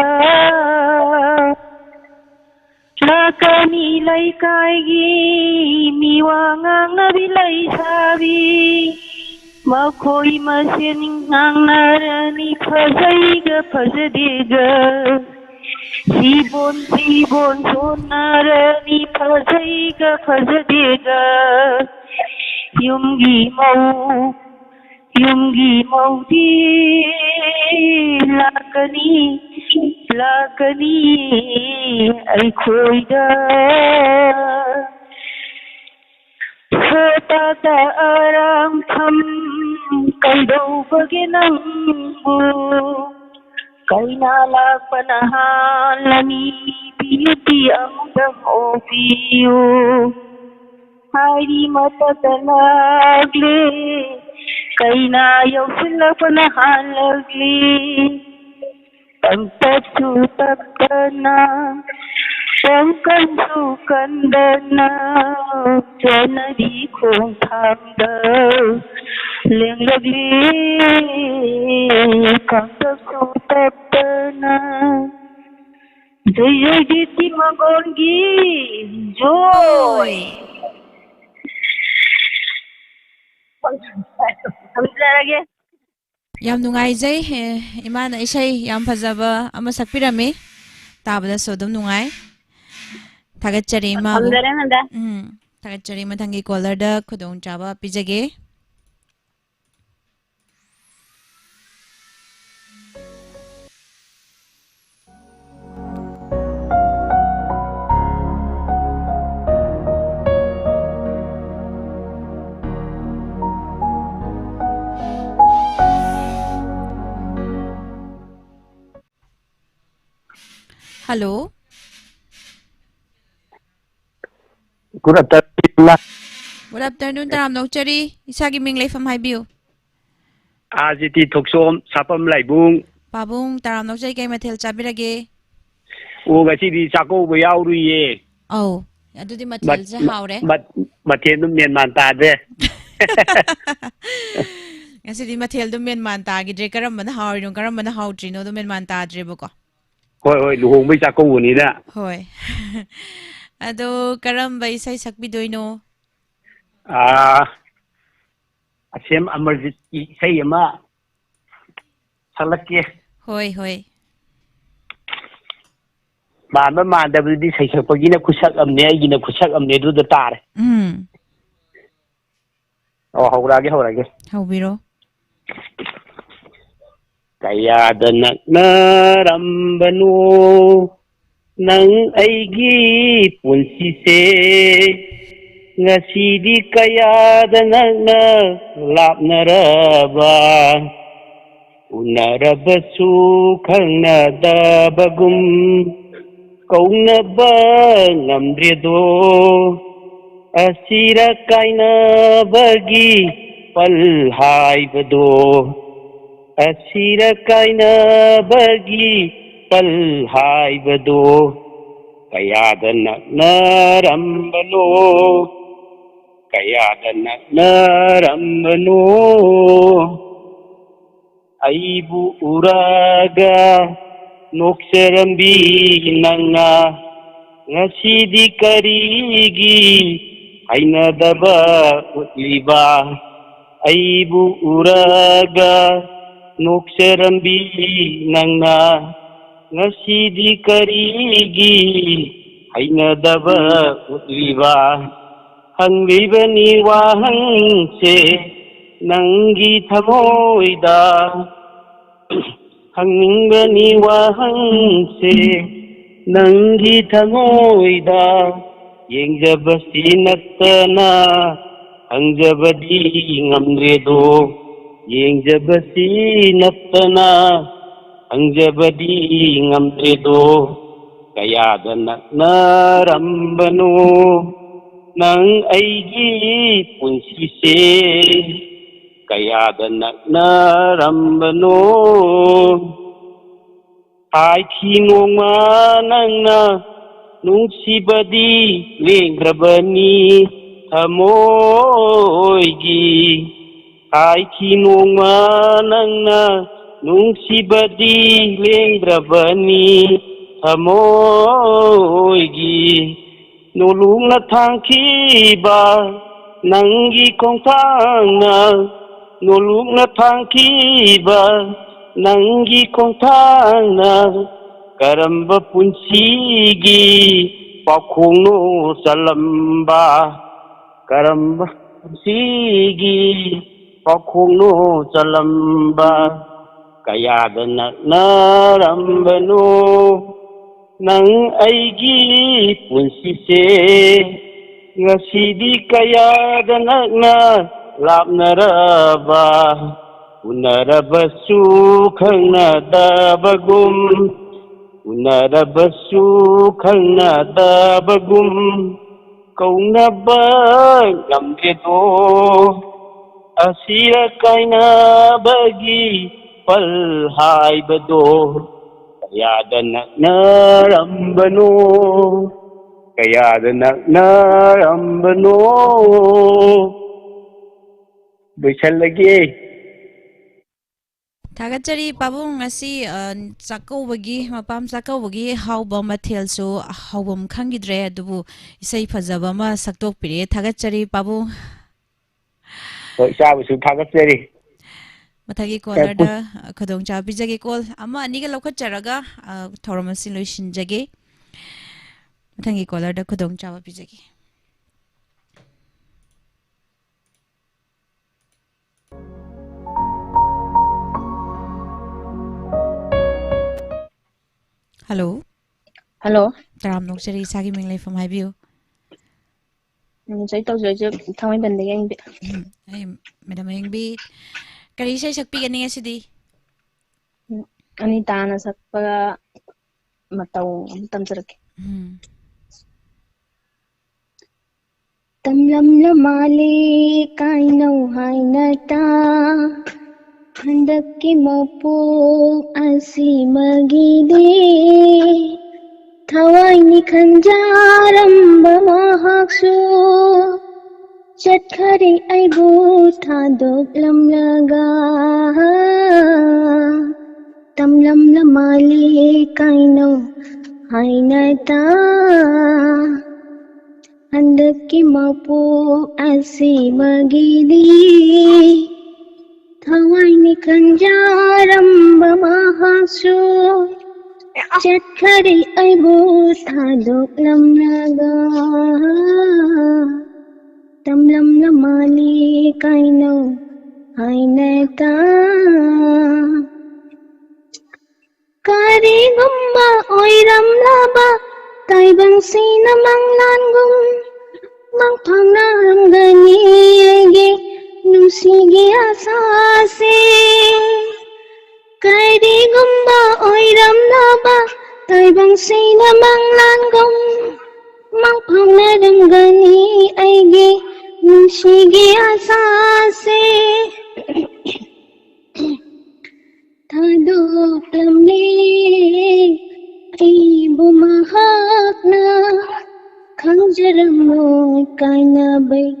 ꯂꯥꯛꯀꯅꯤ ꯂꯩꯀꯥꯏꯒꯤ ꯃꯤꯋꯥ ꯉꯥꯡꯅꯕꯤ ꯂꯩꯁꯥꯕꯤ, ꯃꯈꯣꯏ ꯃꯁꯦꯟ ꯉꯥꯡꯅꯔꯅꯤ ꯐꯖꯩꯒ ꯐꯖꯗꯦꯒ꯫ ꯁꯤꯕꯣꯟ ꯁꯤꯕꯣꯟ ꯁꯣꯟꯅꯔꯅꯤ ꯐꯖꯩꯒ ꯐꯖꯗꯦꯒ꯫ ꯌꯨꯝꯒꯤ ꯃꯧ, ꯌꯨꯝꯒꯤ ꯃꯧꯗꯤ ꯂꯥꯛꯀꯅꯤ, ꯂꯥꯛꯀꯅꯤ ꯑꯩꯈꯣꯏꯗ꯫ ꯁꯣꯇꯥꯗ ꯑꯔꯥꯡꯐꯝ ꯀꯩꯗꯧꯕꯒꯦ ꯅꯪꯕꯨ? ꯀꯩꯅꯥ ꯂꯥꯛꯄꯅ ꯍꯥꯜꯂꯅꯤ, ꯕꯤꯌꯨꯇꯤ ꯑꯃꯨꯛꯇꯪ ꯑꯣꯛꯄꯤꯌꯨ꯫ ꯍꯥꯏꯔꯤ ꯃꯊꯛꯇ ꯂꯥꯛꯂꯦ, ꯀꯩꯅꯥ ꯌꯧꯁꯤꯜꯂꯛꯄꯅ ꯍꯥꯜꯂꯛꯂꯦ꯫ ꯄꯪꯇꯞꯁꯨ ꯇꯞꯇꯅ ꯄꯥꯡꯀꯟꯁꯨ ꯀꯟꯗꯅ ꯆꯠꯅꯕꯤ ꯈꯣꯡꯊꯥꯡꯗ ꯂꯦꯡꯂꯛꯂꯤ ꯀꯥꯡꯇꯛꯁꯨ ꯇꯞꯇꯅ꯫ ꯖꯣꯏ ꯖꯣꯏ ꯕꯤꯇꯤ ꯃꯒꯣꯟꯒꯤ ꯖꯣꯏ꯫ ꯊꯝꯖꯔꯒꯦ꯫ ꯌꯥꯝ ꯅꯨꯡꯉꯥꯏꯖꯩ꯫ ꯑꯦ, ꯏꯃꯥꯅ ꯏꯁꯩ ꯌꯥꯝ ꯐꯖꯕ ꯑꯃ ꯁꯛꯄꯤꯔꯝꯃꯤ꯫ ꯇꯥꯕꯗꯁꯨ ꯑꯗꯨꯝ ꯅꯨꯡꯉꯥꯏ꯫ ꯊꯥꯒꯠꯆꯔꯤ, ꯏꯃꯥꯕꯨ꯫ ꯊꯝꯖꯔꯦ, ꯃꯦꯗꯥꯝ꯫ ꯎꯝ, ꯊꯥꯒꯠꯆꯔꯤ꯫ ꯃꯊꯪꯒꯤ ꯀꯣꯂꯔꯗ ꯈꯨꯗꯣꯡꯆꯥꯕ ꯄꯤꯖꯒꯦ꯫ Hello. Good afternoon, ma'am. Good afternoon, ꯇꯔꯥꯝꯅ ꯑꯣꯛꯆꯔꯤ꯫ ꯏꯁꯥꯒꯤ ꯃꯤꯡ, ꯂꯩꯐꯝ ꯍꯥꯏꯕꯤꯌꯨ꯫ ꯑꯥꯔ ꯖꯤ ꯇꯤ ꯊꯣꯛꯆꯣꯝ, ꯁꯥꯄꯝ ꯂꯥꯏꯕꯨꯡ꯫ ꯄꯥꯕꯨꯡ, ꯇꯔꯥꯝꯅ ꯑꯣꯛꯆꯔꯤ, ꯀꯩ ꯃꯊꯦꯜ ꯆꯥꯕꯤꯔꯒꯦ? ꯑꯣ, ꯉꯁꯤꯗꯤ ꯆꯥꯛꯀꯧꯕ ꯌꯥꯎꯔꯨꯏꯌꯦ꯫ ꯑꯧ, ꯑꯗꯨꯗꯤ ꯃꯠ-, ꯃꯊꯦꯜꯁꯦ ꯍꯥꯎꯔꯦ꯫ ꯃꯠ-, ꯃꯊꯦꯜꯗꯨ ꯃꯦꯟ ꯃꯥꯟ ꯇꯥꯗ꯭ꯔꯦ꯫ ꯉꯁꯤꯗꯤ ꯃꯊꯦꯜꯗꯨ ꯃꯦꯟ ꯃꯥꯟ ꯇꯥꯈꯤꯗ꯭ꯔꯦ, ꯀꯔꯝꯕꯅ ꯍꯥꯎꯔꯤꯅꯣ, ꯀꯔꯝꯕꯅ ꯍꯥꯎꯇ꯭ꯔꯤꯅꯣꯗꯣ ꯃꯦꯟ ꯃꯥꯟ ꯇꯥꯗ꯭ꯔꯦꯕꯀꯣ꯫ ꯍꯣꯏ, ꯍꯣꯏ, ꯂꯨꯍꯣꯡꯕꯩ ꯆꯥꯛꯀꯧꯕꯅꯤꯅ꯫ ꯍꯣꯏ꯫ ꯑꯗꯣ ꯀꯔꯝꯕ ꯏꯁꯩ ꯁꯛꯄꯤꯗꯣꯏꯅꯣ? ꯑꯥ, ꯑꯁꯦꯝ ꯑꯃꯔꯖꯤꯠꯀꯤ ꯏꯁꯩ ꯑꯃ ꯁꯛꯂꯛꯀꯦ꯫ ꯍꯣꯏ, ꯍꯣꯏ꯫ ꯃꯥꯟꯕ ꯃꯥꯟꯗꯕꯗꯨꯗꯤ ꯁꯩꯁꯛꯄꯒꯤꯅ ꯈꯨꯠꯁꯛ ꯑꯃꯅꯦ, ꯑꯩꯒꯤꯅ ꯈꯨꯠꯁꯛ ꯑꯃꯅꯦ, ꯑꯗꯨꯗ ꯇꯥꯔꯦ꯫ ꯎꯝ꯫ ꯑꯣ, ꯍꯧꯔꯛꯑꯒꯦ, ꯍꯧꯔꯛꯑꯒꯦ꯫ ꯍꯧꯕꯤꯔꯣ꯫ ꯀꯌꯥꯗ ꯅꯛꯅꯔꯝꯕꯅꯣ ꯅꯪ ꯑꯩꯒꯤ ꯄꯨꯟꯁꯤꯁꯦ, ꯉꯁꯤꯗꯤ ꯀꯌꯥꯗ ꯅꯛꯅ ꯂꯥꯞꯅꯔꯕ, ꯎꯅꯔꯕꯁꯨ ꯈꯪꯅꯗꯕꯒꯨꯝ, ꯀꯧꯅꯕ ꯉꯝꯗ꯭ꯔꯦꯗꯣ, ꯑꯁꯤꯔ ꯀꯥꯏꯅꯕꯒꯤ ꯄꯜ ꯍꯥꯏꯕꯗꯣ, ꯑꯁꯤꯔ ꯀꯥꯏꯅꯕꯒꯤ ꯄꯜ ꯍꯥꯏꯕꯗꯣ, ꯀꯌꯥꯗ ꯅꯛꯅꯔꯝꯕꯅꯣ, ꯀꯌꯥꯗ ꯅꯛꯅꯔꯝꯕꯅꯣ꯫ ꯑꯩꯕꯨ ꯎꯔꯒ ꯅꯣꯛꯆꯔꯝꯕꯤ ꯅꯪꯅ ꯉꯁꯤꯗꯤ ꯀꯔꯤꯒꯤ ꯍꯩꯅꯗꯕ ꯎꯠꯂꯤꯕ? ꯑꯩꯕꯨ ꯎꯔꯒ ꯅꯣꯛꯆꯔꯝꯕꯤ ꯅꯪꯅ ꯉꯁꯤꯗꯤ ꯀꯔꯤꯒꯤ ꯍꯩꯅꯗꯕ ꯎꯠꯂꯤꯕ? ꯍꯪꯂꯤꯕꯅꯤ ꯋꯥꯍꯪꯁꯦ ꯅꯪꯒꯤ ꯊꯃꯣꯏꯗ, ꯍꯪꯅꯤꯡꯕꯅꯤ ꯋꯥꯍꯪꯁꯦ ꯅꯪꯒꯤ ꯊꯃꯣꯏꯗ꯫ ꯌꯦꯡꯖꯕꯁꯤ ꯅꯠꯇꯅ ꯍꯪꯖꯕꯗꯤ ꯉꯝꯗ꯭ꯔꯦꯗꯣ, ꯌꯦꯡꯖꯕꯁꯤ ꯅꯠꯇꯅ ꯍꯪꯖꯕꯗꯤ ꯉꯝꯗ꯭ꯔꯦꯗꯣ꯫ ꯀꯌꯥꯗ ꯅꯛꯅꯔꯝꯕꯅꯣ ꯅꯪ ꯑꯩꯒꯤ ꯄꯨꯟꯁꯤꯁꯦ, ꯀꯌꯥꯗ ꯅꯛꯅꯔꯝꯕꯅꯣ꯫ ꯍꯥꯏꯈꯤ ꯅꯣꯡꯃ ꯅꯪꯅ ꯅꯨꯡꯁꯤꯕꯗꯤ ꯂꯦꯡꯗ꯭ꯔꯕꯅꯤ ꯊꯃꯣꯏꯒꯤ꯫ ꯍꯥꯏꯈꯤ ꯅꯣꯡꯃ ꯅꯪꯅ ꯅꯨꯡꯁꯤꯕꯗꯤ ꯂꯦꯡꯗ꯭ꯔꯕꯅꯤ ꯊꯃꯣꯏꯒꯤ꯫ ꯅꯣꯂꯨꯛꯅ ꯊꯥꯡꯈꯤꯕ ꯅꯪꯒꯤ ꯈꯣꯡꯊꯥꯡꯅ, ꯅꯣꯂꯨꯛꯅ ꯊꯥꯡꯈꯤꯕ ꯅꯪꯒꯤ ꯈꯣꯡꯊꯥꯡꯅ ꯀꯔꯝꯕ ꯄꯨꯟꯁꯤꯒꯤ ꯄꯥꯎꯈꯣꯡꯅꯣ ꯆꯜꯂꯝꯕ? ꯀꯔꯝꯕ ꯄꯨꯟꯁꯤꯒꯤ ꯄꯥꯎꯈꯣꯡꯅꯣ ꯆꯜꯂꯝꯕ? ꯀꯌꯥꯗ ꯅꯛꯅꯔꯝꯕꯅꯣ ꯅꯪ ꯑꯩꯒꯤ ꯄꯨꯟꯁꯤꯁꯦ? ꯉꯁꯤꯗꯤ ꯀꯌꯥꯗ ꯅꯛꯅ ꯂꯥꯞꯅꯔꯕ, ꯎꯅꯔꯕꯁꯨ ꯈꯪꯅꯗꯕꯒꯨꯝ, ꯎꯅꯔꯕꯁꯨ ꯈꯪꯅꯗꯕꯒꯨꯝ, ꯀꯧꯅꯕ ꯉꯝꯗꯦꯗꯣ꯫ ꯑꯁꯤꯔ ꯀꯥꯏꯅꯕꯒꯤ ꯄꯜ ꯍꯥꯏꯕꯗꯣ, ꯀꯌꯥꯗ ꯅꯛꯅꯔꯝꯕꯅꯣ, ꯀꯌꯥꯗ ꯅꯛꯅꯔꯝꯕꯅꯣ꯫ ꯂꯣꯏꯁꯜꯂꯒꯦ꯫ ꯊꯥꯒꯠꯆꯔꯤ ꯄꯥꯕꯨꯡ꯫ ꯉꯁꯤ, ꯑ, ꯆꯥꯛꯀꯧꯕꯒꯤ, ꯃꯄꯥꯝ ꯆꯥꯛꯀꯧꯕꯒꯤ ꯍꯥꯎꯕ ꯃꯊꯦꯜꯁꯨ ꯍꯥꯎꯐꯝ ꯈꯪꯈꯤꯗ꯭ꯔꯦ, ꯑꯗꯨꯕꯨ ꯏꯁꯩ ꯐꯖꯕ ꯑꯃ ꯁꯛꯇꯣꯛꯄꯤꯔꯛꯑꯦ꯫ ꯊꯥꯒꯠꯆꯔꯤ ꯄꯥꯕꯨꯡ꯫ ꯍꯣꯏ, ꯏꯆꯥꯕꯨꯁꯨ ꯊꯥꯒꯠꯆꯔꯤ꯫ ꯃꯊꯪꯒꯤ ꯀꯣꯂꯔꯗ ꯈꯨꯗꯣꯡꯆꯥꯕ ꯄꯤꯖꯒꯦ꯫ ꯀꯣꯜ ꯑꯃ ꯑꯅꯤꯒ ꯂꯧꯈꯠꯆꯔꯒ, ꯑ, ꯊꯧꯔꯝ ꯑꯁꯤ ꯂꯣꯏꯁꯤꯟꯖꯒꯦ꯫ ꯃꯊꯪꯒꯤ ꯀꯣꯂꯔꯗ ꯈꯨꯗꯣꯡꯆꯥꯕ ꯄꯤꯖꯒꯦ꯫ ꯍꯜꯂꯣ꯫ ꯍꯜꯂꯣ꯫ ꯇꯔꯥꯝꯅ ꯑꯣꯛꯆꯔꯤ, ꯏꯁꯥꯒꯤ ꯃꯤꯡ ꯂꯩꯐꯝ ꯍꯥꯏꯕꯤꯌꯨ꯫ ꯎꯝ, ꯉꯁꯥꯏ ꯇꯧꯖꯔꯛꯏꯁꯦ ꯊꯥꯡꯃꯩꯕꯟꯗꯒꯤ ꯑꯌꯤꯡꯕꯤ꯫ ꯎꯝ, ꯑꯩ ꯃꯦꯗꯥꯝ ꯑꯌꯤꯡꯕꯤ, ꯀꯔꯤ ꯏꯁꯩ ꯁꯛꯄꯤꯒꯅꯤ ꯉꯁꯤꯗꯤ? ꯎꯝ, ꯑꯅꯤꯇꯥꯅ ꯁꯛꯄ ꯃꯇꯧ ꯑꯃ ꯇꯝꯖꯔꯛꯀꯦ꯫ ꯎꯝ꯫ ꯇꯝꯂꯝꯂ ꯃꯥꯂꯦ ꯀꯥꯏꯅꯧ ꯍꯥꯏꯅ ꯇꯥ, ꯍꯟꯗꯛꯀꯤ ꯃꯄꯣꯛ ꯑꯁꯤꯃꯒꯤꯗꯤ ꯊꯋꯥꯏꯅꯤ ꯈꯟꯖꯥꯔꯝꯕ ꯃꯍꯥꯛꯁꯨ ꯆꯠꯈꯔꯦ ꯑꯩꯕꯨ ꯊꯥꯗꯣꯛꯂꯝꯂꯒ꯫ ꯇꯝꯂꯝꯂ ꯃꯥꯂꯦ ꯀꯥꯏꯅꯧ ꯍꯥꯏꯅ ꯇꯥ, ꯍꯟꯗꯛꯀꯤ ꯃꯄꯣꯛ ꯑꯁꯤꯃꯒꯤꯗꯤ ꯊꯋꯥꯏꯅꯤ ꯈꯟꯖꯥꯔꯝꯕ ꯃꯍꯥꯛꯁꯨ ꯆꯠꯈꯔꯦ ꯑꯩꯕꯨ ꯊꯥꯗꯣꯛꯂꯝꯂꯒ꯫ ꯇꯝꯂꯝꯂ ꯃꯥꯂꯦ ꯀꯥꯏꯅꯧ ꯍꯥꯏꯅ ꯇꯥ, ꯀꯔꯤꯒꯨꯝꯕ ꯑꯣꯏꯔꯝꯂꯕ ꯇꯥꯏꯕꯪꯁꯤꯅ ꯃꯪꯂꯥꯟꯒꯨꯝ ꯃꯪꯐꯥꯎꯅꯔꯝꯒꯅꯤ ꯑꯩꯒꯤ ꯅꯨꯡꯁꯤꯒꯤ ꯑꯁꯥꯁꯦ꯫ ꯀꯔꯤꯒꯨꯝꯕ ꯑꯣꯏꯔꯝꯂꯕ ꯇꯥꯏꯕꯪꯁꯤꯅ ꯃꯪꯂꯥꯟꯒꯨꯝ ꯃꯪꯐꯥꯎꯅꯔꯝꯒꯅꯤ ꯑꯩꯒꯤ ꯅꯨꯡꯁꯤꯒꯤ ꯑꯁꯥꯁꯦ꯫ ꯊꯥꯗꯣꯛꯂꯝꯂꯦ ꯆꯔꯝꯃꯣ ꯀꯥꯏꯅꯕꯩ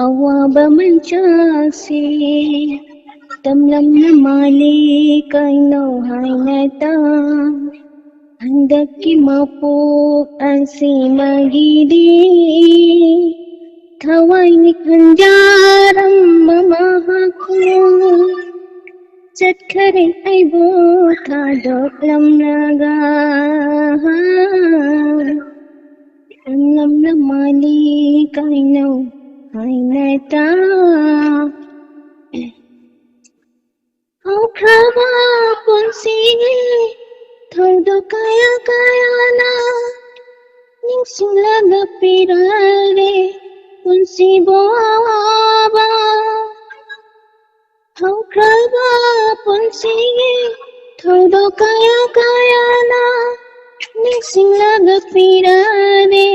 ꯑꯋꯥꯕ ꯃꯟꯆꯥꯛꯁꯦ꯫ ꯇꯝꯂꯝꯅ ꯃꯥꯜꯂꯤ ꯀꯩꯅꯣ ꯍꯥꯏꯅ ꯇꯥ꯫ ꯍꯟꯗꯛꯀꯤ ꯃꯄꯣꯛ ꯑꯁꯤꯃꯒꯤꯗꯤ ꯊꯋꯥꯏꯅꯤ ꯈꯟꯖꯔꯝꯕ ꯃꯍꯥꯛꯄꯨ ꯆꯠꯈꯔꯦ ꯑꯩꯕꯨ ꯊꯥꯗꯣꯛꯂꯝꯂꯒ꯫ ꯇꯝꯂꯝꯅ ꯃꯥꯜꯂꯤ ꯀꯩꯅꯣ ꯍꯥꯏꯅ ꯇꯥ꯫ ꯍꯧꯈ꯭ꯔꯕ ꯄꯨꯟꯁꯤꯒꯤ ꯊꯧꯗꯣꯛ ꯀꯌꯥ ꯀꯌꯥꯅ ꯅꯤꯡꯁꯤꯡꯂꯒ ꯄꯤꯔꯛꯂꯦ ꯄꯨꯟꯁꯤꯕꯨ ꯑꯋꯥꯕ꯫ ꯍꯧꯈ꯭ꯔꯕ ꯄꯨꯟꯁꯤꯒꯤ ꯊꯧꯗꯣꯛ ꯀꯌꯥ ꯀꯌꯥꯅ ꯅꯤꯡꯁꯤꯡꯂꯒ ꯄꯤꯔꯛꯂꯦ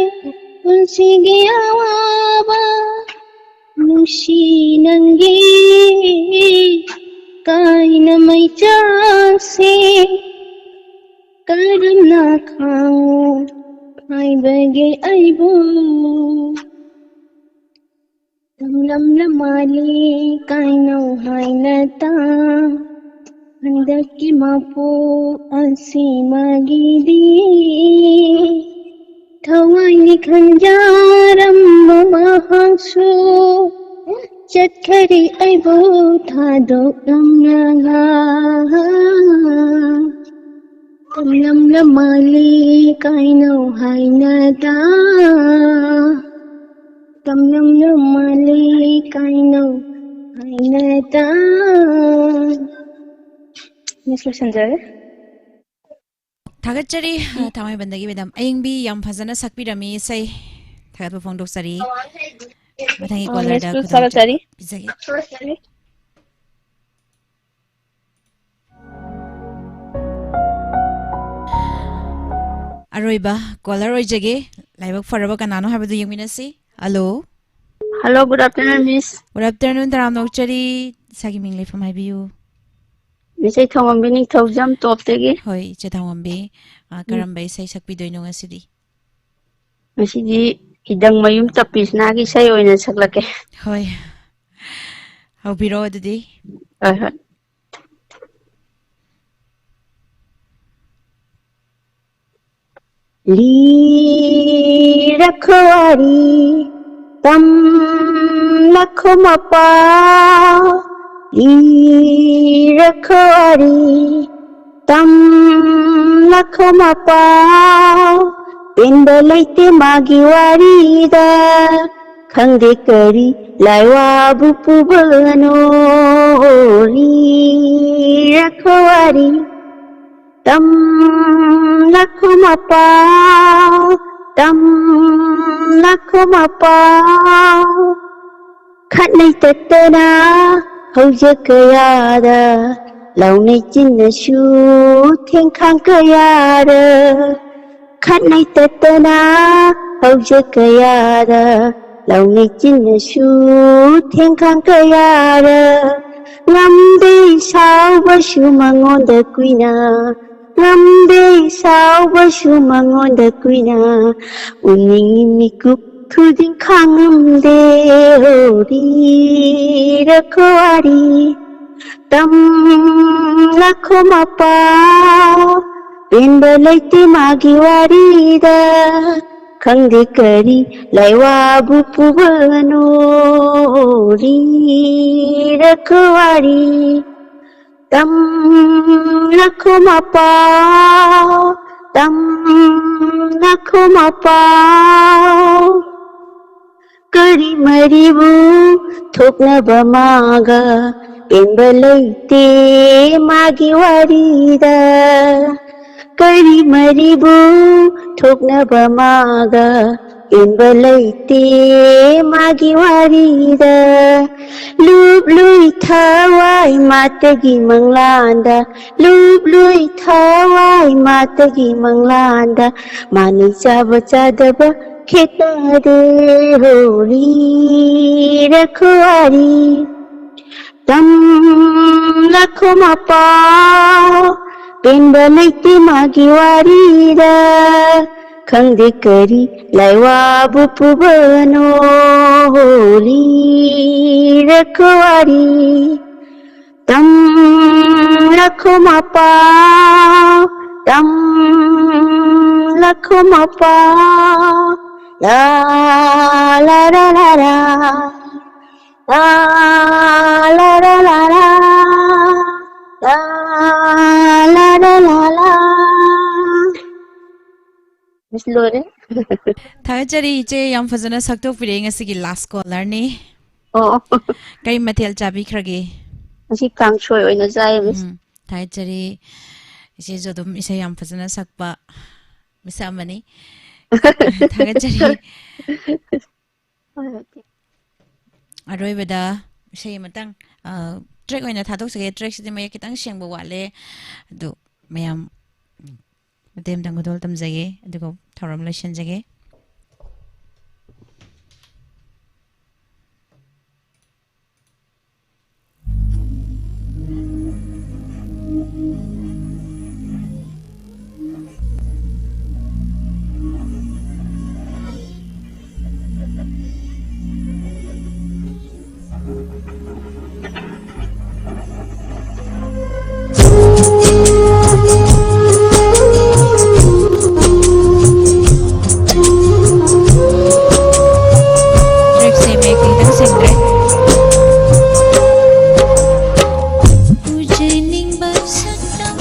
ꯄꯨꯟꯁꯤꯒꯤ ꯑꯋꯥꯕ꯫ ꯅꯨꯡꯁꯤ ꯅꯪꯒꯤ ꯀꯥꯏꯅ ꯃꯩꯆꯥꯛꯁꯦ ꯀꯔꯝꯅ ꯈꯥꯡꯉꯨ ꯍꯥꯏꯕꯒꯦ ꯑꯩꯕꯨ? ꯇꯝꯂꯝꯅ ꯃꯥꯜꯂꯤ ꯀꯥꯏꯅꯧ ꯍꯥꯏꯅ ꯇꯥ꯫ ꯍꯟꯗꯛꯀꯤ ꯃꯄꯣꯛ ꯑꯁꯤꯃꯒꯤꯗꯤ ꯊꯋꯥꯏꯅꯤ ꯈꯟꯖꯔꯝꯕ ꯃꯍꯥꯛꯁꯨ ꯆꯠꯈꯔꯦ ꯑꯩꯕꯨ ꯊꯥꯗꯣꯛꯂꯝꯂꯒ꯫ ꯇꯝꯂꯝꯅ ꯃꯥꯜꯂꯤ ꯀꯥꯏꯅꯧ ꯍꯥꯏꯅ ꯇꯥ꯫ ꯇꯝꯂꯝꯅ ꯃꯥꯜꯂꯤ ꯀꯥꯏꯅꯧ ꯍꯥꯏꯅ ꯇꯥ꯫ ꯃꯤꯁ ꯂꯣꯏꯁꯤꯟꯖꯔꯦ꯫ ꯊꯥꯒꯠꯆꯔꯤ, ꯎꯝ꯫ ꯊꯥꯡꯃꯩꯕꯟꯗꯒꯤ ꯃꯦꯗꯥꯝ ꯑꯌꯤꯡꯕꯤ, ꯌꯥꯝ ꯐꯖꯅ ꯁꯛꯄꯤꯔꯝꯃꯤ ꯏꯁꯩ꯫ ꯊꯥꯒꯠꯄ ꯐꯣꯡꯗꯣꯛꯆꯔꯤ꯫ ꯃꯊꯪꯒꯤ ꯑ, ꯀꯣꯂꯔꯗ ꯃꯤꯁꯄꯨ ꯈꯨꯗꯣꯡꯆꯥꯕ ꯊꯥꯒꯠꯆꯔꯤ꯫ ꯄꯤꯖꯒꯦ꯫ ꯑꯔꯣꯏꯕ ꯀꯣꯂꯔ ꯑꯣꯏꯖꯒꯦ꯫ ꯂꯥꯏꯕꯛ ꯐꯔꯕ ꯀꯅꯥꯅꯣ ꯍꯥꯏꯕꯗꯨ ꯌꯦꯡꯃꯤꯟꯅꯁꯤ꯫ ꯍꯜꯂꯣ꯫ ꯍꯜꯂꯣ, good afternoon, ꯃꯤꯁ꯫ Good afternoon, ꯇꯔꯥꯝꯅ ꯑꯣꯛꯆꯔꯤ꯫ ꯏꯁꯥꯒꯤ ꯃꯤꯡ ꯂꯩꯐꯝ ꯍꯥꯏꯕꯤꯌꯨ꯫ ꯃꯤꯁ, ꯑꯩ ꯊꯧꯉꯝꯕꯤ ꯅꯤꯡꯊꯧꯖꯝ ꯇꯣꯞꯇꯒꯤ꯫ ꯍꯣꯏ, ꯏꯆꯦ ꯊꯧꯉꯝꯕꯤ꯫ ꯑ, ꯎꯝ꯫ ꯀꯔꯝꯕ ꯏꯁꯩ ꯁꯛꯄꯤꯗꯣꯏꯅꯣ ꯉꯁꯤꯗꯤ? ꯉꯁꯤꯗꯤ ꯏꯗꯪ ꯃꯌꯨꯝ ꯆꯞꯄꯤꯁꯅꯥꯒꯤ ꯏꯁꯩ ꯑꯣꯏꯅ ꯁꯛꯂꯛꯀꯦ꯫ ꯍꯣꯏ, ꯍꯧꯕꯤꯔꯣ ꯑꯗꯨꯗꯤ꯫ ꯍꯣꯏ, ꯍꯣꯏ꯫ ꯂꯤꯔꯛꯈꯣ ꯋꯥꯔꯤ, ꯇꯝꯂꯛꯈꯣ ꯃꯄꯥꯎ, ꯂꯤꯔꯛꯈꯣ ꯋꯥꯔꯤ, ꯇꯝꯂꯛꯈꯣ ꯃꯄꯥꯎ꯫ ꯄꯦꯟꯕ ꯂꯩꯇꯦ ꯃꯥꯒꯤ ꯋꯥꯔꯤꯗ, ꯈꯪꯗꯦ ꯀꯔꯤ ꯂꯥꯏꯋꯥꯕꯨ ꯄꯨꯕꯅꯣ꯫ ꯂꯤꯔꯛꯈꯣ ꯋꯥꯔꯤ, ꯇꯝꯂꯛꯈꯣ ꯃꯄꯥꯎ, ꯇꯝꯂꯛꯈꯣ ꯃꯄꯥꯎ꯫ ꯈꯠꯅꯩ ꯇꯠꯇꯅ ꯍꯧꯖꯤꯛ ꯀꯌꯥꯗ, ꯂꯥꯎꯅꯩ ꯆꯤꯟꯅꯁꯨ ꯊꯦꯡꯈꯥꯡ ꯀꯌꯥꯗ꯫ ꯈꯠꯅꯩ ꯇꯠꯇꯅ ꯍꯧꯖꯤꯛ ꯀꯌꯥꯗ, ꯂꯥꯎꯅꯩ ꯆꯤꯟꯅꯁꯨ ꯊꯦꯡꯈꯥꯡ ꯀꯌꯥꯗ꯫ ꯉꯝꯗꯦ ꯁꯥꯎꯕꯁꯨ ꯃꯉꯣꯟꯗ ꯀꯨꯏꯅ, ꯉꯝꯗꯦ ꯁꯥꯎꯕꯁꯨ ꯃꯉꯣꯟꯗ ꯀꯨꯏꯅ, ꯎꯅꯤꯡꯉꯤ ꯃꯤꯀꯨꯞ ꯊꯨꯗꯤꯡ ꯈꯥꯡꯉꯝꯗꯦ꯫ ꯍꯣ ꯂꯤꯔꯛꯈꯣ ꯋꯥꯔꯤ, ꯇꯝꯂꯛꯈꯣ ꯃꯄꯥꯎ꯫ ꯄꯦꯟꯕ ꯂꯩꯇꯦ ꯃꯥꯒꯤ ꯋꯥꯔꯤꯗ, ꯈꯪꯗꯦ ꯀꯔꯤ ꯂꯥꯏꯋꯥꯕꯨ ꯄꯨꯕꯅꯣ꯫ ꯂꯤꯔꯛꯈꯣ ꯋꯥꯔꯤ, ꯇꯝꯂꯛꯈꯣ ꯃꯄꯥꯎ, ꯇꯝꯂꯛꯈꯣ ꯃꯄꯥꯎ꯫ ꯀꯔꯤ ꯃꯔꯤꯕꯨ ꯊꯣꯛꯅꯕ ꯃꯥꯒ, ꯄꯦꯟꯕ ꯂꯩꯇꯦ ꯃꯥꯒꯤ ꯋꯥꯔꯤꯗ꯫ ꯀꯔꯤ ꯃꯔꯤꯕꯨ ꯊꯣꯛꯅꯕ ꯃꯥꯒ, ꯄꯦꯟꯕ ꯂꯩꯇꯦ ꯃꯥꯒꯤ ꯋꯥꯔꯤꯗ꯫ ꯂꯨꯞꯂꯨꯏ ꯊꯋꯥꯏ ꯃꯥꯇꯒꯤ ꯃꯪꯂꯥꯟꯗ, ꯂꯨꯞꯂꯨꯏ ꯊꯋꯥꯏ ꯃꯥꯇꯒꯤ ꯃꯪꯂꯥꯟꯗ꯫ ꯃꯥꯅꯤ ꯆꯥꯕ ꯆꯥꯗꯕ ꯈꯦꯠꯅꯗꯦ꯫ ꯍꯣ ꯂꯤꯔꯛꯈꯣ ꯋꯥꯔꯤ, ꯇꯝꯂꯛꯈꯣ ꯃꯄꯥꯎ꯫ ꯄꯦꯟꯕ ꯂꯩꯇꯦ ꯃꯥꯒꯤ ꯋꯥꯔꯤꯗ, ꯈꯪꯗꯦ ꯀꯔꯤ ꯂꯥꯏꯋꯥꯕꯨ ꯄꯨꯕꯅꯣ, ꯍꯣꯂꯤ ꯔꯈꯋꯥꯔꯤ꯫ ꯇꯝꯂꯈꯣ ꯃꯄꯥ, ꯇꯝꯂꯈꯣ ꯃꯄꯥ, ꯂꯥ ꯂꯥ ꯂꯥ ꯂꯥ ꯂꯥ, ꯂꯥ ꯂꯥ ꯂꯥ ꯂꯥ ꯂꯥ, ꯂꯥ ꯂꯥ ꯂꯥ ꯂꯥ ꯂꯥ꯫ ꯃꯤꯁ, ꯂꯣꯏꯔꯦ꯫ ꯊꯥꯒꯠꯆꯔꯤ ꯏꯆꯦ, ꯌꯥꯝ ꯐꯖꯅ ꯁꯛꯇꯣꯛꯄꯤꯔꯛꯑꯦ꯫ ꯉꯁꯤꯒꯤ ꯂꯥꯁ ꯀꯣꯂꯔꯅꯤ꯫ ꯑꯣ꯫ ꯀꯔꯤ ꯃꯊꯦꯜ ꯆꯥꯕꯤꯈ꯭ꯔꯒꯦ? ꯉꯁꯤ ꯀꯥꯡꯁꯣꯏ ꯑꯣꯏꯅ ꯆꯥꯏꯌꯦ, ꯃꯤꯁ꯫ ꯎꯝ, ꯊꯥꯒꯠꯆꯔꯤ꯫ ꯏꯆꯦꯁꯨ ꯑꯗꯨꯝ ꯏꯁꯩ ꯌꯥꯝ ꯐꯖꯅ ꯁꯛꯄ ꯃꯤꯁꯛ ꯑꯃꯅꯤ꯫ ꯊꯥꯒꯠꯆꯔꯤ꯫ ꯍꯣꯏ, ꯍꯣꯏ, ꯏꯆꯦ꯫ ꯑꯔꯣꯏꯕꯗ ꯏꯁꯩ ꯑꯃꯇꯪ, ꯑ, ꯇ꯭ꯔꯦꯛ ꯑꯣꯏꯅ ꯊꯥꯗꯣꯛꯆꯒꯦ꯫ ꯇ꯭ꯔꯦꯛꯁꯤꯗꯤ ꯃꯌꯦꯛ ꯈꯤꯇꯪ ꯁꯦꯡꯕ ꯋꯥꯠꯂꯦ꯫ ꯑꯗꯨ ꯃꯌꯥꯝ ꯃꯇꯦꯛ ꯑꯃꯇꯪ ꯈꯨꯗꯣꯜ ꯇꯝꯖꯒꯦ, ꯑꯗꯨꯒ ꯊꯧꯔꯝ ꯂꯣꯏꯁꯤꯟꯖꯒꯦ꯫ ꯇ꯭ꯔꯦꯛꯁꯦ ꯃꯌꯦꯛ ꯈꯤꯇꯪ ꯁꯦꯡꯗ꯭ꯔꯦ꯫ ꯎꯖꯅꯤꯡꯕ ꯁꯛꯇꯝ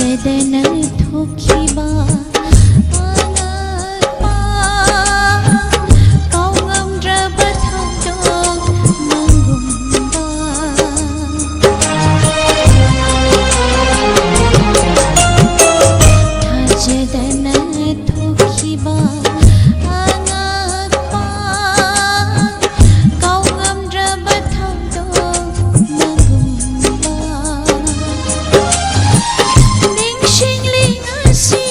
ꯊꯥꯖꯗꯅ ꯊꯣꯛꯈꯤꯕ ꯑꯉꯛꯄ, ꯀꯥꯎꯉꯝꯗ꯭ꯔꯕ ꯊꯧꯗꯣꯛ ꯃꯪꯒꯨꯝꯕ꯫ ꯊꯥꯖꯗꯅ ꯊꯣꯛꯈꯤꯕ ꯑꯉꯛꯄ, ꯀꯥꯎꯉꯝꯗ꯭ꯔꯕ ꯊꯧꯗꯣꯛ ꯃꯪꯒꯨꯝꯕ꯫ ꯅꯤꯡꯁꯤꯡꯂꯤ ꯉꯁꯤ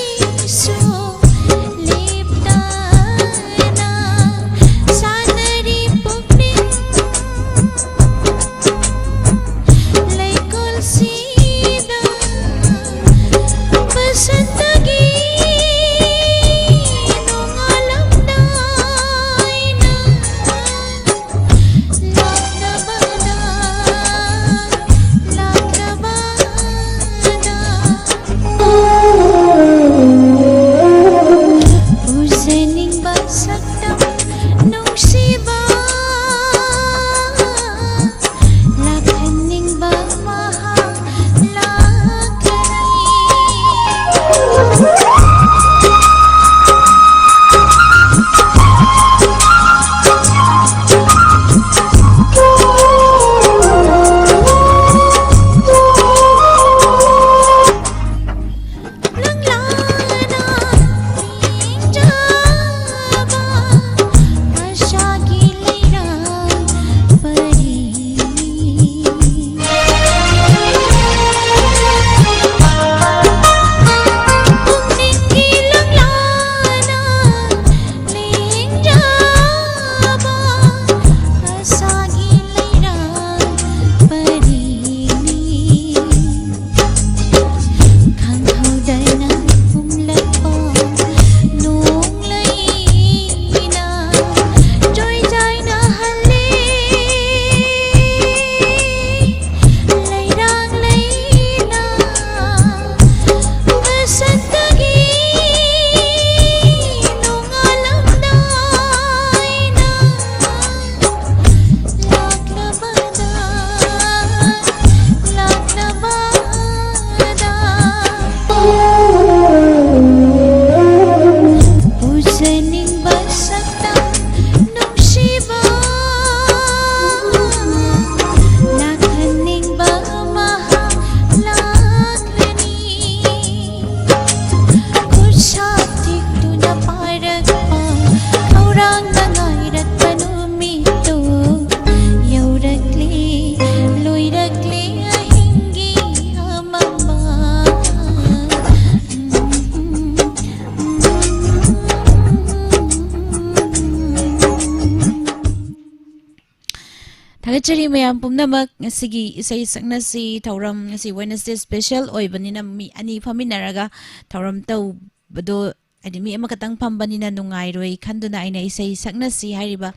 ꯊꯥꯒꯠꯆꯔꯤ ꯃꯌꯥꯝ ꯄꯨꯝꯅꯃꯛ꯫ ꯉꯁꯤꯒꯤ ꯏꯁꯩ ꯁꯛꯅꯁꯤ ꯊꯧꯔꯝ, ꯉꯁꯤ Wednesday special ꯑꯣꯏꯕꯅꯤꯅ ꯃꯤ ꯑꯅꯤ ꯐꯝꯃꯤꯟꯅꯔꯒ ꯊꯧꯔꯝ ꯇꯧꯕꯗꯣ, ꯍꯥꯏꯗꯤ ꯃꯤ ꯑꯃꯈꯛꯇꯪ ꯐꯝꯕꯅꯤꯅ ꯅꯨꯡꯉꯥꯏꯔꯣꯏ ꯈꯟꯗꯨꯅ ꯑꯩꯅ ꯏꯁꯩ ꯁꯛꯅꯁꯤ ꯍꯥꯏꯔꯤꯕ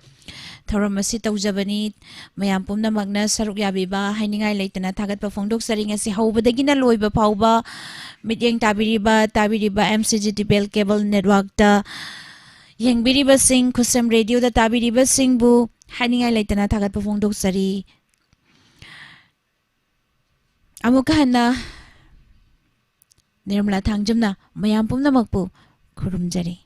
ꯊꯧꯔꯝ ꯑꯁꯤ ꯇꯧꯖꯕꯅꯤ꯫ ꯃꯌꯥꯝ ꯄꯨꯝꯅꯃꯛꯅ ꯁꯔꯨꯛ ꯌꯥꯕꯤꯕ ꯍꯥꯏꯅꯤꯡꯉꯥꯏ ꯂꯩꯇꯅ ꯊꯥꯒꯠꯄ ꯐꯣꯡꯗꯣꯛꯆꯔꯤ꯫ ꯉꯁꯤ ꯍꯧꯕꯗꯒꯤꯅ ꯂꯣꯏꯕ ꯐꯥꯎꯕ ꯃꯤꯠꯌꯦꯡ ꯇꯥꯕꯤꯔꯤꯕ, ꯇꯥꯕꯤꯔꯤꯕ M C G Tibel Cable Networkꯇ ꯌꯦꯡꯕꯤꯔꯤꯕꯁꯤꯡ, ꯈꯨꯠꯁꯦꯝ ꯔꯦꯗꯤꯑꯣꯗ ꯇꯥꯕꯤꯔꯤꯕꯁꯤꯡꯕꯨ ꯍꯥꯏꯅꯤꯡꯉꯥꯏ ꯂꯩꯇꯅ ꯊꯥꯒꯠꯄ ꯐꯣꯡꯗꯣꯛꯆꯔꯤ꯫ ꯑꯃꯨꯛꯀ ꯍꯟꯅ ꯅꯤꯔꯃꯂꯥ ꯊꯥꯡꯖꯝꯅ ꯃꯌꯥꯝ ꯄꯨꯝꯅꯃꯛꯄꯨ ꯈꯨꯔꯨꯝꯖꯔꯤ꯫